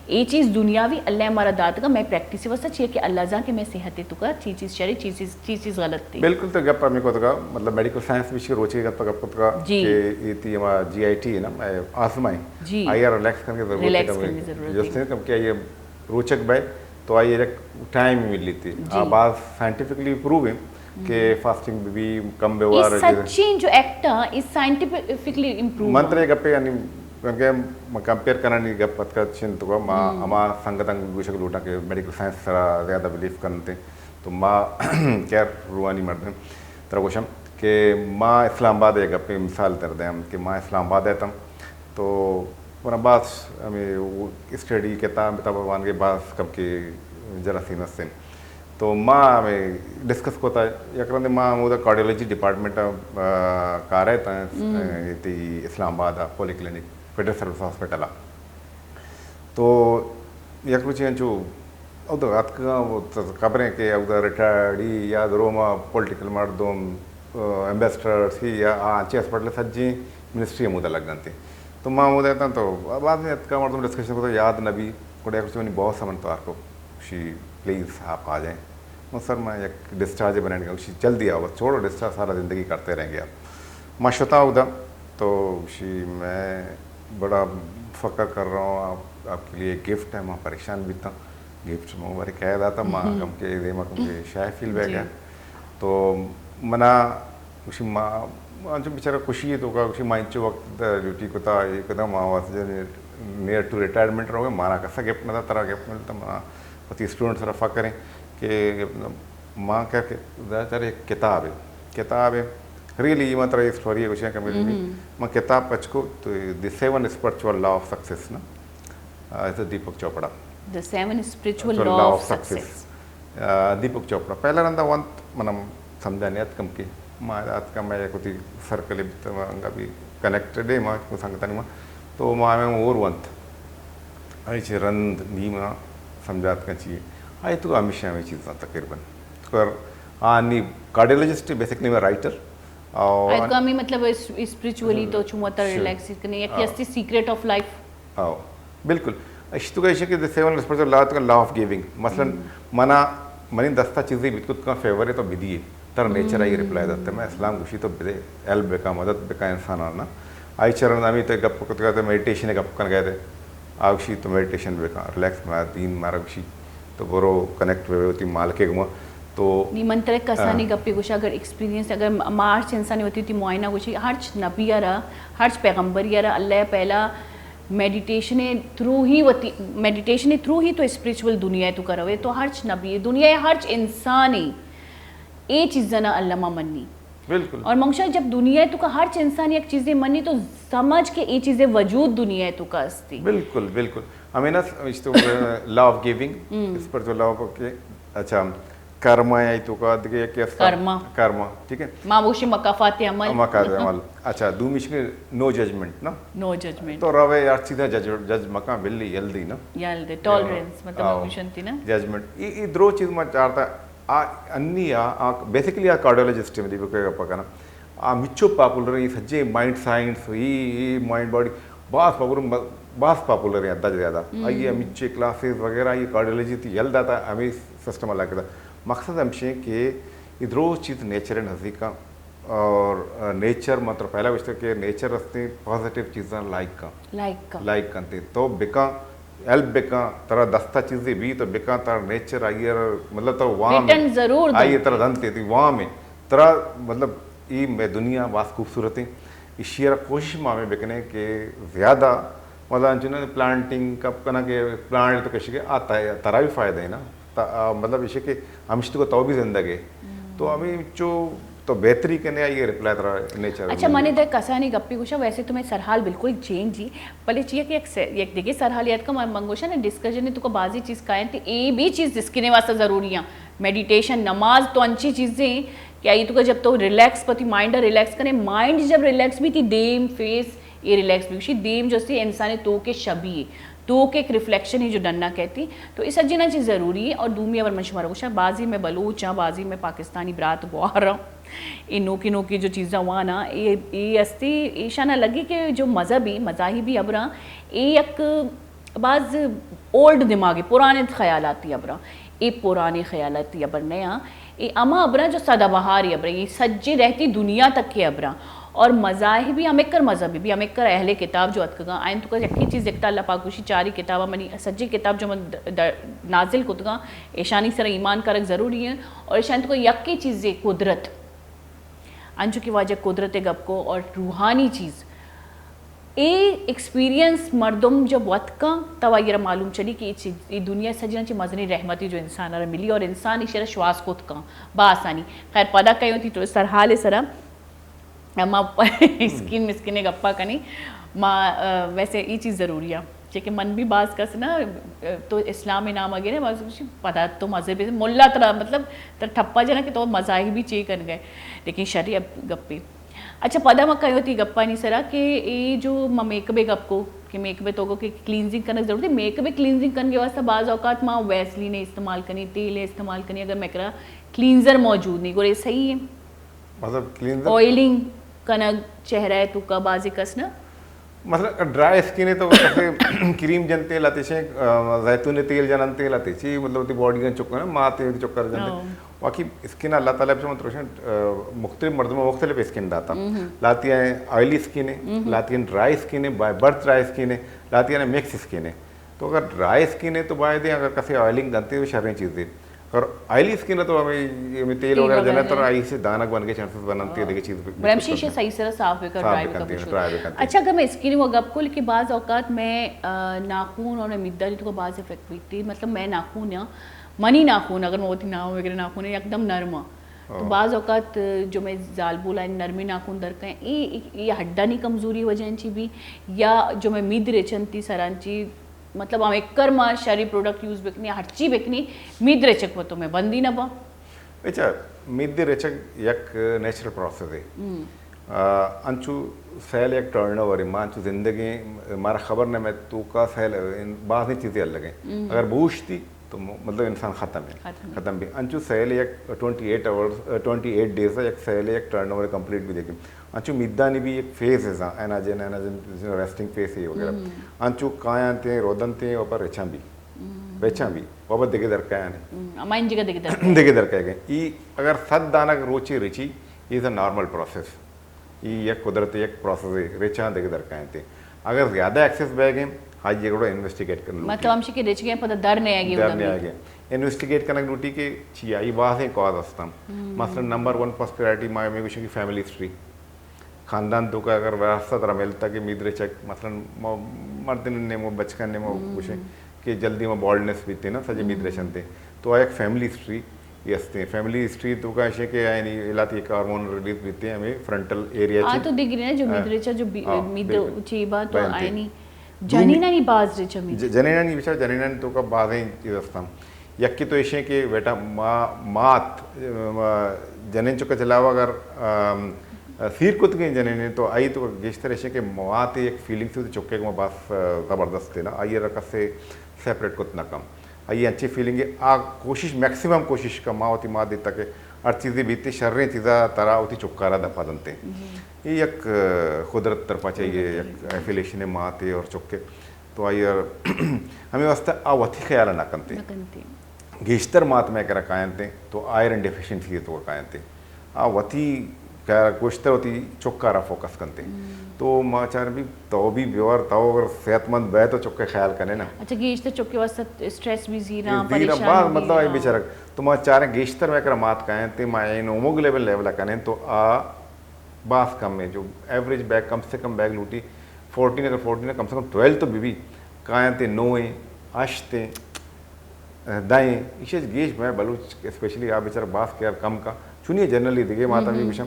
یہ چیز دنیاوی اللہ ہمارا دات کا، میں پریکٹس واسطہ چیئے کہ اللہ جان کہ میں صحت تو کا چیز چیز شری چیز چیز چیز چیز غلط تھی۔ بالکل، تو گپ ہمیں کو تو کا مطلب میڈیکل سائنس بھی روچے گپ گپ کا جی۔ کہ یہ تھی ہمارا جی آئی ٹی ہے نا، آزمائیں جی۔ آئی آر ریلیکس کرنے کی ضرورت ہے، ریلیکس کرنے کی ضرورت ہے۔ جس نے کم کیا یہ روچک بھائی تو آئی ایک ٹائم مل لیتی۔ جی۔ آ، بعض سائنٹیفکلی پروو ہیں کہ فاسٹنگ بھی کم بے یہ وار ہے۔ سچیں جو ایکٹ ہیں، یہ سائنٹیفکلی امپروو من ہیں۔ ترے گپے یعنی کہ کمپیئر کرنا نہیں گپ پت کا چن تو ما ہما سنگتاں گوشک لوٹاں کہ میڈیکل سائنس سرا زیادہ بلیف کرنتے، تو ما خیر روانی مردم ترا گوشم کہ ما اسلام آباد ایک گپے مثال تر دیں کہ ما اسلام آباد ایتم تو منا باز ہمیں اسٹڈی کتاب، کتاب وانگے باز کم کے جراثیم ہستیں۔ تو ما ہمیں ڈسکس کوتا، یک رندے ما ہمودا کارڈیولوجی ڈپارٹمنٹ، آ، کار ہے تا، آ، تی اسلام آباد آ پولی کلینک فیڈرل سروس ہاسپٹل آ۔ تو یک روچے انچو اودا اتکگاں، وہ تو خبریں کہ اودا ریٹائرڈی یا دروما پولیٹیکل مردم، آ، ایمبیسڈرز ہی یا آ انچیں ہاسپٹل سجیں منسٹری ہمودا لگ انت۔ تو ما ہمودا اتاں تو بعد میں اتکا مردم ڈسکشن کو تو یاد نہ بی، گڑا یک روچے منی باس من توار کو، شی پلیز آپ آ جائیں۔ من سر میں یک ڈسچارج بنائیں گا، شی جلدی آو، چھوڑو ڈسچارج سارا زندگی کرتے رہیں گے آپ۔ ما شتاں اودا تو شی میں بڑا فخر کر رہا ہوں، آپ، آپ کے لیے گفٹ ہے، ما پریشان بیتاں۔ گفٹ مو بارے کہہ داتا، ما کم کے دیما کم کے شاہ فیل بہ گیا۔ تو منا گوشی ما، انچو بیچارہ خوشی ہے تو کا گوشی ما انچو وقت ڈیوٹی کتا، یہ کتا ما واسطے نیئر ٹو ریٹائرمنٹ رہو گے، مانا کسا گفٹ نہ تھا، ترا گفٹ ملتا، منا پتی اسٹوڈنٹ سرا فخر کریں کہ ما کیا کہ زیادہ تر ایک کتاب ہے، کتاب ہے، ریئلی یہ مطلب اسٹوری ہے گوشی کہ میری ما کتاب پچ کو تو the seven spiritual law of success نا، آ، دیپک Chopra. The Seven Spiritual Law of Success۔ آ، دیپک چوپڑا۔ پہلا رندا ونت منم سمجھا نہیں اتکم کہ ما اتکم میں یک وتی سرکل بیتا، انگا بھی کنیکٹڈ ہے، ما سنگتانی ما۔ تو ما ہمیں اور ونت۔ آئی چہ رند نی ما سمجھا اتکن چی۔ آئی تو ہمیشہ ہمیں چیزاں تقریباً۔ پر آ نی کارڈیولوجسٹ بیسک نی میں رائٹر۔ اور آئی تو ہمیں مطلب اس-، اسپرچولی تو چون وتا ریلیکس کرنے، یک ہستی سیکرٹ آف لائف۔ آؤ، بالکل۔ اشی تو کہہ کہ دی سیون اسپرچوئل لا تو لا آف گیونگ۔ مثلاً منا، منی دستا چیزے بیت کت کن فیور ہے تو بدیے۔ تر نیچر آئی ریپلائی داتے، میں اسلام گوشی تو بدے، ہیلپ بکا، مدد بکا انسان آنا۔ آئی چرن ہمیں تے گپ کت کرتے، میڈیٹیشن گپ کن گئے تے۔ آ گوشی تو میڈیٹیشن بکا، ریلیکس بنا، دین مارا گوشی تو برو کنیکٹ بے وتی مالکے گما۔ تو نی من ترے کسانی گپے گوشا، اگر ایکسپیرینس، اگر ما ہرچ انسانی وتی وتی معائنہ گوشی، ہرچ نبی را، ہرچ پیغمبری را اللہ پہلا میڈیٹیشن تھرو ہی وتی، میڈیٹیشن تھرو ہی تو اسپرچوئل دنیا تو کروے، تو ہرچ نبی دنیا ہرچ انسانی اے چیزاں علمہ منی۔ بالکل۔ اور منگوشا جب دنیا تو کا ہرچ انسان یک چیزے منی تو سمجھ کہ اے چیزے وجود دنیا تو کا استی۔ بالکل، بالکل۔ ہمیں نا law of giving, spiritual law of, اچھا، کرما ہے تو کا دگے کہ استا کرما۔ کرما، ٹھیک ہے؟ ما بوشی مکافات عمل۔ مکافات عمل۔ اچھا، دومیش کے نو ججمنٹ نا؟ نو ججمنٹ۔ تو روے یار سیدھا جج، جج مکان بلی یلدی نا؟ یلدی، ٹالرنس، مطلب آؤ۔ گوشنتی نا؟ ججمنٹ۔ ای، ای درو چیز ما چارتا، آ، انی آ، آ، بیسیکلی آ کارڈیولوجسٹ ہے، مطلب کہ پکنا۔ آ مچو پاپولر ہے، سجے مائنڈ سائنس، ای، ای مائنڈ باڈی، باس پاپولر، باس پاپولر ہے، حد زیادہ۔ آئی مچے کلاسز وغیرہ، آئی کارڈیولوجی تی یل داتا، ہمیں سسٹم الگ دا۔ مقصد ہمشے کہ ادرو چیز نیچر نزدیک اور، آ، نیچر مطلب پہلا گوشتہ کہ نیچر ہستے پازیٹیو چیزاں لائک کن۔ لائک کن۔ لائک کنتے۔ تو بکن، ہیلپ بکن، ترا دستا چیزے بی تو بکن، ترا نیچر آئی ء مطلب تو وام ریٹرن ضرور آئی دنتے۔ ترا دنتے، تی وام ہے۔ ترا مطلب ای مئے دنیا باز خوبصورت ہیں۔ ایشی را کوشش ما ہمیں بکنے کہ زیادہ مطلب انچو نہ پلانٹنگ کپ کنا کہ پلانٹ تو کشی کے آ ترا بھی فائدہ ہے نا۔ تا-، آ، مطلب ایشی کہ ہمشتو کو تو بھی زندگ ہے۔ تو ہمیں چو تو بہتری کنے آئی ریپلائی ترا نیچر اچھا، میں۔ مانے دے کسانی گپی گوشا، ویسے تو میں سرحال بالکل چینج ہی، بلے چیئے کہ یک سے-، یک دیگه سرحال یاد کا من گوشا نا ڈسکشن تو کو بازی چیز کائیں تے اے بھی چیز جس کے واسطہ ضروری ہیں۔ میڈیٹیشن، نماز تو انچی چیزیں کہ آئی تو کا جب تو ریلیکس پتی مائنڈ ریلیکس کنے، مائنڈ جب ریلیکس بھی تی دیم فیس یہ ریلیکس بھی گوشی دیم جو سی انسان تو کے شبیہ تو کہ ایک ریفلیکشن ہی جو ڈننا کہتی، تو اس سجنا چیز ضروری ہے۔ اور دومی اگر من شمارا گوشاں، بازی میں بلوچ ہاں، بازی میں پاکستانی برات گوار ہاں، اے نوکی نوکی جو چیزاں واناں، اے، اے استی، ایشانا لگی کہ جو مذہبی، مذاہبی ابراں، اے یک باز اولڈ دماغی، پرانے خیالاتی ابراں۔ اے پرانے خیالاتی ابر نہ آں، اے ہما ابراں جو سدا بہاری ابراں، اے سجے رہتی دنیا تک کے ابراں۔ اور مذاہبی ہمکر، مذہبی بھی ہمکر، اہل کتاب جو اتکگاں، آئین تو یکی چیز، ایک تو اللہ پاک گوشی، چاری کتاب، منی سجے کتاب جو من د-، د-، نازل کتگاں، ایشانی سر ایمان کرک ضروری ہیں۔ اور ایشانی تو یکی چیز قدرت، انچو کہ واجہ قدرت ء گپ کو اور روحانی چیز، اے ایکسپیرینس مردم جب وت کن، تب آئی را معلوم چلی کہ اے چی-، اے دنیا سجنا چی مزنی رحمتی جو انسان را ملی اور انسان ایشی را شواس کت کن با آسانی۔ خیر، پدا کئی ہوتی تو سرحال سرا ما اسکین مسکین گپا کنی۔ ما، آ، ویسے اے چیز ضروری ہے۔ چہ کہ من بھی باز کس نا، تو اسلام نام گرے، باز گوشی، پدا تو مذہب ملا ترا، مطلب، ترا ٹھپا جنا کہ تو مذاہبی چی کن گئے۔ لیکن شری اب گپی۔ اچھا، پدا ما کہیو تی گپانی سرا کہ اے جو ما میک اپ گپ کو، کہ میک اپ تو کو کہ کلینزنگ کرنا ضرورت ہے۔ میک اپ کلینزنگ کرنے کے واسطے بعض اوقات ما ویسلین استعمال کنی، تیل استعمال کنی، اگر میکرا کلینزر موجود نہیں، گورے صحیح ہے؟ مطلب کلینزر؟ آئلنگ کنگ چہرہ ء توکا بازی کس نہ؟ مثلاً ڈرائی اسکن ہے تو کسے کریم جنتے لاتے چے، آ، زیتون تیل جننتے لاتے چے، مطلب تی باڈی گن چکر، ماتے تی چکر جنتے۔ ہاں۔ باقی اسکن اللہ تعالیٰ پہ مطلب، آ، مختلف مردم مختلف اسکن داتا۔ لاتی ہیں آئلی اسکن ہے، لاتی ہیں ڈرائی اسکن ہے، بائی برتھ ڈرائی اسکن ہے، لاتی ہیں مکس اسکن ہے۔ تو اگر ڈرائی اسکن ہے تو باید ہے اگر کسے آئلنگ دنتے تو شریں چیز ہے۔ اور آئلی اسکن ہے تو ہمیں، ہمیں تیل تیل وغیرہ وغیرہ جنا تو ہے۔ آئی سے دانگ بن کے چانسز بننتے ہیں، ہاں۔ دیکھے چیز بلے ہمشی شے صحیح سرا صاف بکن، صاف ڈرائی بکن بکن، تیل، شروع۔ ڈرائی بکن تیل۔ اچھا، اگر میں اسکن وہ گپ کو، لیکن بعض اوقات میں، آ، ناخون اور میں مداری تو کو بعض افیکٹ بیتی، مطلب میں ناخون یا منی ناخون، اگر میں وتی نام وغیرہ ناخون یکدم نرم ہاں۔ تو ہاں۔ بعض اوقات جو میں زالبولا نرمی ناخون در کہیں، اے، اے، اے ہڈانی کمزوری وجہ انچی بھی، یا جو میں مید رچنتی سرانچی، مطلب ہم ایکر ما شری پروڈکٹ یوز بکنی، ہرچی بکنی، مید رچک پہ تو میں بندی نہ با۔ اچھا، مید رچک یک نیچرل پروسیس ہے۔ آ، انچو سیل یک ٹرن اوور ہے، ما انچو زندگی، مارا خبر نہ میں تو کا سیل، ان، بعض نہیں چیزیں الگ ہیں۔ اگر بوشتی تو م-، مطلب انسان ختم ہے۔ ختم ہے۔ ختم بھی۔ انچو سیل یک ٹوئنٹی ایٹ آورز، آ، ٹوئنٹی ایٹ ڈیز ہے، یک سیل یک ٹرن اوور کمپلیٹ بھی دیکھیں۔ انچو میدانی بھی ایک فیز ہے، ایناجن، ایناجن ریسٹنگ فیز ہے وغیرہ۔ انچو کایاں تے، رودن تے، اوپر رچاں بھی۔ رچاں بھی۔ اوپر دگے در کایاں نہیں۔ ہم، ہما انجگہ دگے در کایاں۔ دگے در کایاں۔ ای اگر صد دانگ روچے رچی، یہ از اے نارمل پروسیس۔ ای یک قدرت یک پروسیس ہے، رچاں دگہ در کائنتے۔ اگر زیادہ ایکسس بہ گئے، آئی گڑا انویسٹیگیٹ کرنا لوٹی۔ مطلب ہمشی کہ رچ گئے پتہ در نہیں آگے در نہیں آگے۔ انویسٹیگیٹ کرنا لوٹی کہ چی آئی بازیں کاز ہستاں۔ مثلاً نمبر ون فرسٹ پرائرٹی ما میں گوشیں کہ فیملی ہسٹری۔ خاندان تو کا اگر وراثت را ملتا کہ مید رچک، مثلاً مو-، مردن نے مو بچکن نے مو گوشیں کہ جلدی ما بالڈنس بیتے نا، سجے مید رچنتے۔ تو آ یک فیملی ہسٹری یہ ہستے ہیں۔ فیملی ہسٹری تو کا ہے کہ یعنی علاقے ایک ہارمون ریلیز بیتے ہیں ہمیں فرنٹل ایریا آ چی۔ تو دیکھ رہے ہیں جو ہاں۔ مید رچا جو بی-، ہاں، مید بالکل۔ چی بات تو بینتے۔ آئینی دومی جنینانی باز رچا مید۔ ج-، جنینانی بچار جنینانی تو کا بازیں چیز ہستاں۔ یکی تو ایشیں کہ بیٹا ما-، مات، ما-، جنین چکا چلاوا اگر، آم، سیر کتگیں جنین تو آئی تو گیشتر ایشیں کہ مات ایک فیلنگ سے چکے کو باز، آ، زبردست ہے نا، آئی رکھ سے سیپریٹ کت نہ کم۔ آئی انچیں فیلنگ ہے، آ کوشش، میکسیمم کوشش کا ما وتی مات دیتا کہ ہر چیزے بیتے، شریں چیزا ترا وتی چکارا دپا دنتے۔ اے یک، آ، قدرت طرفا چاہیے، یک ایفیلیشن ماتے اور چکے۔ تو آئی ہمیں واسطہ آ وتی خیال نہ کنتے۔ نہ کنتے۔ گیشتر مات میں کرا کائنتے، تو آئرن ڈیفیشنسی تو کائنتے۔ آ وتی کا گوشتر وتی چکارا فوکس کنتے۔ تو ما چار بھی تو بھی بیوار تو اگر صحت مند بے تو چکے خیال کنے نا۔ اچھا، گیشتر چکے واسطہ اسٹریس بھی زیرا، یہ زیرا پریشان بعض بھی مطلب آئی زیرا۔ بیچارہ تو ما چاریں گیشتر میں کرا مات کائنتے، ما این ہوموگلوبن لیول کنے تو آ باز کم ہے، جو ایوریج بیگ کم سے کم بیگ لوٹی فورٹین، اگر فورٹین کم سے کم ٹویلو تو بھی بھی کائنتے، نو ہیں، ہشت ہیں، دائیں، ایشی گیش میں بلوچ اسپیشلی آ بیچارہ باز کیئر کم کا، چونی جنرلی دیگے ماتا بھی گوشم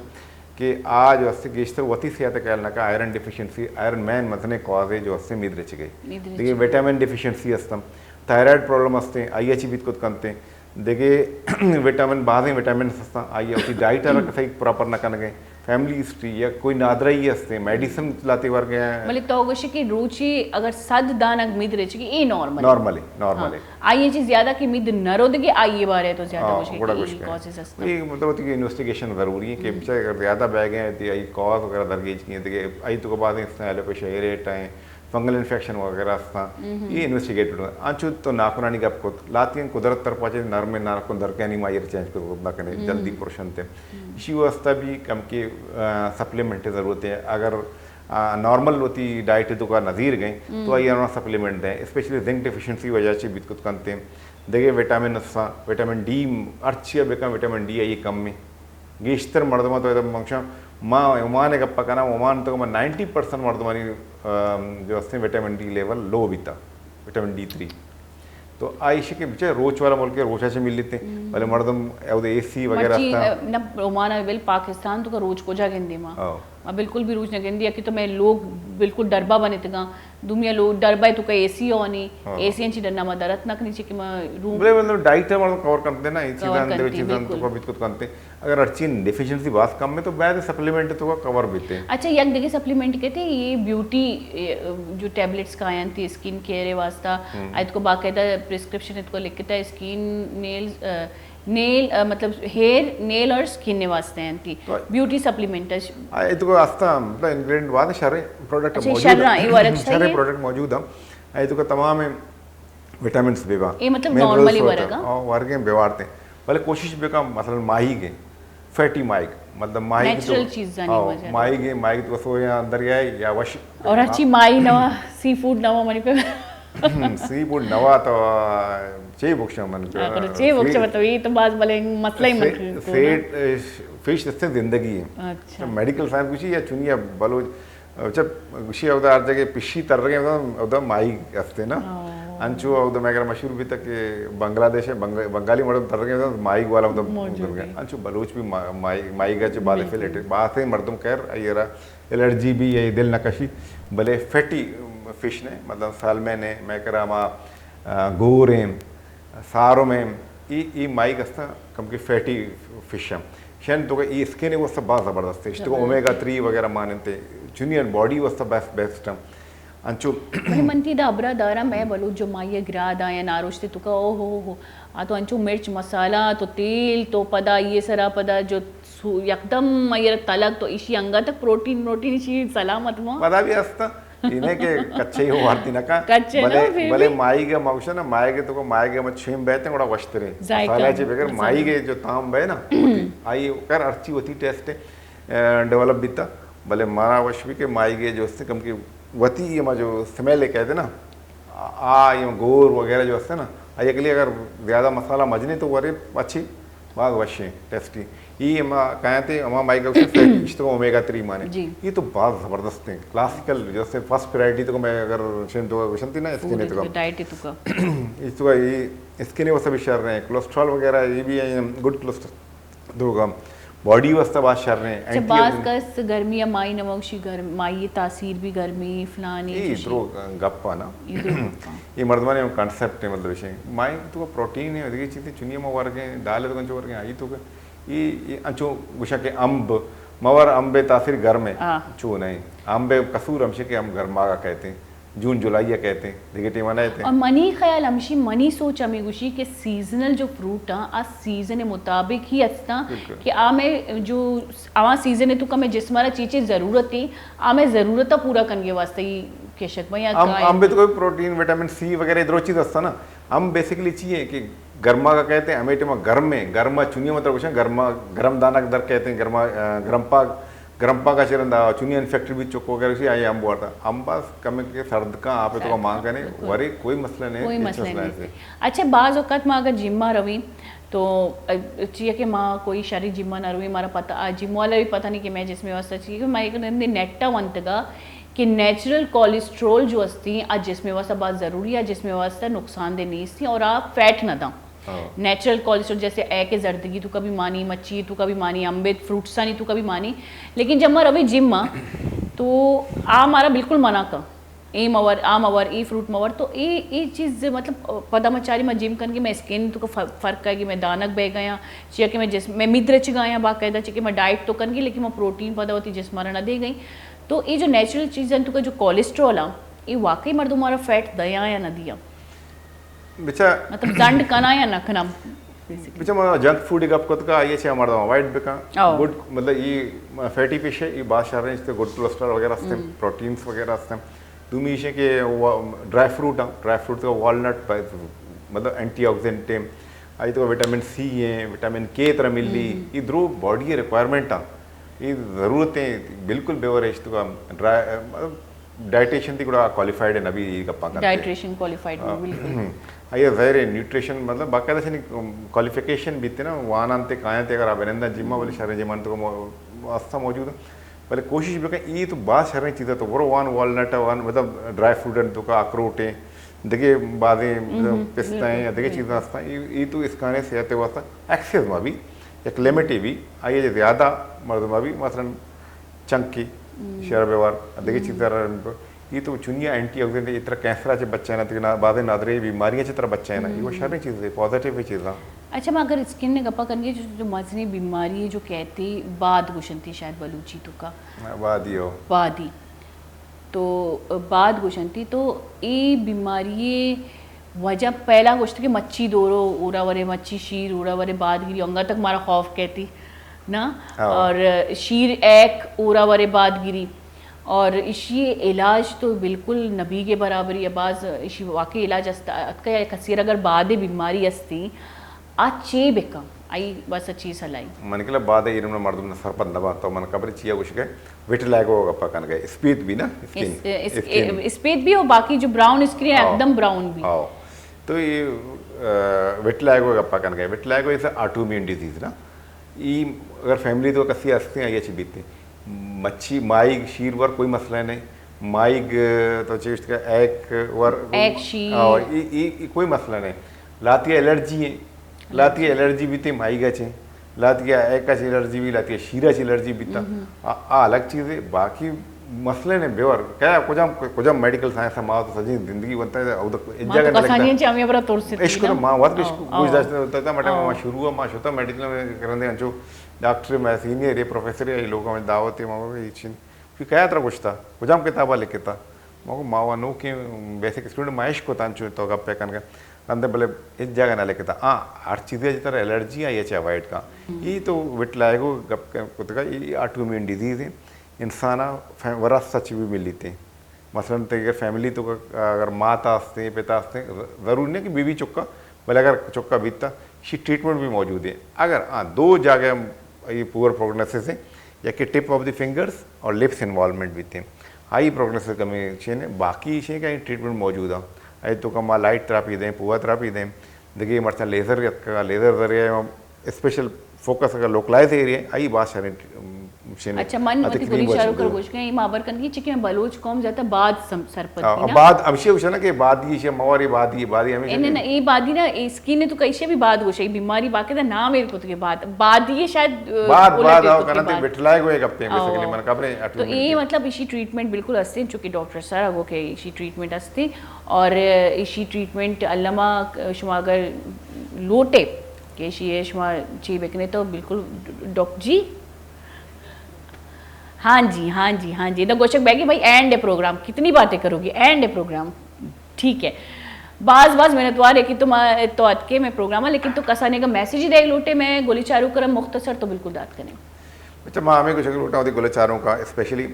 کہ آ جو ہستے گیشتر وتی صحت خیال نہ کا، آئرن ڈیفیشنسی، آئرن مین مزنے کاز ہے جو ہستے مید رچ گئی۔ مید رچ دیگے گئی۔ وٹامن ڈیفیشنسی ہستم، تھائرائڈ پرابلم ہستے، آئی اچی بیت کت کنتے، دگہ وٹامن، بازیں وٹامنز ہستاں، آئی ءَ وتی ڈائٹ ءَ را صحیح پراپر نہ کنگ ءَ، فیملی ہسٹری یا کوئی نادراہی ہستیں، میڈیسن لاتے ورگ ءَ۔ بلے تو گوشے کہ روچی اگر صد دانگ مید رچگی، اے نارمل اے۔ نارمل اے، نارمل اے۔ ہاں۔ آئی ءَ چی زیادہ کہ مید نہ رو دگہ، آئی ءِ بارے تو زیادہ ہاں، گوشے کہ گڑا اے گوش کن۔ کازز ہستاں۔ اے مطلب وتی کہ انویسٹیگیشن ضروری اے کہ ہم۔ بچہ اگر زیادہ بیگ اے، تے آئی کاز وغیرہ درگیج کی اے، دگہ آئی توکا بازیں ہستاں، ایلوپیشیا ایریٹا اے، فنگل انفیکشن وغیرہ ہستاں، ہم۔ اے انویسٹیگیٹ بہ، انچو تو ناکونانی گپ کت، لہتیں قدرت طرفا چہ نرم ناکون درکیانی ما ایر چینج کت نہ کنے، ہم۔ جلدی پرشنت۔ ہم۔ اشی واسطہ بھی کم کے، آ، سپلیمنٹ ضرورت اے۔ اگر، آ، نارمل وتی ڈائٹ توکا نزیر گئے، ہم۔ تو آئی ءَ سپلیمنٹ دیں، اسپیشلی زنک ڈیفیشنسی وجہ چہ بیت کت کنت۔ دگہ وٹامن ہستاں، وٹامن ڈی ہرچی ءَ بکن، وٹامن ڈی آئی کم اے۔ گیشتر مردماں تو ادا منگشاں، ما عمان ءِ گپ کناں، عمان تو ما نائنٹی پرسنٹ مردمانی، آ، جو ہستیں وٹامن ڈی لیول لو بیتا، وٹامن ڈی تھری۔ تو آ ایش کہ بچے روچ والا ملک اے، روچا چہ ملیتے، ہم۔ بلے مردم اودے اے سی وغیرہ مرچی، ہستاں۔ آ، نہ عمان ءَ بل پاکستان توکا روچ کجا گندے ما؟ او۔ ما بالکل بھی روچ نہ گندی، یکے تو مئے لوگ بالکل ڈربا بنتگاں، دومی لوگ ڈربا توکا اے سی ہونی، ہاں۔ اے سی انچی ڈنا ما درت نہ کنی چہ کہ ما روم بلے مطلب ڈائٹ ءَ مردم کور کنت نا، اے کور چیزاں، دگہ کنت، چیزاں بالکل۔ توکا بیت کت کنت۔ اگر ہرچی ڈیفیشنسی باز کم اے تو باید سپلیمنٹ توکا کور بیتے۔ اچھا، یک دگہ سپلیمنٹ کہتے، اے بیوٹی، اے، جو ٹیبلٹس کاینت اسکن کیئر واسطہ، ہم۔ آئی توکا باقاعدہ پرسکرپشن توکا لکھتا ہے، اسکن نیلز، آ، نیل، آ، مطلب ہیئر، نیل اور اسکن واسطہ انتی۔ تو بیوٹی سپلیمنٹ اش۔ آ، اے توکا ہستاں، مطلب انگریڈینٹ باز شریں پروڈکٹ اچھا، موجود شریں، اے ورگ صحیح شریں اے؟ پروڈکٹ موجود اے۔ اے توکا تمام وٹامنز بہ باں۔ اے مطلب منرلز نارملی ہوتا۔ ورگ اے؟ آ، ورگ اے بہ وارت ایں۔ بلے کوشش بکن، مثلاً ماہیگ اے، فیٹی ماہیگ، مطلب ماہیگ تو نیچرل چیزانی آ، وجہ۔ ماہیگ اے، ماہیگ تو سو یا دریا اے یا وش۔ اور ہرچی ماہی نوا، سی فوڈ نوا منی پہ۔ سی فوڈ نوا تو چے بکشاں من پہ۔ اگر چے بکشاں مطلب، اے تو باز بلے مسئلہ ہی من فیٹ، فش ہستیں زندگی اے۔ اچھا۔ میڈیکل سائنس گوشی یا چونی بلوچ اچھا، گوشی اودا ہر جگہ پشی ترگیں، اودا، اودا ماہیگ ہستے نا۔ او۔ انچو اودا مئے کرا مشہور بیتا کہ بنگلہ دیش اے، بنگ-، بنگالی مردم ترگیں، اودا ماہیگ والا اودا موجود اے۔ انچو بلوچ بھی ما-، ماہیگ، ماہیگ ءَ چہ باز بالکل۔ افیلیٹڈ، بازیں مردم خیر، ایرا الرجی بھی اے دل نہ کشی، بلے فیٹی فش نے، مطلب سالمن اے، مئے کرا ہما، آ، گور ایں، سارم ایں، ای، ای ماہیگ ہستاں کم کہ فیٹی فش ایں۔ شین تو ای اسکن واسطہ باز زبردست ایں۔ اشتو زبردست۔ اومیگا تھری وغیرہ ماننتے۔ چنی ان باڈی واسطہ بیسٹ، بیسٹ ایں۔ انچو بلے من تی دا ابرا دارا، مئے بلوچ جو ماہی گرا دا یا ناروشتے توکا، او ہو ہو۔ آ تو انچو مرچ مسالہ، تو تیل، تو پدا یہ سرا پدا جو سو-، یکدم مئے تلگ تو ایشی انگا تک پروٹین، پروٹین ایشی سلامت ما۔ پدا بھی ہستاں۔ اے نہ کہ کچے ہی وارتی نہ کن۔ کچے نہ، بلے، پھر بلے بھی۔ ماہیگ ءَ ما گوشاں نا، ماہیگ ءَ تو ماہیگ ءَ ما چین بیت گڑا وشتریں۔ ذائقہ۔ مسالہ چے بگر مزہ۔ ماہیگ ءِ جو تام بے نا، آئی کر ہرچی وتی ٹیسٹ، آ، ڈیولپ بیتا۔ بلے مارا وش بھی کہ ماہیگ ءِ جو است کم کہ وتی ما جو سمیل کہتے نا، آ، آ، یہ گور وغیرہ جو است نا، آئی اگلی اگر زیادہ مسالہ مجنے تو ورے اچھی باز وشیں، ٹیسٹی۔ ای ہما کایاں تے ہما ماہیگ ءَ گوشن فیٹ، اشتو اومیگا تھری مانے۔ جی۔ یہ تو باز زبردست ہیں۔ کلاسیکل، جیسے فرسٹ پرائرٹی تو میں اگر شن تو گوشن تی نا، اسکن تو۔ ڈائٹ تو کا۔ اس تو یہ اسکن واسطہ بھی شر ہیں، کولیسٹرول وغیرہ یہ بھی ہیں، گڈ کولیسٹرول۔ دروگا باڈی واسطہ باز شر ہیں، اچھا، اینٹی باز آکسیڈنٹ۔ کس گرمی یا مائی نموشی گرم، مائی تاثیر بھی گرمی، فلانی، اے چشی۔ دروگ گپ نا۔ یہ دروگ گپ۔ یہ مردمانی کانسیپٹ ہے، مطلب، مائی تو پروٹین ہے، دیگه چیزیں چنی ما ورگیں، دال تو کنچو ورگیں، آئی تو کہ ای، ای انچو گوشاں کہ امب، مور امب تاثیر گرم ہے، آ۔ چو نہیں۔ امب قصور ہمشہ کہ ہم گرماگا کہتے ہیں، جون جولائی کہتے ہیں، دیگه ٹیما نہ کہتے ہیں۔ اور منی خیال ہمشی، منی سوچ ہمیں گوشی کہ سیزنل جو فروٹ ہیں، آ سیزن مطابق ہی ہستاں بالکل۔ کہ آ میں جو آواں سیزن ہے تو کمیں جسمارا چیچے ضرورت ہے، آ میں ضرورت پورا کنگے واسطے ہی کشک بھائی امب، امب تو کوئی پروٹین، وٹامن سی وغیرہ ادرو چیز ہستا نا۔ امب بیسیکلی چی ہے کہ گرما کا کہتے ہیں، ہمیں ٹائم گرم میں، گرما چنی مطلب کچھ گرما، گرم دانک در کہتے ہیں، گرما، آ، گرم پاگ، گرم پاگ کا چرندا، چنی انفیکٹڈ بھی چکو وغیرہ سی آئی امب وارتا۔ امب بس کم کے سرد کا آپ تو مان کنے، بالکل۔ ورے کوئی مسئلہ نہیں، کوئی مسئلہ نہیں۔ اچھا، بعض اوقات ما اگر جم ما رویں تو، آ، چیئے کہ ما کوئی شری جم ما نہ رویں، مارا پتہ، آ، جم والا بھی پتہ نہیں کہ میں جسم واسطہ چیئے کہ میں ایک دن نیٹا ونتگا کہ نیچرل کولیسٹرول جو ہستی، آ جسم واسطہ بہت ضروری ہے، جسم واسطہ نقصان دہ نہیں ہستی اور آ فیٹ نہ داں۔ ہاں۔ نیچرل کولیسٹرول جیسے اے کہ زردگی تو کبھی مانی، مچھی تو کبھی مانی، امبے فروٹسانی تو کبھی مانی، لیکن جب ما روی جم ما تو آ مارا بالکل منع کر۔ اے مور، آ مور، اے فروٹ مور، تو اے، اے چیز مطلب پدا ما چاری ما جم کنگی، میں اسکن تو کا ف-، فرق آئے گی، میں دانک بہ گیا، چیا کہ میں جسم، میں مد رچ گیا باقاعدہ، چیا کہ میں ڈائٹ تو کنگی، لیکن میں پروٹین پدا ہوتی جسم مارا نہ دے گئی۔ تو اے جو نیچرل چیز ہیں تو کا جو کولیسٹرول ہیں، اے واقعی مردم مارا فیٹ دیا یا نہ دیا؟ بچا مطلب زنڈ کنا یا نہ کنا؟ بچا ما جنک فوڈ گپ کت کا، آئیے چے مردم اوائڈ بکا۔ او۔ گڈ، مطلب یہ فیٹی فش ہے، یہ بات شر ہیں، اس تے گڈ کولیسٹرول وغیرہ ہستے، پروٹینز وغیرہ ہستے۔ دومی ایش ہے کہ ڈرائی فروٹ ہیں، ڈرائی فروٹ کا والنٹ مطلب اینٹی آکسیڈنٹ ہیں، آئی تو وٹامن سی ہیں، وٹامن کے طرح ملی، یہ درو باڈی ریکوائرمنٹ ہیں، یہ ضرورت ہیں، بالکل بیور ہے اس تو کا ڈرائی، مطلب ڈائٹیشن تھی گڑا کوالیفائڈ ہے نبی یہ گپاں کرتے۔ ڈائٹیشن کوالیفائڈ ہیں، بالکل۔ آئیے ظاہر ہے نیوٹریشن مطلب باقاعدہ سے کوالیفیکیشن بیتے نا، وانان تے کایاں تے اگر آپ نندن جمعہ بولے شہر جمعہ تو واسطہ موجود ہے۔ بلے کوشش بکن، ای تو باز شریں چیز ہے، تو برو وان والنٹ وان مطلب ڈرائی فروٹ ہیں تو کا اخروٹ ہیں، دگے بازیں پستہ ہیں یا دگے چیزاں ہستا، ای تو اسکانے صحت واسطہ ایکسیس ما بھی یک لمٹ بھی، آئیے زیادہ مردم بھی مثلاً چنکی شر بیوار، دگے چیز در یہ تو چنیا اینٹی آکسیڈنٹ اترا کینسر چ بچائنا، بازیں نادرے بیماریاں چ ترا بچائنا، یہ شریں چیز ہے، پازیٹیو چیزاں۔ اچھا، ما اگر اسکن نے گپا کنگے جو، جو مزنی بیماری ہے جو کہتے باد گوشنتی شاید بلوچی تو کا۔ بادی ہو۔ بادی۔ تو باد گوشنتی تو اے بیماری وجہ پہلا گوشت کہ مچھی دورو اورا ورے، مچھی شیر اورا ورے باد گری، انگا تک مارا خوف کہتی نا۔ اور شیر ایک اورا ورے باد گری۔ اور اشی علاج تو بالکل نبی کے برابری ہے، باز اشی واقعی علاج است، اتکا یا کسی اگر باد بیماری استی، آ چے بکن؟ آئی بس چی سلائی؟ من کلا باد ایرم مردم نہ سرپد نہ بات، تو من قبر چیا گوش گئے، وٹلائگو گپا کن گئے، اسپیت بھی نا، اسکن۔ اس، اس، اسپیت بھی اور باقی جو براؤن اسکن ہے، ایک دم براؤن بھی۔ آؤ۔ تو یہ وٹلائگو گپا کن گئے، وٹلائگو از آٹو امیون ڈیزیز نا۔ ای اگر فیملی تو کسی ہستے ہیں، یہ چی بیتے۔ مچھی، مائیگ، شیر ور کوئی مسئلہ نہیں۔ مائیگ تو چیز کا ایک ور ایک شیر۔ آؤ، ای، ای، ای کوئی مسئلہ نہیں۔ لاتی الرجی ہیں۔ لاتی الرجی بیتے مائیگا چے، لاتی ایکا چے الرجی بھی، لاتی شیرا چے الرجی بیتا۔ آ، آ الگ چیز ہے، باقی مسئلے نے بیور کیا کجام، کجام میڈیکل سائنس ما تو سجی زندگی بنتا ہے، او تو ایک ما جگہ تو کسانی چے ہمیں برا تور سے عشق نا۔ ما وقت عشق گوش داشت ہوتا تھا، مٹے ما شروع ما شتا میڈیکل میں کرندے انچو ڈاکٹر میں سینئر ہے، پروفیسر ہے، لوگوں میں دعوت ہے، ما یہ چین کہ کیا ترا گوشتا، کجام کتابا لکھتا؟ ما گو ما وا نوکیں بیسک اسٹوڈنٹ، ما اش کتاں چو تو گپ کنگا۔ رندے بلے ہچ جاگہ نہ لکھتا۔ آ، ہر چیزے جتر الرجی آ، یہ چے اوائڈ کا۔ ای تو وٹلائگو گپ کتگا، ای آٹو امیون ڈیزیز ہے۔ انسانا فے-، وراثت سچ بھی ملیتے۔ مثلاً تے اگر فیملی تو کا، اگر ماتا ہستے، پتا ہستے، ضرور نہیں کہ بیوی چکا، بلے اگر چکا بیتا، شی ٹریٹمنٹ بھی موجود ہے۔ اگر آ دو جاگہ یہ پور پروگنوسس ہیں، یکے ٹپ آف دی فنگرز اور لپس انوالومنٹ بیتے ہیں۔ آئی پروگنوسس کمی چین ہے، باقی چین کہ ٹریٹمنٹ موجود ہے۔ اے تو کما لائٹ تھراپی دیں، پوا تھراپی دیں، دگے مرچاں لیزر، لیزر ذریعہ اسپیشل فوکس اگر لوکلائز ایریا ہے، آئی بات شریں چین ہے۔ اچھا، من وتی گلی چارو کر گوش گئے، ما خبر کنگی چکہ میں بلوچ قوم زیادہ بعد سرپد۔ بعد ہمیشہ گوشنا کہ بعد یہ مواری بعد یہ بعد یہ ہمیشہ۔ نہ، نہ، یہ بعد ہی نا، اسکن تو کئی شے بھی بعد گوشے، بیماری باقی دا نام ایر کت کے بعد، بعد یہ شاید، بعد، بعد آؤ کنا تے وٹلائگو گپے، بیسیکلی من خبریں۔ تو یہ مطلب اسی ٹریٹمنٹ بالکل ہستے، چونکہ ڈاکٹر سر اگو کہ اسی ٹریٹمنٹ ہستے، اور اسی ٹریٹمنٹ علامہ شما اگر لوٹے کہ اسی شما چی بکنے تو بالکل ڈاکٹر جی۔ ہاں جی، ہاں جی، ہاں جی۔ دا گوشک بیگی بھائی، اینڈ ہے پروگرام، کتنی باتیں کرو گی، اینڈ ہے پروگرام۔ ٹھیک ہے، باز باز منتوار ہے کہ تم، آ، تو اتکے میں پروگرام، لیکن تو کسانے کا میسج دے لوٹے، میں گلی چارو کرم مختصر تو بالکل دات کنے۔ اچھا، ما ہمیں گوشک لوٹا ہوتی گلی چاروں کا، اسپیشلی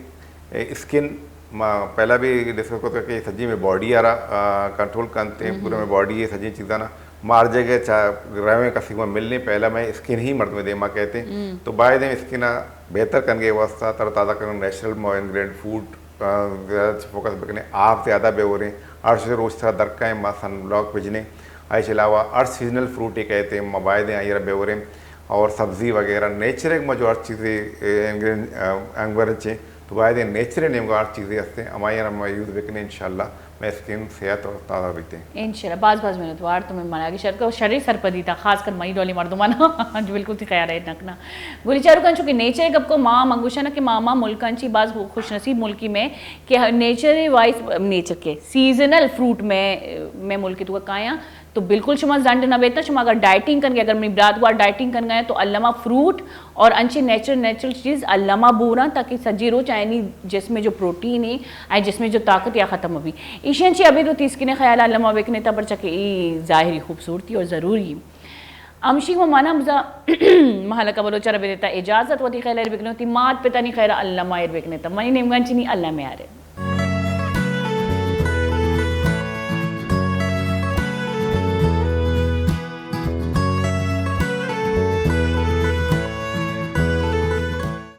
اسکن، ما پہلا بھی ڈسکس کرتا کہ سجی میں باڈی آرا کنٹرول کنتے، پورے میں باڈی ہے سجی چیزاں نا مار جگہ چا رویں کسی کو ملنے، پہلا میں اسکن ہی مرد میں دیما کہتے۔ تو باید اسکن بہتر کنگے واسطہ تر تازہ کرن، نیچرل مو انگریڈینٹ فوڈ، آ، زیادہ فوکس بکنے، آپ زیادہ بے ہو رہے، ہر چیز روز تھا درکائیں، ما سن بلاک بجنے، آئی چلاوا ہر سیزنل فروٹ ہی کہتے ہیں، ما باید ہیں، آئی بے ہو رہے، اور سبزی وغیرہ، نیچر ایک ما جو ہر چیزیں، اے، انگریڈینٹ، آ، انگور چیں، تو باید ہیں، نیچر نیم کو ہر چیزیں ہستے ہیں، ہمارے یہاں ہم یوز بکنے، انشاءاللہ، مئے اسکن صحت اور تازہ بیتے۔ انشاءاللہ، باز باز منت وار تمہیں منا کی شرط کو شری سرپدی تا، خاص کر مئی ڈولی مردمانا جو بالکل تھی خیال ہے نکنا۔ گولی چارو کنچو کہ نیچر گپ کو ماں منگوشا نا کہ ماما ملکان چی باز خوش نصیب ملکی میں کہ نیچر وائز، نیچر کے سیزنل فروٹ میں میں ملکی تو کایاں، تو بالکل شما زنڈ نہ بیتا۔ شما اگر ڈائٹنگ کنگے، اگر منی برات وار ڈائٹنگ کنگا ہے تو الما فروٹ اور انچے نیچرل نیچرل چیز الما بوراں، تاکہ سجی روچ آئینی جسم جو پروٹین ہے، آئی جسم جو طاقت یا ختم بھی۔ ایشی انچے ابھی تو تیس کنے خیال الما بکنے تا، پرچہ کہ ای ظاہری خوبصورتی اور ضروری۔ امشی و مانا بزا محلہ کا بلوچ عربی دیتا اجازت، وتی خیال بکنو تی مات پتانی خیر الما ایر بکنے تا، منی نیمگان چنی الما آرے۔